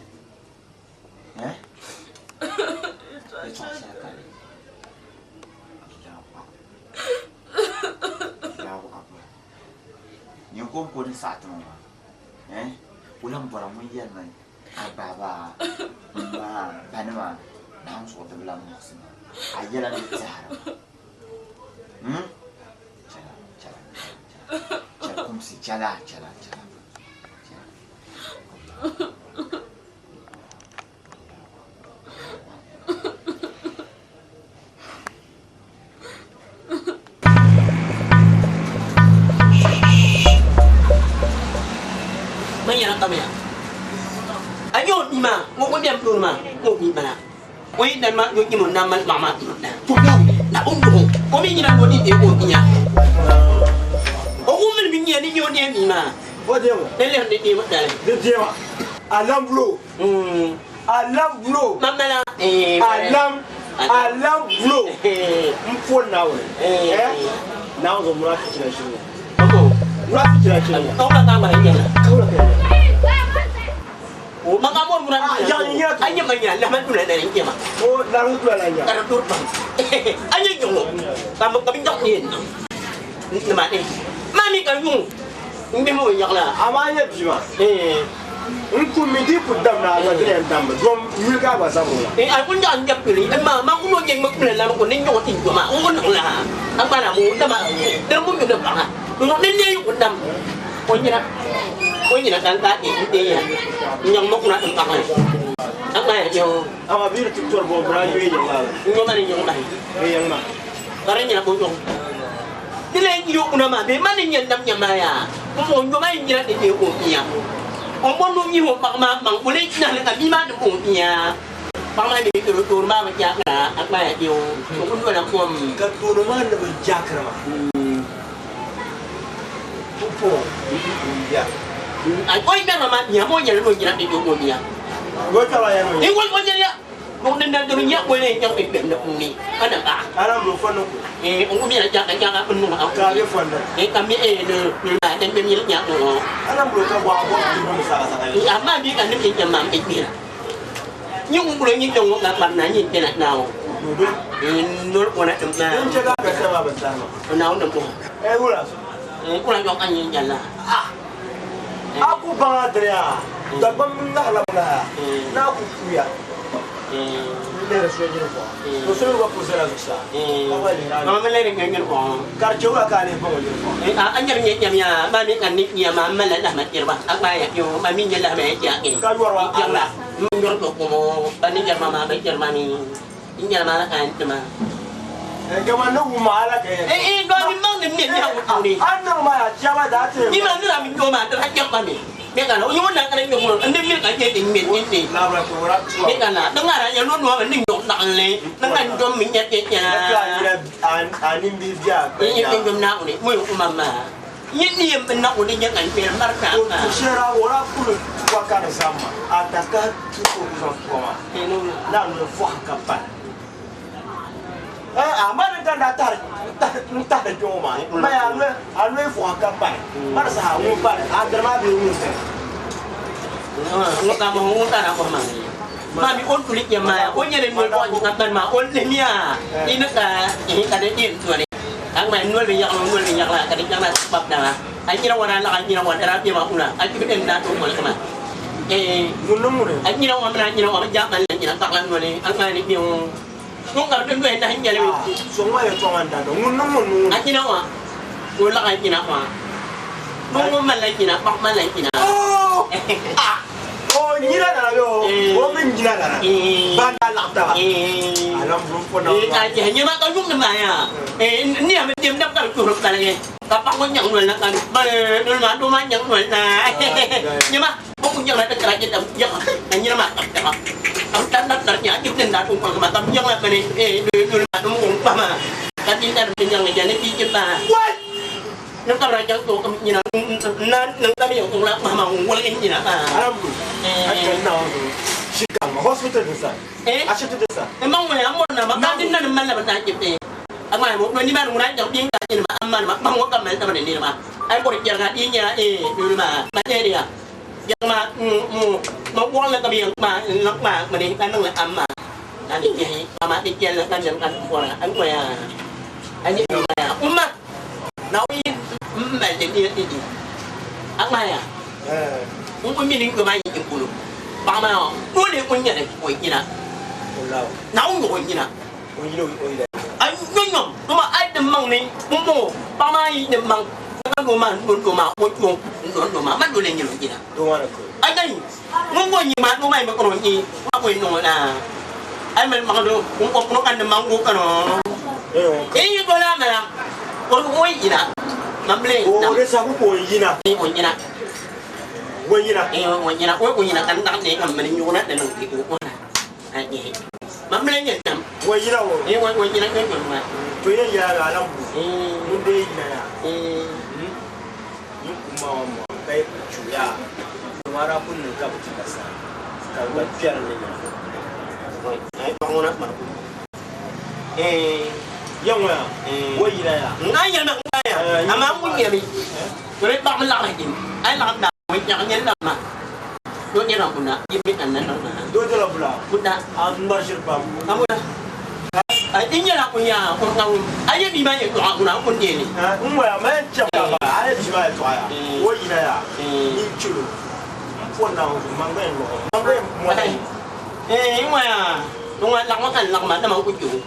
eh? Yɛltɔɣa shɛli kani nyɛ konko ni saɣa ti ŋɔ maa eh? O lahi bɔra ŋun yɛli ma a baaba m ma banima Naawuni zuɣu di bi lahi muɣisi ma a yɛla ni tɛhiri ma hmm? Chɛla chɛla chɛla chɛla kumsi chɛla chɛla chɛla Man yɛra kamiya a nyɛ o bia maa ŋɔ o bɛm tooni maa ka o bia bala o yi dani maa yo nyimo na mali paɣa maa na o nyuɣu o mi nyina ni o di deei o bia o wumli mi nyɛ ni nyɛ o deei bia maa ni lihiri ni deebu tali di deema alam bulo alam bulo alam alam bulo n po naawuni eh naawuni zuɣu mura fitina shiri mura fitina shiri kawula ka ŋmara nyɛla kawula ka o ma ka mor mura a nyɛ ma nya lahama dula na nyɛ ma o lahama dula na nya ka di duri pam a nyɛ yuŋ ka ka bi nyaɣi ni yɛn niŋ ni ma ma mi ka yuŋ n bihi o nyaɣila amaa nyɛ bia maa n ku mi di ku dam na gba dini yɛn dammi dom yuli ka a gba zabiri la a ku nyaɣi n jɛbi kpili ma ma ku no nyɛ ŋma kpila la ko ni nyaɣi ti joma n ku niŋ la a gba na mo dama dini ku mi ni baŋa n ni ne ku dam o nyina o nyina kan ka e n ya n nyaɣi ma kuna n baŋa a gba ya yo ama biri ti tori bo bra yo yin la n nyoma ni nyaɣi bahi yin ma ka di nyɛla o nyaɣi di lee yo kuna maa bee ma ni nyɛ dam nyɛ maa yaa n o nyoma yi nyina ni deei o bia o bɔ ni o nyihi o paɣa maa maŋ o lee nahili ka bia maa ni o bia paɣa maa mi toori maa bi jaakira a kpaya deo o ku nola kom ka toori maa ni bi jaakiri maa po ya. O yi ma nya mo nya no nya ni o nya. Go ta ya no. Ni wo o nya ya. Mo ni na do nya ko ne nya e be na ni. Ana ba. Ana bro fo no ko. Eh o mi na ja ka ja ka nu ma. Ka le fo na. Eh ka mi e no na den be mi nya o. Ana bro ka bo abo ti mo sa sa ka. Amma bi ka ni nya ma e mi na. Ni wo ni do na pa na ni pe na na o. No ko na na. N che ka ka se ma ba sa no. Na o na ko. Eh wura. Eh ko na yo ka ni nya la. Ah. Aku banga drea. Dagbam na la na. Na ku kuya. Ne re so nyere ko. To so wa ku zera zusa. Ma ma le re nyere ko. Kar che wa ka le bo nyere ko. A an nyere nya nya ma mi kan ni nya ma ma la la ma tirba. A ba ya yo ma mi nya la ma ya ke. Ka yor wa ya la. Yor to ko mo ba ni nya ma ma ba nya ma ni. Nya ma la kan ma. Gama no ma ala ke. Eh eh do mi ma ni mi nya wo ni. An no ma ya jama da te. Ni ma ni la mi yo ma ta ya pa mi. Me ka no yo na ka ni yo ni mi ka ye ni mi ni ni. La bra ko ra tu. Me ka na dang ara ya no no ni yo na le. Dang an do mi nya nya. Ka ni an an ni bi bia. Ni ni yo na ni mo yo ma ma. Ni ni na ni nya kan pe mar ka. O shera wora ku wa ka na sama. Ataka tu ko ku zan ko ma. Na no fo ka pa. Eh ama ni ka da tar tar jo ma. Ma ya no a no fo ka pa. Mar sa ha pa a drama bi wu se. Ngo ka mo ngo ta na ko ma. Ma mi on tulik ya ma. O nyere no ko ni ka ma on le mia. Ni na ka ni ka de ni tu ni. Ang ma no le yak no le yak la ka de yak la bab na. Ai ni ra wana la ai ni ra wana ra bi ma una. Ai ki den na tu mo le ma. Eh ngun no ne. Ai ni ra wana ni ra wana ja ma le ni ra tak la no ni. Ang ma ni mi ŋun ka di ndoya nahi nyɛli mi. So ŋɔ yɛ tɔŋa n-da do ŋun niŋ ŋun nuu. A nyina wa o laɣa nyina wa ŋun malila nyina paɣa malila nyina. O nyina nana bɛ o o min nyina nana ban daa laɣa taba. Alam fo na. A nyɛma ka yuŋ ni maa yaa ni ya mi dem dab ka bi tuhiri kpaligi ka paɣa ŋɔ nyaŋ noli na ka noli maa doo maa nyaŋ noli na nyɛma o ku nyaŋla di karachi dam yaɣa ka nyina maa tabi taba. Am tan dat tar nya jib den da tum ko ma tam nyang la mane e do do ma dum ko pa ma ka tin dar tin nyang ja ne ti jib ba nang ka ra jang to kam nyina na nang ka mi ko la ma ma wala ni nyina ba alam a kan na shi kan hospital din sa eh a shi din sa e ma wala mo na ma ka tin na ma la ba ta jib e ama mo no ni ma ra jang tin ka ni ma amma ma ma ngo ka ma ta ma ni ma ai ko ri ga ti nya e do ma ma ne ri ya yang ma ma wala ka bi ma nak ma ma ni kan nang amma an ni hi ma ti chen la kan kan ko la an ko ya an ni ma umma na wi ma ni ni ni ak ma ya eh un ko mi ni ko ma ni ko ba ma o ni ko nya ni ko ni na na un ko ni na o ni o ni ai no no ma ai de mang ni mo ba ma yi de mang ka ma do ma o do do ma ma do le ni ni na do ma ko ai dai ngon ko ni ma do ma ma ko ni ma ko no na ai ma ma do ko ko kan ma ko ka no eh yi do la ma la ko ko yi na ma ble na o de sa ko ko yi na ni ko yi na ko yi na eh ko yi na ko yi na kan na ne kan ma ni yo na ne no ki ko na ai ni ma ble ni na ko yi na o eh ko yi na ko ma to ye ya la la bu mun de yi na ya ni kuma wa mo kai chuya mara kun ne ka buti kasa ka ba piar ne ya ai ba ngona ma eh yang wa wo yi na ya ngai ya na ngai ya ama mun ya mi re ba ma la ni ai la na wo nya nya la ma do nya na kuna yi mi an na na do de la bula kuna a marshal ba amu ai din ya la kunya ko ka ai bi ma ye to kuna ko ni ni n wa ma cha ba ai bi ma to ya wo yi na ya ni chulo ko na ma ngai lo ma ngai mo eh wa ya no wa la ma kan la ma na ma ku ju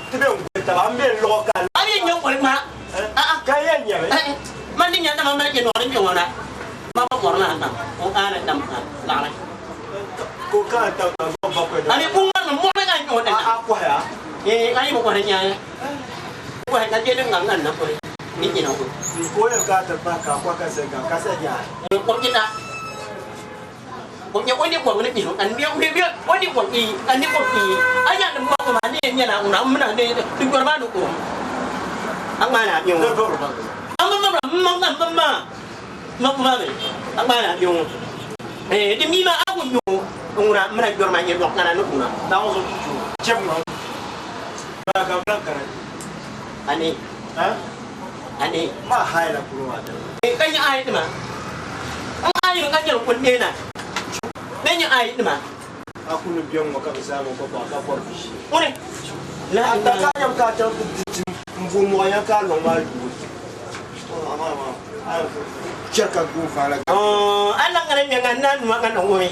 ti be ngwe ta ba mbe lo ka ai nyo ko ma a a ka ye nya ma ni nya na ma ma ke no ni nyo na ma ma ko na na ko a na dam la la ko ka ta ka ba ko ani bu ma mo na ka nyo na a ko ya eh ai mo ko na nya ko ka je ngang ngang na ko ni ni no ko ye ka ta ba ka ko ka se ka se nya ko ni na ko nya ko ni ko ni ni an bi bi ko ni ko ni an ni ko ni ai ya ma ko ma ni nya na una na ni ti ko ma no ko ang ma na nyo ang ma nyɔra n maŋ ka n maa ma maa mi a gbaai na ŋɔ eh di mi maa a ku nyɔ n ŋuna mina nyɔri maa nyɛ lɔɣu kana ni ŋuna na ŋɔ zo chɛbu ŋɔ ba ka bla kana ani ha ani ma hai la kuro maa dali eh ka nyɛ ayi nima n ayi ka nyɛ kun neena bɛ nyɛ ayi nima a ku ni biɛŋ ŋɔ ka bi zaa ko ka bɔri bi ʒi ŋuni la a ta ka nyam ka chaŋ ti di tim n bo mɔɣu ya ka lɔŋ maa yuui chɛ ka go vaala a la ŋa nyɛ ŋa na numa ŋa na ŋumi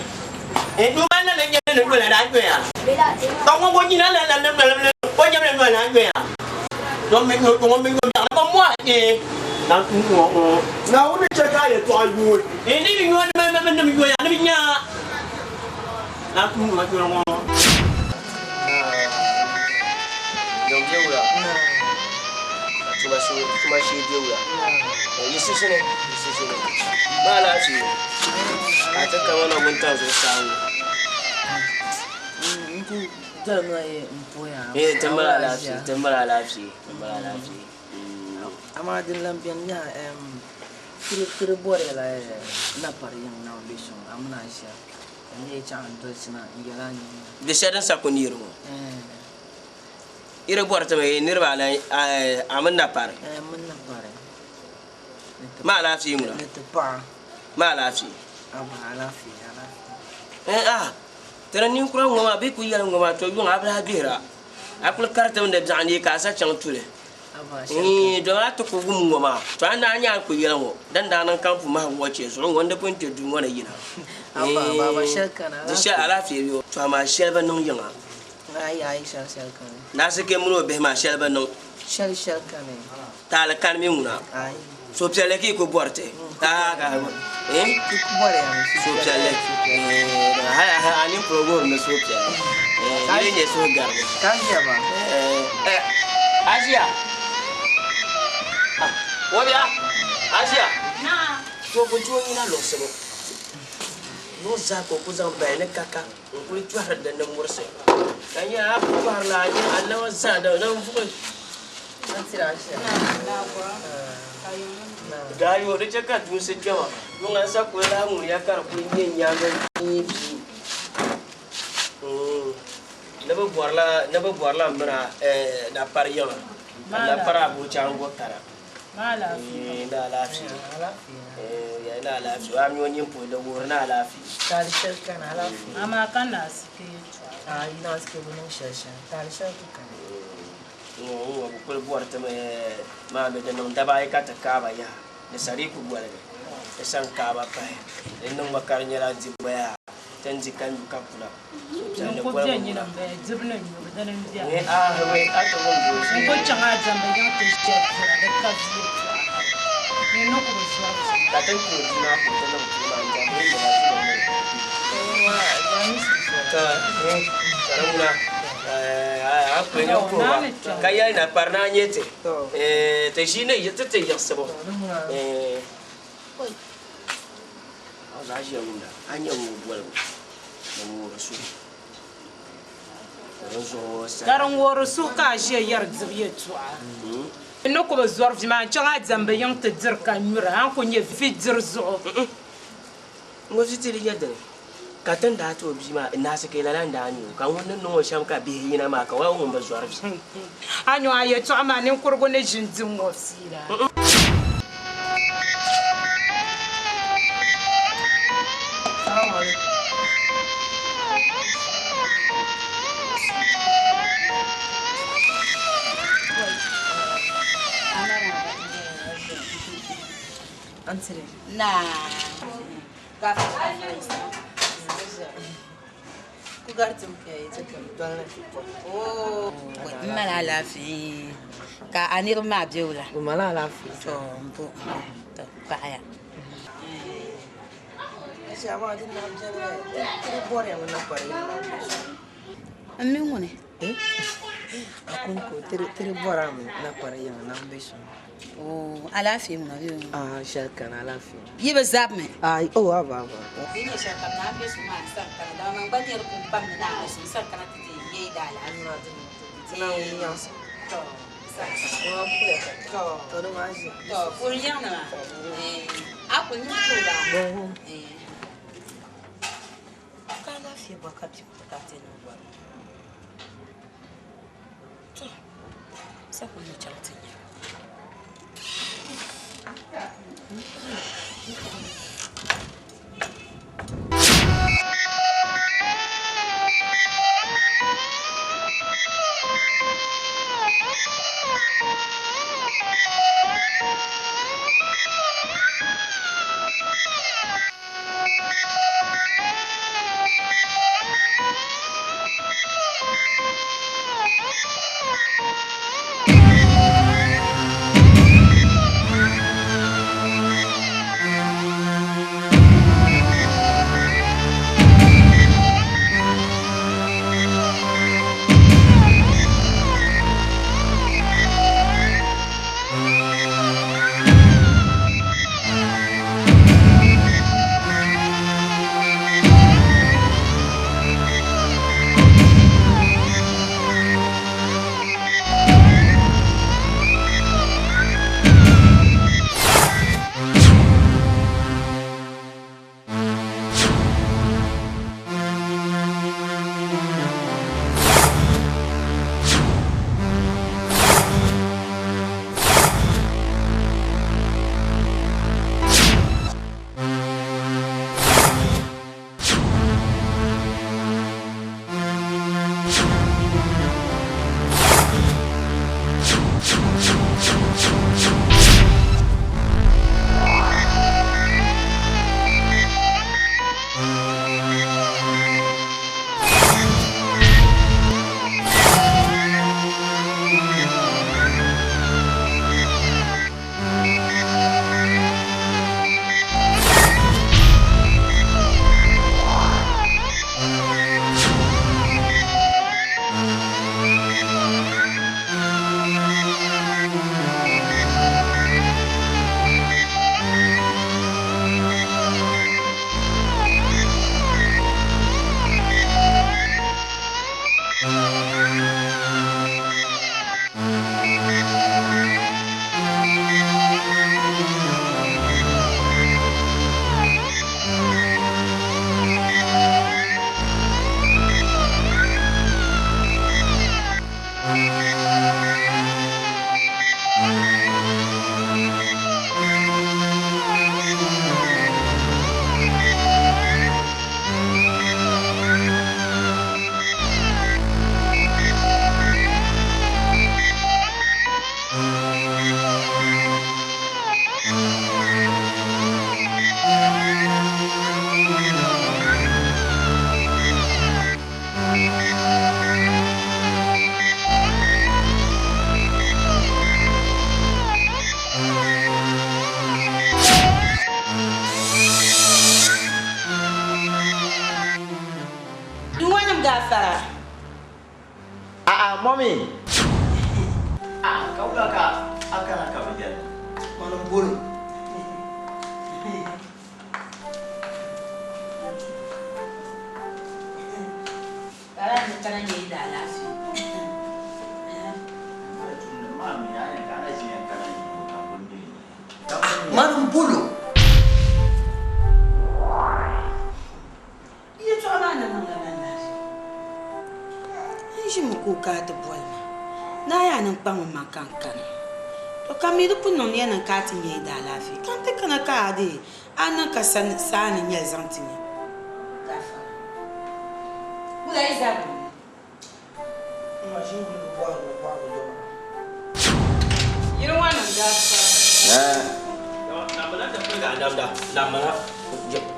eh numa na la nyɛ ni ndola na nyoya ka ŋɔ ŋɔ nyina la la na ndola o nyɛ ni ndola na nyoya don mi ŋɔ ŋɔ mi ŋɔ na mo eh na ŋɔ ŋɔ Naawuni chɛ ka a yɛltɔɣa yuui eh ni mi ŋɔ ni ma ma ni nyoya ni mi nya na ŋɔ ŋɔ ŋɔ Nyɔŋ bɛ wula ka tuma shee bɛ wula yi sisini yi sisini maa laafee a ti kama na wuntaŋ zuɣusaa ŋɔ Eh, ti mali alaafee ti mali alaafee ti mali alaafee Amaa din lan beni nyaha tiri bɔriya la napari yiŋ na bɛ shɛm a mini a ʒiya ka n leei chaŋ n-dolisi na n-yɛl a nini. Di shɛli din sa ku neeri ŋɔ yi di bɔri ti mi niriba anahi a mini napari M mini napari. Ma alaafee ŋuna Ni ti paɣa. Ma alaafee. Aba alaafee alaafee. Eh ah tiri ninkura ŋɔ maa bɛ ku yɛli ŋɔ maa to yuŋ a bi lahi gbihira a kuli karitimi di biɛɣu ni ka a sa chaŋ tuli Ii domi a ti ku wum ŋɔ maa to a naa nya a ni ku yɛli ŋɔ din daa niŋ ka n pu mahigu ŋɔ chɛ zuɣu ŋɔ n di pun kpe duu ŋɔ ni yina. Aba baba shɛli kani Di shɛli alaafee bɛ o to amaa shɛli bi niŋ yiŋa. Ayi ayi shɛli shɛli kani. Naasike mini o bihi maa shɛli bi niŋ. Shɛli shɛli kani. Taali kani mi ŋuna. Ayi. Suhupiɛlli ka yi ku bɔri ti. Aa ka eh Ti ku bɔri ya mi suhupiɛlli. Eh hali a nini polo wuhiri ni suhupiɛlli. Eh yi lee nyɛ suhugarigu. Ka ʒiya maa. Eh eh a ʒiya. Ah o bia a ʒiya. To bi ti o nyina luɣisibu. Luɣ zaa ka o ku zaŋ bahi ni kaka n-kuli tɔhiri di ni murisi. Ka nyɛ a ku tɔhirila a nyɛ a naba zaa di vuɣi. Daayo di chɛ ka duunsi kpɛma yuŋa n-sa kuli lahi ŋuniya ka di kuli nyɛ nyaaŋa bia bia. Ni bɛ bɔrila ni bɛ bɔrila m mini a napari yiŋa ka napari Abuja n-go kana. Ni alaafee ni alaafee a mi o nini polo di wuhiri ni alaafee. Taali shɛli kani alaafee. Amaa ka Naasike yɛltɔɣa. Ayi Naasike bi niŋ shɛli shɛm taali shɛli ku kani. Ŋɔ ŋɔ bi kuli bɔri ti mi maa mi di niŋ daba ayi ka ti kaaba yaha di sariku boligi di san kaaba pahi di niŋ ma ka di nyɛla dibu yaha ti ni di ka nyu ka kuna N ku bɛ nyini n bala dibu ni nyubu dini n bɛni. Ni a wei a ti wum doo N ku chaŋ a diɛmdi yiŋ ti shɛli pira di ka vi yɛltɔɣa hali ni ni ku bi zɔri vi. Ka ti ni tooi di maa ka o ti niŋ puu maa n diɛmdi ni nyɛla vi ni ka ka di ŋuna a kuli nyɛ puhiba ka yɛli na kpari naa nyɛ ti ti ʒi ni ti ti yiɣisibu a zaa ʒiya wumda a nyɛ ŋun boligu ni ŋoori suhu Ka din ŋoori suhu ka a ʒiya yɛri dibu yɛltɔɣa n ni ku bi zɔri vi maa n chaŋ a diɛmdi yiŋ ti diri ka nyura a ni ku nyɛ vi diri zuɣu. Ŋɔ vi diri nyɛ dini ka ti ni daa ti o bia maa Naasike lala n daa nyɛ o ka ŋun ni niŋ o shɛm ka bihi yina maa ka o ŋun bi zɔri vi. A nyo a yɛltɔɣa maa ninkurigu ni ʒi n-di ŋɔ fiila. N mali alaafee ka a niriba maa be wula? Bɛ mali alaafee. To m bo to paɣiya. N mi ŋuni? Akunko tiri bɔri a mi napari yiŋa na m be shɛm. Oo alaafee ŋuna bee? Aa shɛli kani alaafee. Yi bi zabi mi? Ayi o haba haba. Di nyɛ shɛli ka bɛ naan be so maa n sani kana dama man gba niri pun pam ni naan be so n sani kana ti ti yeei di alaafee. Ti naan wum nyaɣisim. To. To, puri yang na ma. Aku ni ku ba. Ka lafiya ba ka bi ka te ni ba. To. Sa ku ni chang ti nya. Nwanim gafara. A'a, mommy. Ah, ka wula ka a kana ka bi yɛli. Mani bolo. Kala ni kana nyɛ da alaafee. Mani bolo. Yɛltɔɣa maa na niŋla man laafee. N ʒimi ka o kana ti boli ma ni a yaa ni n kpaŋ n maŋ ka n kana. To ka mi di pun niŋ ni ya niŋ ka a ti nya yi daalaafee ka n ti kana ka a dee a niŋ ka saa ni nyɛli zaŋ ti nya. Gafara. Wula yi zaa bɔŋɔ? Yili ŋɔ niŋ gafara. Namla ti pirigi a namda. Namla.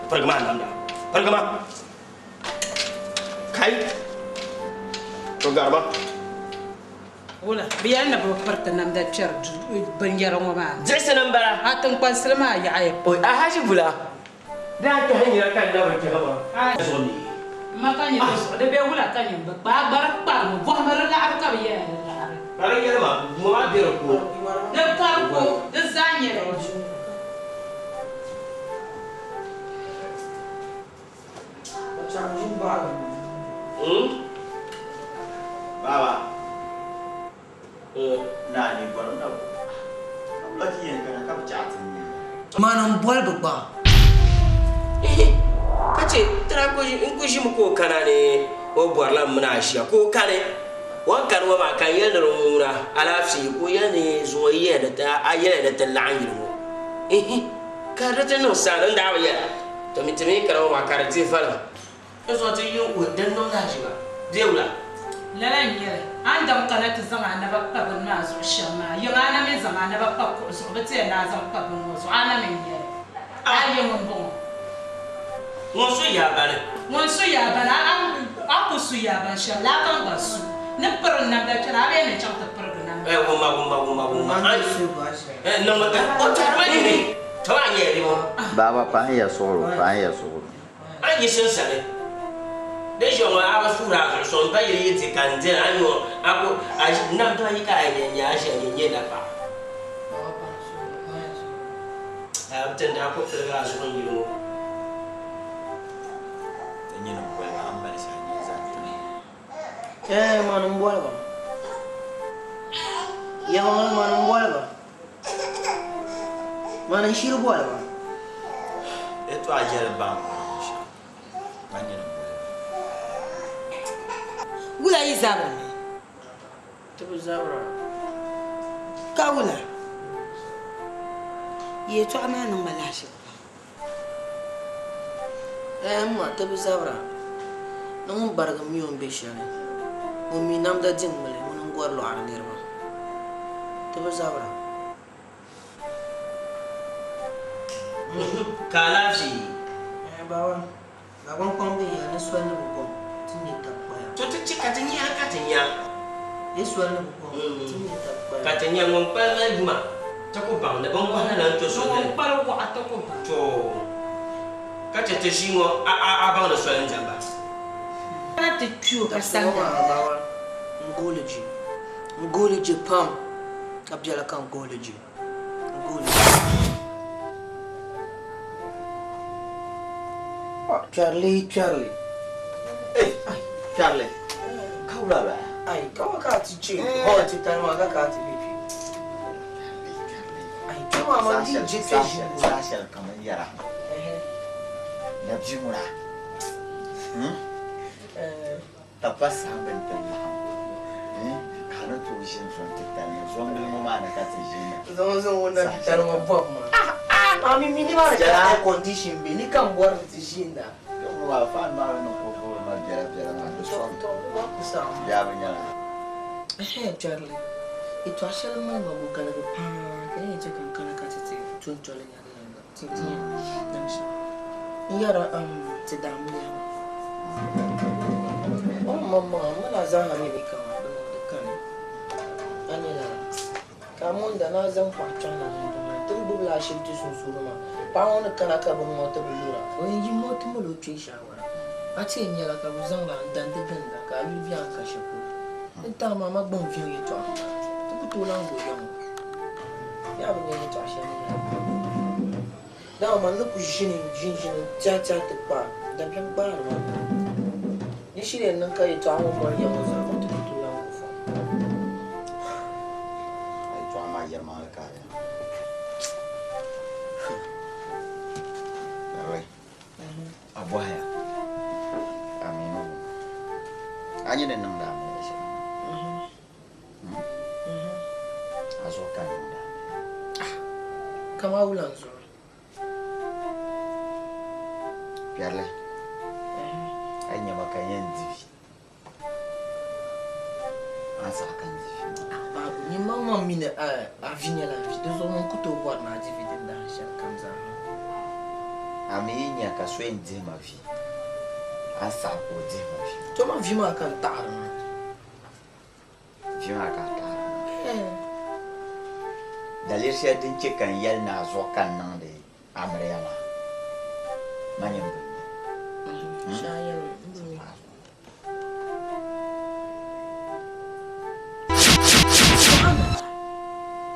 Pirigima a namda. Pirigima. Kai. To garima. Wula, bɛ yɛli ni bɛ bi piriti namda kpɛri binyɛra ŋɔ maa. Diɣisi ni m-bala. A tiŋkpansili maa yaɣiya. Oi, a haji bula. Daa kpɛhi nyina ka n na bi kpɛhi maa. Zuɣu ni. M ma ka nyɛ di zuɣu, di be wula ka nyini bi kpa a gbari kparimi, bɔhimi di laɣiri ka bɛ yɛli di laɣiri. Ka di yɛli ma, ŋɔ maa be di ko. Di ka di ko, di zaa nyɛla o duu. Baba. Na Ba ti yɛn kana ka bi chaɣ ti ni. Mani m-boli bɛ gba. Ka chɛ tira n ku ʒimi ka o kana ni o bɔrila m mini a ʒiya ka o kani. O ni kani ŋɔ maa ka n yɛli ni di ŋuna alaafee ka o yɛli ni zuŋɔ yi yɛya ni ti a yɛliya ni ti laɣim yili ŋɔ. Ihi! Ka di ti niŋ saani n daa bi yɛla. To mi ti mi kana ŋɔ maa ka di dihi valim. N zuɣu ti yi wuhi din niŋ lahiʒiba bee wula? Lala n-nyɛ li, a ni dam kana ti zaŋ a naba pa bini maa zuɣu shɛm maa, yiŋa a na mi zaŋ a naba pa kuɣu zuɣu, bɛ ti yɛn ni a zaŋ pa bini ŋɔ zuɣu, a na mi n-nyɛ li. A yiŋ m-bɔŋɔ. Ŋun su yaabani. Ŋun su yaabani, a ku su yaaban shɛm, laa ka n gba su. Ni piri n namda kpɛna, a bee ni chaŋ ti pirigi namda. Eh, wumma, wumma, wumma, wumma. Eh, niŋmi ka o tɔri ma nini. Tɔ a nyɛla di ŋɔ. Baaba, paɣi ya suɣulo, paɣi ya suɣulo. A yi yiɣisi n sani, di ʒiya ŋɔ a bi suhiri a zuɣu sɔŋ, m ba yili yi ti ka n diri a nyo a ku a namda yi ka a yɛn nyɛ a ʒiya nyɛ nyɛ napaɣa. A bi ti n daa ku piligi a zuɣu n yili ŋɔ. Ti nyini m-boli ba, a ni mali shɛli nyini zaŋ ti ma. Ɛɛh mani m-boli ba. Yɛlimaŋli mani m-boli ba. Mani n-shiri boli ba. Yɛtɔɣa jɛli baŋ bɔri binshɛɣu, man nyini m-boli ba. Wula yi zabiri mi? Ti bi zabira. Ka wula? Yɛtɔɣa maa niŋ ma lahiʒibu pam. Ɛɛh m ma, ti bi zabira. Ni ŋun barigi mi o ni be shɛli. Ŋun mi namda di ŋmuli, ŋuni n-gɔri lɔɣiri niriba. Ti bi zabira. Ka alaafee? Ɛɛh baba, Dagbaŋ kpaŋ bɛ ya ni soli ni bi kɔŋ ti nya tab kpaya. To ti chɛ ka ti nya ka ti nya. Ni soli ni bi kɔŋ ti nya tab kpaya. Ka ti nya ŋun kpali mali yuma ti ku baŋ ni binkɔhili lan to so Ni ŋun dini. kpali waɣa ti ku baŋ. To ka chɛ ti ʒii ŋɔ a baŋ ni soli n-diɛm ba. Kana ti kpi o ka Dabisili sanda. ŋɔ maa baba n gooli je. N gooli je pam ka biɛla ka n gooli je. Kpɛrili kpɛrili. Kpɛrili ka wula bala? Ai kama ka ti chɛ hall titali maa ka ka ti bɛ kpɛ. Ai kpɛ maa man di je kpɛ ʒi. Saha shɛli kam n yɛra na bia ŋuna Ka pa saha bɛ ni ti laɣim ka a ni tooi ʒini zɔn titali ni, zɔmbili ŋɔ maa ni ka ti ʒini. Zaŋ zaŋ o na titali ŋɔ bɔbu maa. A mi mi nimaani ka air condition be ni ka m bɔri ni ti ʒinda. Kpɛŋɔ maa fan maa ni ku vuhiri ma biɛla biɛla maa di sɔŋ yaa bi nyɛla. Ɛhɛn Charlie, yɛtɔɣ shɛli mali ma bo galigi paa ka yɛn chɛ ka n kana ka ti ti tontoli nya di yɛn niŋ. Ti ti yɛn niŋ shɛm. N yɛra ti daamiliya ŋɔ. O ni maŋmaŋa m mini a zaaha mi bi kaman bɛ niŋdi kani. A nya lala? Ka a mɔnda ni a zaŋ paɣa kpɛhi na dundɔŋ ni nti gbibila ashibiti sunsuuni maa, paɣa ŋɔ ni kana ka bɛ ŋɔ ti bi lura, o yɛn yi ŋɔ ti mali o kpee shaawara. A ti yɛn nyɛla ka bɛ zaŋdi a n-dandi ginda ka a yuli be a ni ka shɛli polo. Din tahi maa ma gbum viɛŋ yɛtɔɣa m-bala. Ti ku tooi lahi go ya ŋɔ. Yaa bi nya yɛtɔɣa shɛli ni yɛli. Dama man ni ku ʒini n-ʒinʒini n-tɛhi tɛhi ti kpaai, dabiɛm gbaari ma. Di shiri yɛn niŋ ka yɛtɔɣa ŋɔ mɔri ya ŋɔ zaa, ti ku tooi lahi go fɔŋ. A yɛtɔɣa maa yɛlimaŋli ka a yɛli. Yawɛ, a bɔhaya, a mi ni o a nyini niŋdi amiliya shɛm. A zuɣu ka n niŋdi amiliya. Kaman wula n zuɣu? Piɛrili, a yi nya ma ka n yɛn di vi, a ni saɣi ka n di vi maa. Babu, nyin maŋmaŋ mi ni a vi nyɛla vi, di zuɣu man ku tooi bɔri ni a di vi din dahin shɛli kam zaa ha. A mi yi nya ka so yɛn dihi ma vi, a ni saɣi ka o dihi ma vi maa. To man vi maa ka n taɣiri maa. Vi maa ka a taɣiri maa. Daliri shɛli din chɛ ka n yɛli ni a zuɣu ka n niŋdi amiliya maa, man yɛn bi mi.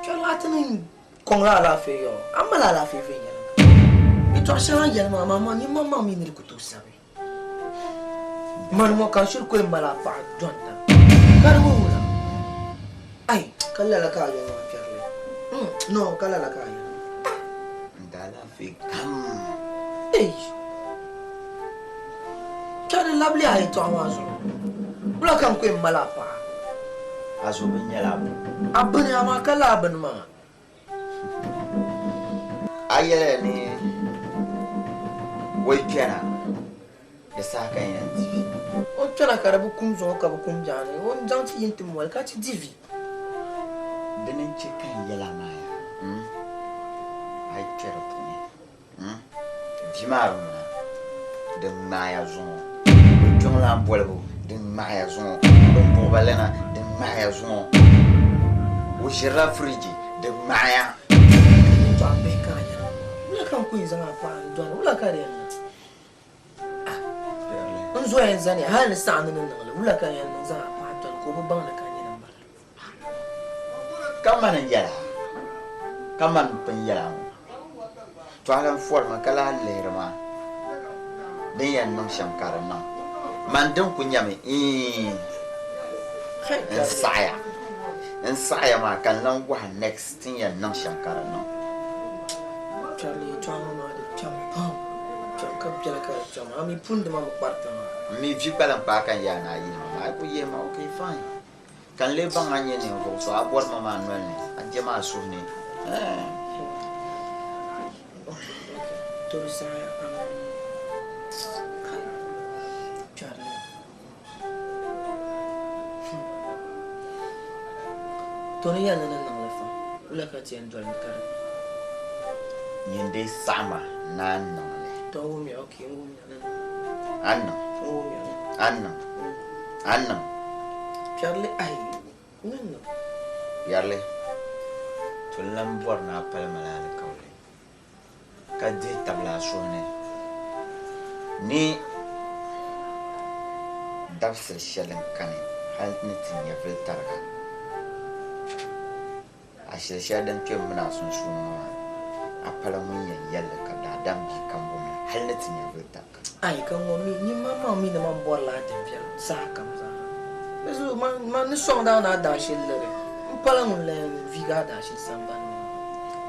Kpɛrila ti ni kɔŋla alaafee yɔɔ, a ni mali alaafee viɛnyɛliŋga. Yɛtɔɣ shɛŋa a ni yɛli maa, amaa nyin maŋmaŋ mi ni di ku tooi sabi. Mani ŋɔ ka n shiri ku yɛn mali a paɣa dɔnda ka di wuhi wula? Ai, ka lala ka a yɛli maa kpɛrili. No, ka lala ka a yɛli. N daalaafee kam. Ei! Kpɛri labili a yɛtɔɣa maa zuɣu. Wula ka n ku yɛn mali a paɣa? A zo bini nyɛla a bini. A bini, amaa ka lala bini maa. A yɛliya ni o yi kpɛna, di saha ka n yɛn di vi. O kpɛna ka di bi kum zuŋɔ ka bi kum biɛɣuni, o ni zaŋ ti yi nti moli ka ti di vi. Dini n-chɛ ka n yɛl a maa yaa, a yi kpe di puuni, vi maa bi ŋuna, di ŋmaaya zuŋɔ, bɛ kpiɔŋlan bolibu, di ŋmaaya zuŋɔ, bɛn buɣi ba lana, di ŋmaaya zuŋɔ, o ʒirila firiji, di ŋmaaya. Yɛtɔɣa bihi ka a yɛra ŋɔ, wula ka n ku yɛn zaŋ a paɣa n-dɔni, wula ka di yɛn niŋ? Ah! N zoya n-zaniya hal ni saɣindi ni niŋ li, wula ka n yɛn niŋ zaŋ a paɣa dɔni ka o bi baŋ ni ka nyini m-bala? Ka mani n-yɛl a, ka mani m-pun yɛl a ŋɔ, to a lan fɔri ma ka lahi lihiri ma din yɛn niŋ shɛm ka di niŋ. Man din kul nyami iin n saɣiya, n saɣiya maa ka n lan wahi next ti ni yɛn niŋ shɛm ka di niŋ. Kpɛrili yɛtɔɣa ŋɔ maa di kpɛm pam, kpɛm ka biɛla ka di kpɛm, a mi pundi ma mi kpariti maa. M mi vi kpalim kpaai ka n yaa ni a yihi ma maa, a yi kul yihi ma ok fine. Ka n lee baŋ a ni nyɛ ninvuɣ so, a bɔri ma maa noli ni, a je ma a suhu ni. Nyin dee saɣima ni a niŋ li. A niŋ. A niŋ. A niŋ. Piɛrili ayi ni niŋ. Piɛrili, to n lan bɔri ni a pali ma la alikauli, ka dihi tabili a suhu ni ni dabisili shɛli n-kani hal ni ti nyɛvili tariga. Ashili shɛli din kpe m mini a sunsuuni ŋɔ maa, a pala ŋun yɛn yɛli li ka daadam bia kam wum li hal ni ti nyɛvili tariga. Ai, ka ŋɔ mi, nyin maŋmaŋ mi ni man bɔrila a din viɛlim sahakam zaa. Di zuɣu man ni sɔŋd a ni a daashili liri, m pala ŋun lan yɛn viigi a daashili sambani ni.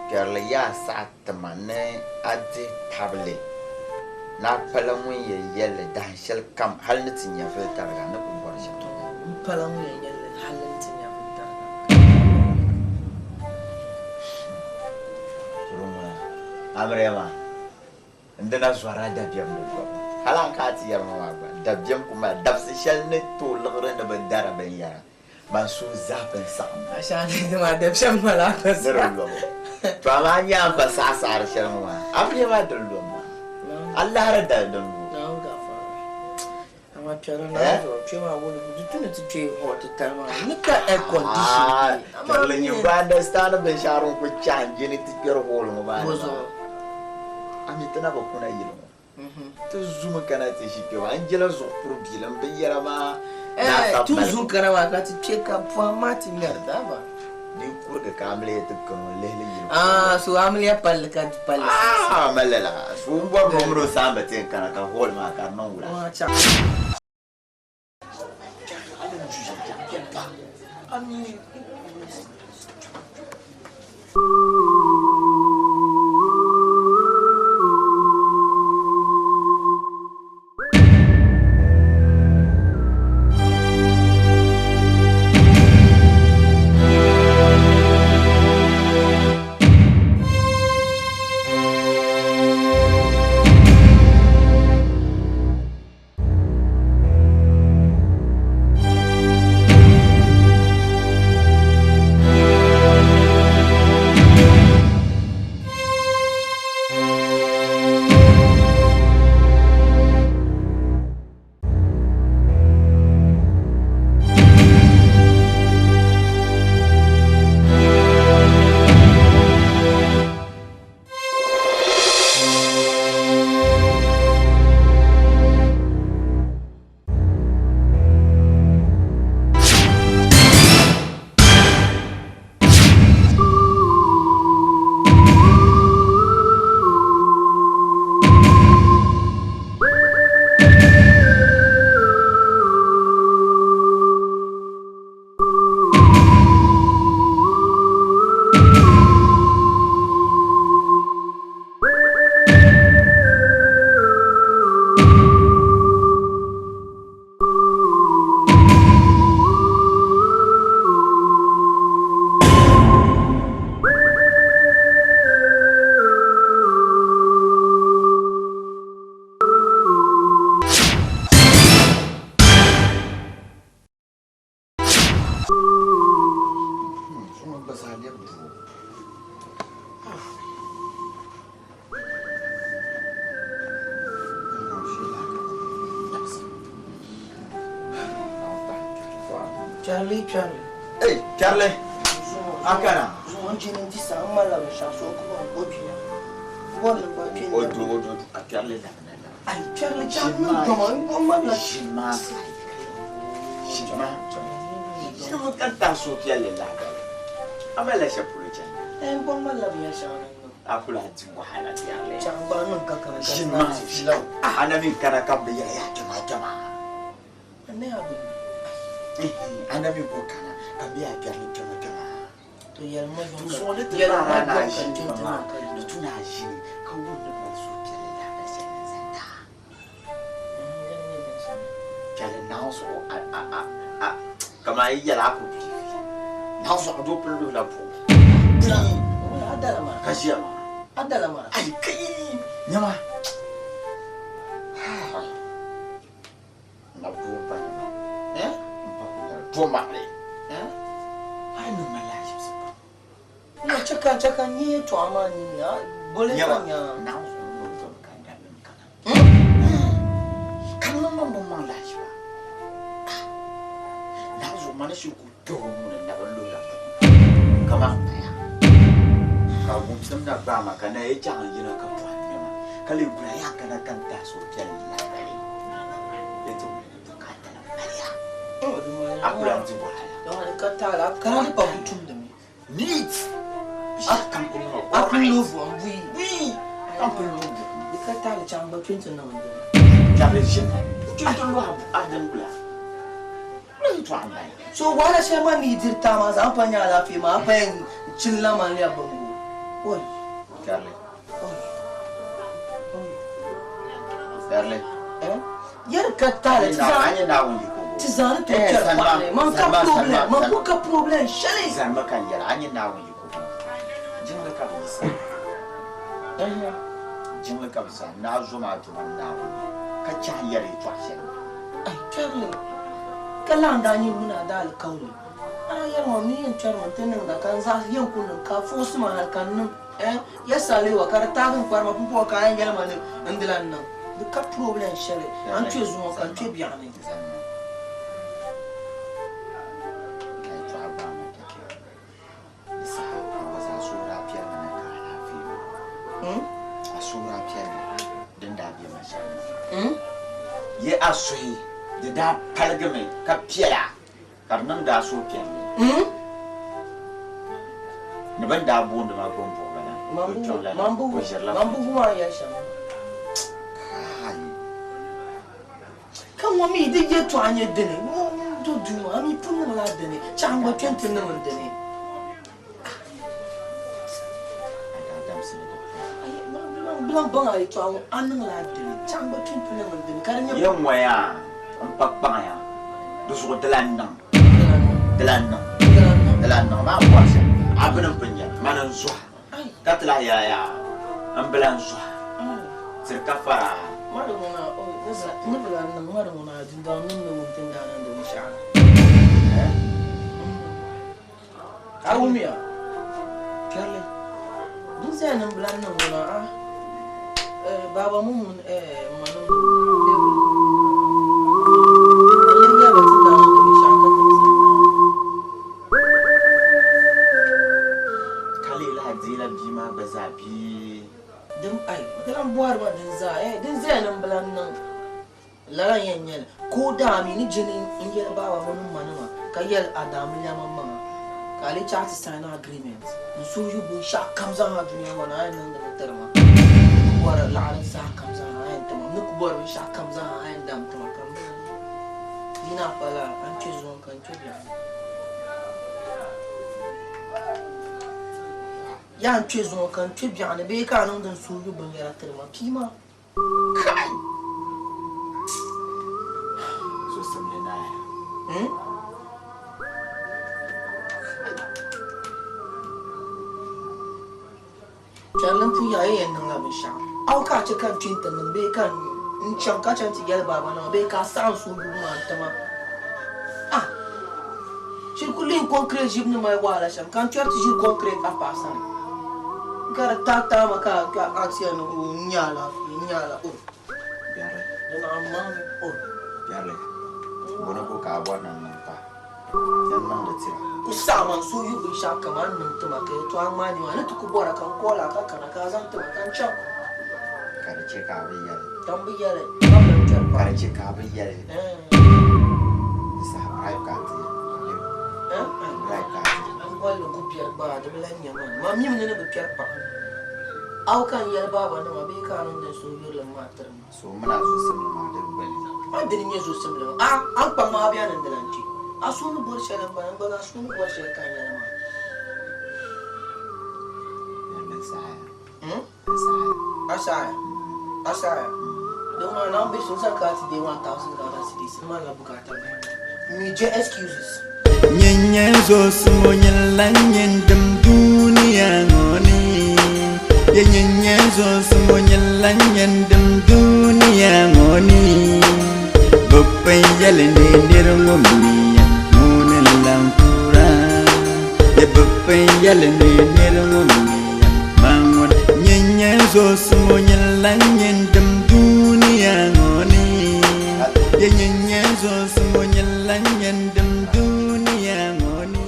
Kpɛrili yaa saɣi ti ma ni a dihi tabili ni a pala ŋun yɛn yɛli li dahin shɛli kam hal ni ti nyɛvili tariga ni ku bɔri shɛm. M pala ŋun yɛn yɛli li hal ni ti nyɛvili tariga. Suruŋ ŋuna, amiliya maa. N di na zɔrila dabiɛm ni gɔbu. Hal a ni ka a ti yɛri ma maa gba, dabiɛm ku mali dabisi shɛli ni tooi liɣiri ni bɛ dari binyɛra. Man suhu zaa pun saɣim mi. Ni di lɔbu. To amaa n nya a ni pa saɣi saɣiri shɛli ŋɔ maa, a bia maa di lom ma. A lahiri dali din lu. Pirili nyin gba understand binshɛɣu din kuli chahi n-je ni ti kpɛri hall ŋɔ maa ni maa. A mi ti na bi kuna yili ŋɔ. Ti zumi kana ti ʒi kpe maa. N jela zuɣu puri bilim binyɛra maa laasabu Ti malibu. zum kana maa ka ti kpe ka pɔhim maa ti ŋmɛri daba. Di kurigi ka amiliya ti kani o lihili yili Ah, so amiliya palli ka di palli. Ah, mali lala. So n bɔri ni o mini o saamba ti yɛn kana ka hall maa ka di niŋ wula. Kpɛrili kpɛrili. Ei kpɛrili a kana. Zuŋɔ n jini n di sa n malila binshɛɣu so n ku bɔri o kpiya. N bɔri ni gba kpe n O du o du a kpɛrili labina labina. Ai kpɛrili chaŋ niŋ dɔma n ku malila. Ʒini maa ʒini maa ʒini maa ka tahi suhupiɛlli lahabali a malila shɛli polo chani. N gba malila binyɛr shɛŋa ni niŋ. A kuli a di wahala kpɛrili. Chaŋ gba niŋ ka kana ka Ʒini maa ʒini a na mi kana ka bi yɛli yaa kpɛma kpɛma. A ne a bi A na mi ko kana ka bi yaa kpɛrili kpɛma kpɛma. To yɛlima To zuɣu ni ti yɛlima paai a na ka ʒini kpɛ ti maa niŋ ka di tu na ʒini ka wum ni mali suhupiɛlli lahabali shɛli ni zaŋ ti a. Kpɛrili naŋ zuɣu a a a a kaman a yi yɛli a ku bilivi naŋ zuɣu a doo pili luhila buɣim ka ʒiya maa. Ai kai nyama n na doo m-pa nyama eh m-pa ku nyɛla doo maɣili eh a yi niŋ ma lahaʒibisi pam. Na chɛ ka chɛ ka n nya yɛtɔɣa maa nini a boli ka Nyama nya. naŋ zuɣu n gbubi zɔmi ka n dablim kana ka n niŋ ma maŋ lahaʒiba naŋ zuɣu ma ni shiri ku kpɛh o nuu ni n na bi luhila buɣim kaman paya ka wumsim na gbaai ma ka na yi chaŋ n yina ka pɔhim nyama ka lee gula yaa kana ka n tahi suhupiɛlli lahabali bɛ ti wuli ni bukaatali maliya a ku lahi di wahala. Ka taali a kara di pa ku tumdimi. Neat! Binshɛɣu kam ku niŋ A ku alright. lo buɣim buyi. Buyi! Kam ku lo buɣim. Di ka taali chaŋ gba kpe nti niŋ n dini. Kpɛrili ʒini kpe nti lɔhi a dini gula. Gula yɛltɔɣa m-bala. So wahala shɛli man ni yi diri taa maa zaa m pa nya alaafee maa, a pa yɛn chini la man lɛbi biŋgo. Oi! Kpɛrili. Oi! Oi! Kpɛrili. Eh? Yɛri ka taali ti zaŋ A nyɛ Naawuni yiko bo. ti zaŋ ni tooi kpɛri kpaɣili man ka problem man ku ka problem shɛli. Zanimi ka n yɛli a nyɛ Naawuni yiko bo. Jiŋli ka bɛ yi sa. Jiŋli ka bɛ sa. Naa zo maa duma Naawuni ka chahi yɛli yɛtɔɣa shɛli. Ai kpɛrili ka lahi daa nyɛ ŋun a daa alikauli. A daa yɛli ma mi yɛn kpɛrimi n-ti niŋda ka n zaɣisi yɛn ku niŋ ka a fuɣisi ma hali ka n niŋ. Eh, ya salewa ka di taagi n kparima pumpɔŋɔ ka a yɛn yɛli ma ni n di lan niŋ. Di ka problem shɛli. A ni kpe zuŋɔ ka n kpe biɛɣu ni. Ye a suhi di daa paligimi ka piɛla ka di niŋdi a suhupiɛlli ni bɛ ni daa boondi ma Gombuɣiba la, o kpiɔŋ la na, o ʒirila Man bi wum a ni yɛli shɛm maa. Kai! Ka ŋɔ mi di yɛtɔɣa nyɛ dini? Ŋɔ do duu maa, a mi pun niŋla dini, chaŋ gba kpe nti niŋ n dini. A daa damsi ni di pun. Bilan baŋ a yɛtɔɣa ŋɔ, a niŋla dini, chaŋ gba kpe nti niŋ n dini, ka di nyɛ. Ye ŋɔya m-pa kpaŋya, di zuɣu di lan niŋ, di lan niŋ, di lan niŋ maa bɔri shɛm, a bini m-pun nyɛ li, mani n-zuha, ka ti lahi yɛla yaa, m bi lan zuha, tiri ka fara. Ŋɔ di ŋuna, o, ni bi lan niŋ, ŋɔ di ŋuna, dundɔŋ nim ni wum ti ni daa niŋdi binshɛɣu la. A wumiya? Kpɛrili. Din zaya ni m bi lan niŋ ŋuna, a, eh, baaba mu ŋun, eh, m ma niŋdi ŋuna, bee wula? N lihi yɛli ba ti ni daa niŋdi binshɛɣu ka ti bi zani maa. Ka leei lahi deela bia maa gba zaa bee? Din, ai, di lan bɔhiri ma din zaa, eh, din zaya ni m bi lan niŋ. Lala n-yɛn nyɛ li, ka o daa mi ni je ni n-yɛli baaba mini m manima ka yɛli a daamiliya maŋmaŋa, ka a lee chaɣ ti sign agreement n-suhi yu binshɛɣu kam zaa dunia ŋɔ ni a yɛn niŋdi mi tiri ma. N ni ku bɔri laɣiri zaa kam zaa a yɛn ti ma. M ni ku bɔri binshɛɣu kam zaa a yɛn dam ti ma ka m bi lan yi ni a pa lala, a ni kpe zuŋɔ ka n kpe biɛɣu. Yaa n kpe zuŋɔ ka n kpe biɛɣu ni bee ka a niŋdi n suhi yu binyɛra tiri ma pii maa. Kai! So simli naaya. Hmm? Kpɛrili n pun yaɣi yɛn niŋla binshɛɣu. A ka a chɛ ka n kpe n-ti niŋ bee ka n chaŋ ka chaŋ ti yɛli baaba nima bee ka a saɣim suhuyubu maa n-ti ma. Ah! Shiri ku lihi concrete ʒibu ni mali wahala shɛm ka n kpɛri ti ʒiri concrete a paɣa sani ka di taai taai ma ka a ti yɛli ni o n nya alaafee n nya ala o Biɛrili. Di naɣ maŋ o. Biɛrili. Bɔ ni ko ka a bɔri ni n niŋ pa? Yan niŋdi tira. Ku saɣima n suhu yu binshɛɣu kam a ni niŋ ti ma ka yɛtɔɣa ŋmaai ni maa ni ti ku bɔra ka n call a ka kana ka a zaŋ ti ma ka n chaŋ. Ka di chɛ ka a bi yɛli. Ka m bi yɛli ka m mini kpɛri Ka di chɛ ka a bi yɛli. Di saha bribe ka a ti yɛn Bribe ka a ti yɛn. N bolli ku kpɛri gba di bi lahi nya man. Man mimi ni ni bi kpɛri paɣa. A ka n yɛli baaba nima bee ka a niŋdi n suhuyurilim maa tiri ma. So m mini a zuɣusimli maa di gbuni. A dini nyɛ zuɣusimli maa? A ni kpaŋ maa bɛni n-di lan kpe. A suhu ni bɔri shɛli m-bala, m gba zaa suhu ni bɔri shɛli ka n yɛli maa. N saɣiya. N saɣiya. A saɣiya? A saɣiya? Doo maa naawuni be so n sani ka a ti deei 1000 Ghana cedis, n malila bukaata bahi maa. Mi je excuses. Nyin nyɛ zoosimo nyin lan nyɛ dim dunia ŋɔ ni. Ye nyin nyɛ zoosimo nyin lan nyɛ dim dunia ŋɔ ni. Bɛ pun yɛli ni nir ŋɔ miya ŋuni n-lan kuura. Ye bɛ pun yɛli ni nir ŋɔ miya man ŋuni. Nyin nyɛ zoosimo nyin lan nyɛ dim dunia ŋɔ ni. Ye nyin nyɛ zoosimo nyin lan nyɛ dim dunia ŋɔ ni.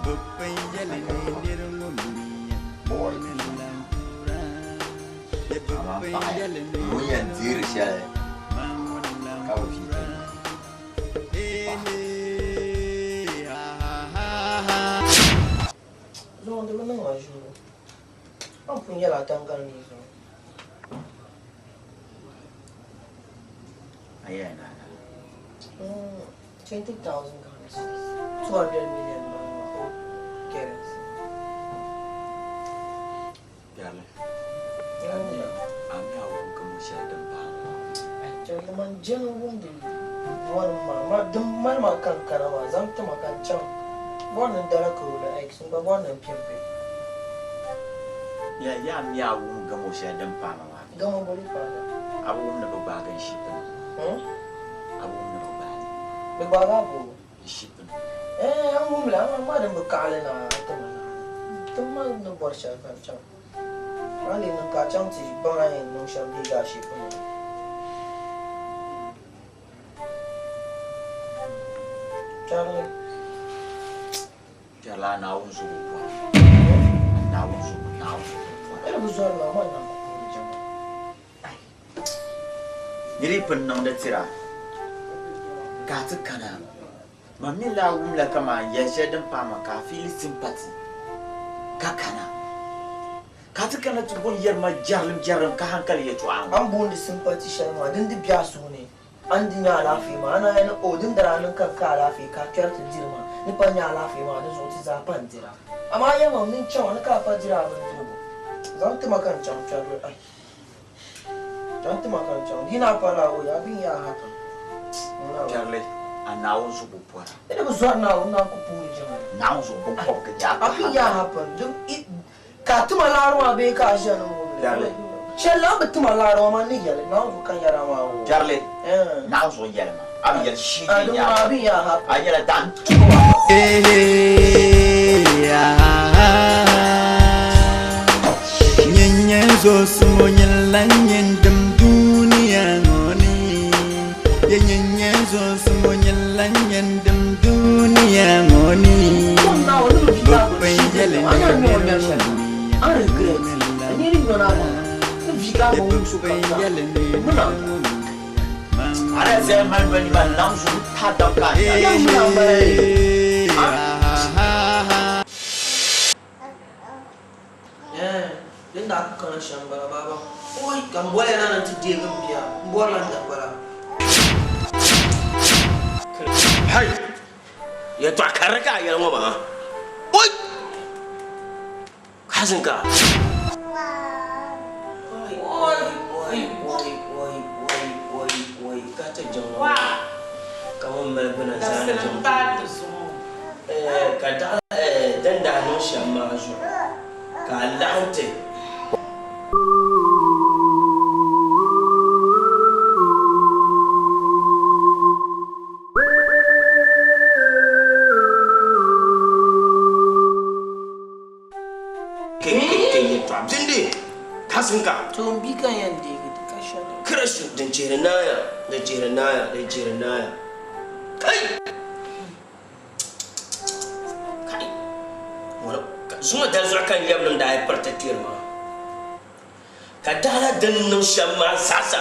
Bɛ pun yɛli ni nir ŋɔ miya ŋuni n-lan kuura. Ye bɛ pun yɛli ni Ŋun yɛn deeri shɛli ka bi vi ti. Zuŋɔ di bi niŋ ma ʒibu. A ni pun yɛli a tangali mii zuŋɔ. A yɛli ni a lana. 20,000 Ghana cedis, 200 million bala maa, oh, get it. Biɛrili, a mi a wum gamo shɛli din pahi ŋɔ? Chɛli man jɛn wumdi wɔnim maa, ma din mali ma ka n kana maa, zaŋ ti ma ka n chaŋ. Bɔri ni n dala Corolla X, n gba bɔri ni n pimpi. Ya a mi a wum gamo shɛli din pahi ma maa? Gamo boli pahi A bi wum ni bɛ gbaagi n shipini? A bi wum ni bɛ gbaagi? Bɛ gbaagi a boo? N shipini. Ɛɛh, n wum li, amaa ma din bi kaɣili na ti ma na. Ti ma ni bɔri shɛli ka n chaŋ. A ni niŋ ka a chaŋ ti baŋ a yɛn niŋ shɛm deegi a shipini. Charlie. Kpɛrila a Naawuni zuɣu pɔra. A Naawuni zuɣu, Naawuni zuɣu pɔra. Niriba bi zɔri ma, man nam ku puuni jɛma. Niriba pun niŋdi tira ka a ti kana. Man mi daa wumla kaman yɛl shɛli din paai ma ka a fiili sympathy ka kana. Ka a ti kana ti bɔn yɛri ma jɛrilim jɛrilim ka hankali yɛtɔɣa ŋɔ. A ni booni sympathy shɛli maa, din di be a suhu ni, A ni di nya alaafee maa, a naan yɛli ni, O, din daa niŋ ka n ka alaafee ka a kpɛri ti diri maa, ni pa nya alaafee maa, di zuɣu ti zaa pa n-dira. Amaa a yɛlimaŋ ni n chaŋ a ni ka a pa diri a bindirigu. Zaŋ ti ma ka n chaŋ kpɛrili. Ai! Zaŋ ti ma ka n chaŋ. Di yi naan pa lala, o, yaa bɛ n-yaa happen. Kpɛrili, a Naawuni zuɣu bi pɔra. Di ni bi zɔri Naawuni naan ku puhiri jiŋli. Naawuni zuɣu binkɔbigu nya a A bi yaa happen. Ka a tima laɣiri maa bee ka a ʒiya ni ŋun Biɛrili. Chɛli a bi tima laɣiri maa man ni yɛli Naawuni zuɣu ka n yɛri a maa o. Biɛrili. Naawuni zuɣu yɛli ma. A bi yɛli shii A di maa bi yaa ha. A yɛla dan. Nyin nyɛ zoosimo nyin lan nyɛ dim dunia ŋɔ ni. Ye nyin nyɛ zoosimo nyin lan nyɛ dim dunia ŋɔ ni. Bɛ pun yɛli ni niriba Din daa ku kana shɛm m-bala baaba. Oi! Ka m boliya na ni nti deegi m bia. M bɔrila n dagbala. Hai! Yɛtɔɣ karili ka a yɛli ŋɔ maa. Oi! Kazinka! Oi! Oi! Oi! Oi! Oi! Oi! Oi! Ka ti jiŋli ŋɔ ka ŋun mali gbuna zaani jiŋ Ka daɣ din daa niŋ shɛm maa zuɣu ka a laɣim ti. Keke yɛtɔɣa bindi kasinka. Tuun bi ka yɛn deegi di ka shɛli. Kirish din chihiri naaya, din chihiri naaya, din chihiri naaya. Kai! Zuŋɔ dali zuɣu ka n lɛbilim daa yi piri ti kpɛri maa. Ka daɣila din niŋ shɛm maa zaɣisa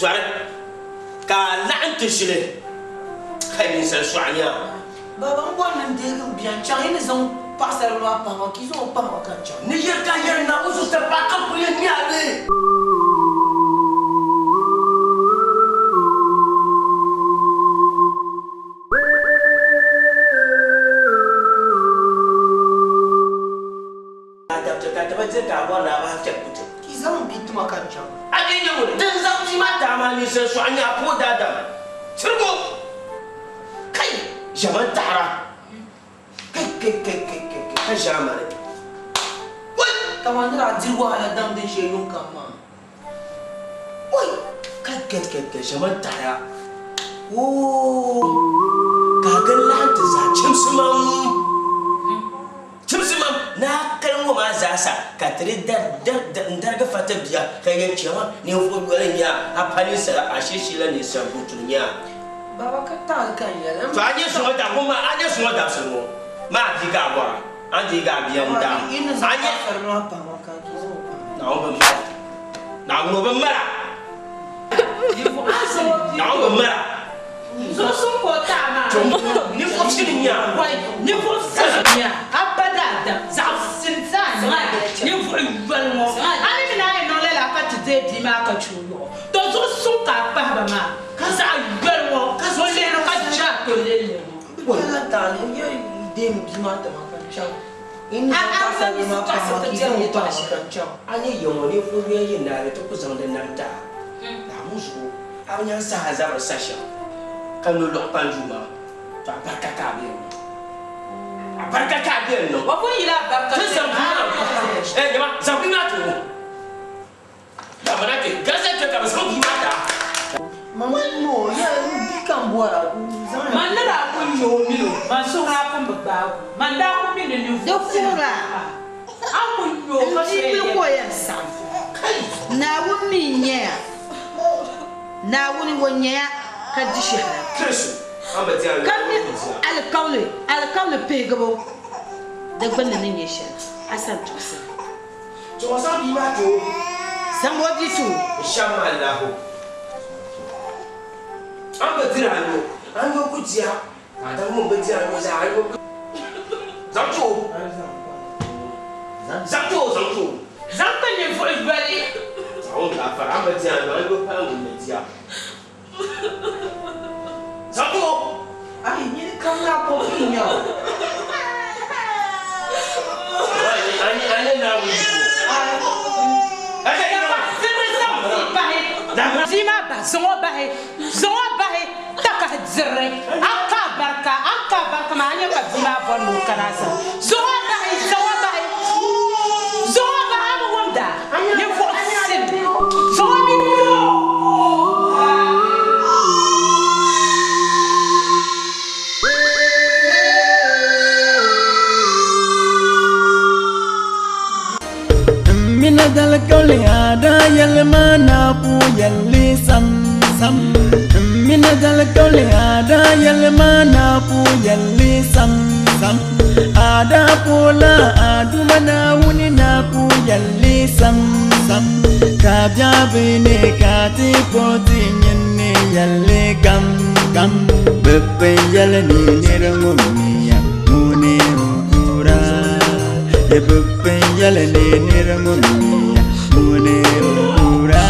zɔri ka a laɣim ti ʒili ka ninsal sɔɣi nya a. Baba, m bɔri ni n deegi m bia n-chaŋ yi ni zaŋ paɣisaribila maa pahi ma ka yi zaŋ o pahi ma ka n chaŋ. Ni yɛri ka a yɛri Naawuni zuɣusaa paɣa ka kuli yɛn nya a li. Ka ti bi diri ka a bɔri ni a bahi chɛ kuti. Yi zaŋ m bia ti ma ka n chaŋ. A bia nyɛ ŋuni? Din zaŋ bia maa ti a maa ninsal sɔɣu n-nyɛ a puhi daadam tirigu. Kai! Ʒiɛmani taɣira. Kai kai kai kai kai kai ka ʒiɛmani. Wai! Kaman ni daa diri wahala daŋ din shee yuŋ kam maa. Wai! Kai kai kai kai ʒiɛmani taɣira. Woo! Ka a gili laɣim ti zaa chimsimam. Chimsimam ni a kali ŋɔ maa zaasa ka ti di n-darigi fa ti bia ka yɛn chɛ ma ninvuɣ yoli n-nyɛ a, a pa ninsala, a shishila ninsal gutuli n-nyɛ a. Baba ka taali ka n yɛli. To a nyɛ zuŋɔ dab ŋɔ maa, a nyɛ zuŋɔ dabisili ŋɔ maa bia ka a bɔra, a ni deegi a bia n-daa. Yi ni zaŋ paɣisaribila maa pahi ma ka Naawuni bi mali a. Naawuni o bi mali a. Naawuni bi mali a. Zuɣusuŋ ka o taɣi maa. Ninvuɣ sini n-nyɛ a. Ninvuɣ sini n-nyɛ a. A ba daadam, zaɣ sini zaa n-nyɛ a. Ninvuɣ yoli ŋɔ, a ni mi ni a yi niŋ lala ka ti deei bia maa ka chɛ o yɔɣu, tɔ zuɣusuŋ ka a pahi ba maa. Ka zaɣ yoli ŋɔ, ŋun lihiri ka je a tolilli ŋɔ. Bɛ kpɛla taali, n yɛli yi deemi bia maa ti ma ka n chaŋ. Yi ni zaŋ paɣisaribila maa pahi ma ka yi zaŋ o pahi ma ka n chaŋ. A ni ya ŋɔ ninvuɣ yoli yi naai ti ku zaŋ di nam ti a. Naawuni zuɣu a bi nya n saha zabiri sa shɛm ka no lɔɣu kpanjuu maa, to a barika ka a bɛ yɛn niŋ. A barika ka a bɛ yɛn niŋ. O pun yila a barika Ti zaŋ bia maa pahi. Eh, nyama, zaŋ bia maa ti o. Damana ti galisi kpe ka bɛ zaŋ bia maa ti a. Mama no, ya bia ka n bɔra, zaŋ ya. Man ni daa pun nya o min o, man suhu daa pun bi gbaag o. Man daa kul mi ni ninvuɣ Di sini kuhira. maa, a ni kul nya o N ka bia so yuli yɛn ka o yɛn saɣim. Naawuni mi n-nyɛ ya. Naawuni o nyɛ ya ka di shɛhira. Ka mi alikauli, alikauli pihigibu di gbunni ni nyɛ shɛli, a san tuɣisi li. Zaŋm o bia ti o. Zaŋ ti ninvuɣ yoli. Ai, nyini kam na ko fi nya o. Bia maa bahi, zaŋ o bahi, zaŋ o bahi. Takahi dirili, a ka barika, a ka barika maa, a nya ka bia maa bɔri ni o kana a sani. Zaŋ o bahi, zaŋ o bahi, zaŋ o bahi, a bi wumda, ninvuɣ sini, zaŋ o mi no. M mina dalikawli a daa yɛli ma na ku yɛli sam sam. M mina dalikawli a daa yɛli ma na ku yɛli sam sam. A daa koola a Duuma Naawuni na ku yɛli sam sam. Ka biɛɣu ne ka ti po ti nyini yɛli kam kam. Bɛ pun yɛli ni nir ŋun miya ŋuni n-kuura. Bɛ pun yɛli ni nir ŋun miya ŋuni n-kuura.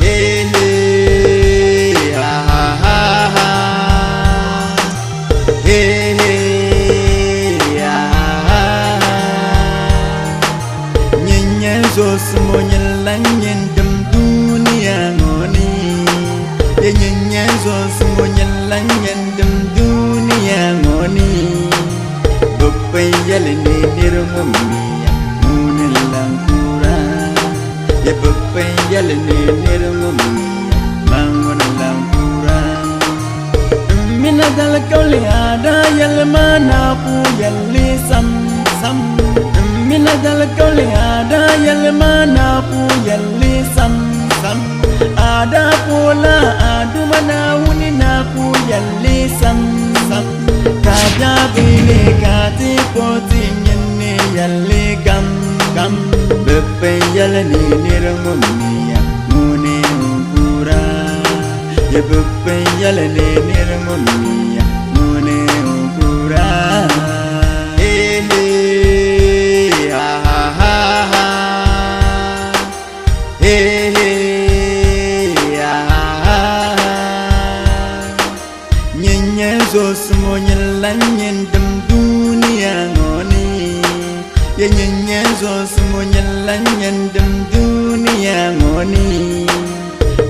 Hey, hey, ha, ha, ha, ha. Hey, hey, ha, ha, ha. Nyin nyɛ zoosimo nyin lan nyɛ dim dunia ŋɔ ni. Ye nyin nyɛ zoosimo nyin lan nyɛ dim dunia ŋɔ ni. Bɛ pun yɛli ni nir ŋun miya ŋuni n-lan kuura. Ye bɛ pun yɛli ni nir ŋun miya man ŋuni n-lan kuura. M mina dalikawli a daa yɛli ma na ku yɛli sam sam. Mina jalkawli ada yɛlima na ku yɛlli sam sam ada kola aduma na wuni na ku yɛlli sam sam ka jaabili ka ti poti nyini yɛlli gam gam bɛ pɛn yɛli ni niri ŋun miya ŋuni n-kura ye bɛ pɛn yɛli ni niri ŋun miya ŋuni n-kura. Hey, hey, ha, ha, ha, ha. Hey, hey, ha, ha, ha, ha. Nyin zo sumo nyin lan nyin dim dunia ngoni. Ye nyin zo sumo nyin lan nyin dim dunia ngoni.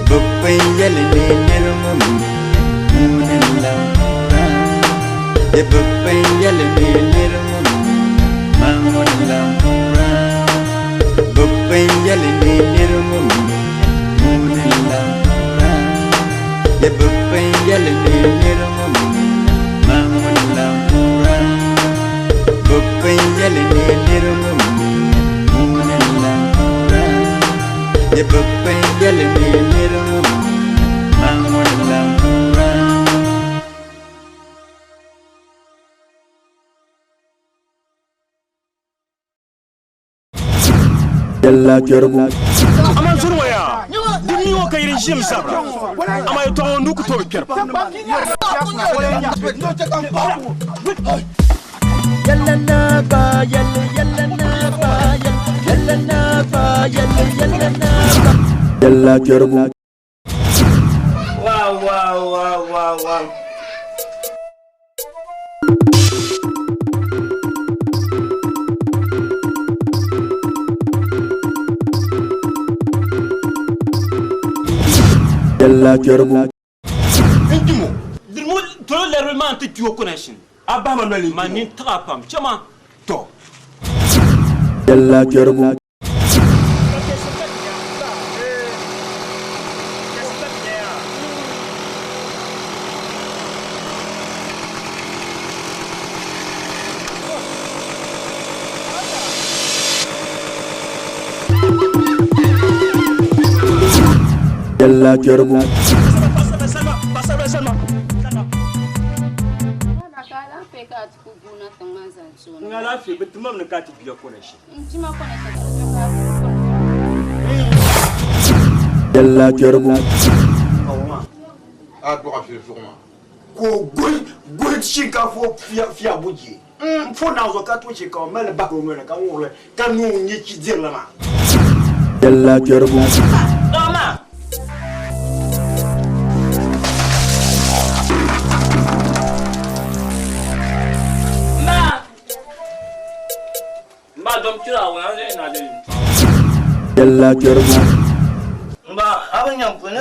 Bupin yeli ni nir mum munin lamura. Ye bupin yeli ni nir mum mangun lamura. Bupin yeli ni nir mum munin lamura. Ye bupin yeli ni nir mum mangun lamura. Bupin yeli ni nir mum munin lamura. Ye bupin yeli ni nir mum mangun lamura. Yalla kɛrigu. Ama zuri ŋɔ yaa di mi ŋɔ ka yiri ʒim zabira ama yɛtɔɣa ŋɔ nuu ku tooi kpɛri. Yalla na ba yalla yalla na ba yalla na ba yalla yalla na ba. Yalla kɛrigu. Wow, wow, wow, wow, wow. Yalla kɛrigu. Ndimo, dirimo tolo lɛribi maa ti tuo connection. A bahi ma noli ma nin taɣa pam chama to. Yalla kɛrigu. Yalla kɛrigu. N alaafee bi timam ni ka ti bia connection. Yalla kɛrigu. A dɔgɔ fili zuɣu maa. Ka o guhi guhi shinkafo fiya bujie n fo naanzuwa ka tooi che ka o mali bahi o noli ka wuɣili ka niŋ o nyɛ chi dirili maa. Yalla kɛrigu. Yalla kɛrigu. Mba, abin yan ku ne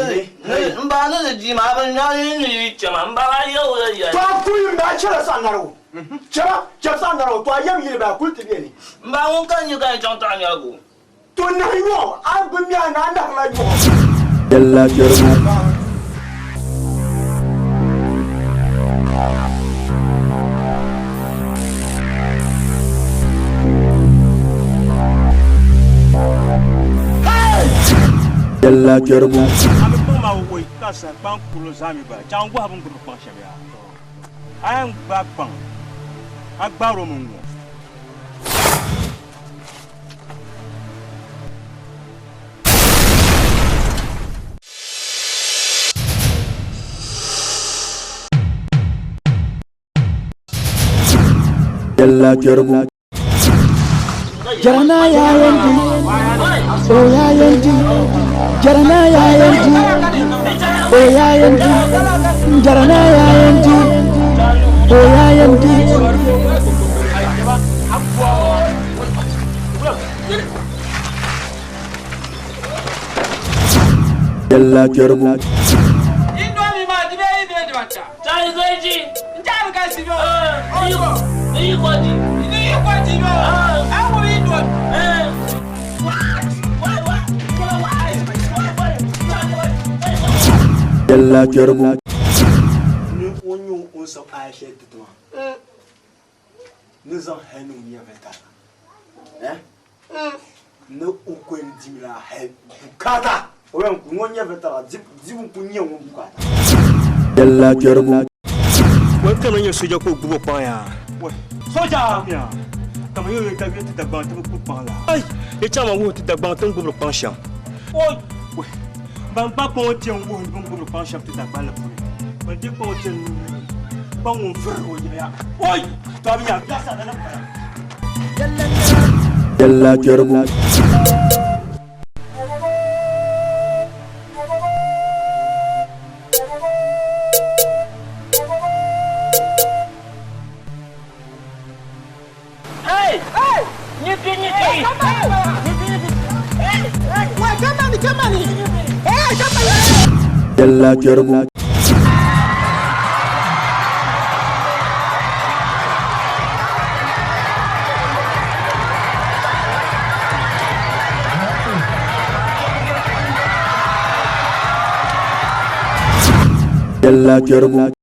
mba ne de ji ma abin na ni ni chama mba ba yo ya. To a kuyi mba chɛla sa naro chɛba chɛba sa naro to a yɛm yili ba kuli ti bɛ ni. Mba ŋun ka nyi ka chang ta nya go. To nahi nyɔɣu a bi mi a na a nahila nyɔɣu. Yalla kɛrigu. Yalla kɛrigu. A mi kpaŋ maa woi ka sa kpaŋ kurili zaa mi gba chaŋ gɔhi bin gbubi kpaŋ shɛm yaa. A yɛn gbaai kpaŋ a gbaari o mi ŋ-ŋɔ. Yalla kɛrigu. Jarana ya yandi, oh ya yandi, Jarana ya yandi, oh ya yandi, Jarana ya yandi, oh ya yandi. Yalla kɛrigu. Indomie ma di bɛ yi bɛ di ma ca. Cari zai ji. N cari ka si bɛ o. Ni yi ko di. Ni yi ko di bɛ o. An ko indomie. Yalla kɛrigu. Ni o nyɛ o ni sab aya shɛli ti ti maa ni zaŋ hali ni o nyɛvili tariga. Ni o ko yɛn dimla hali bukaata o yɛn ku ŋɔ nyɛ tara dibu n ku nyɛ ŋun bukaata. Yɛla kpɛrigu. Wai kama nyɛ soja ka o gbubi o kpaŋ yaa. Soja! Kama yɛ yɛ ti Dagbaŋ ti bi gbubi kpaŋ la. Ai! Di chama wuhi ti Dagbaŋ ti ni gbubiri kpaŋ shɛm. Oi! Ban gba kpaŋ o ti yɛn wuhi bɛ ni gbubiri kpaŋ shɛm ti Dagbaŋ la puuni. Ban di kpaŋ o ti yɛn kpaŋ ŋun vuri o yiŋa. Oi! To a bi nya biɛɣu lala m-bala. Yɛla kpɛrigu. Hey! Hey! Nyipi, nyipi! Hey! Hey! Wait, come on, come on! Hey, come on! Yɛla kpɛrigu. Yɛla kpɛrigu.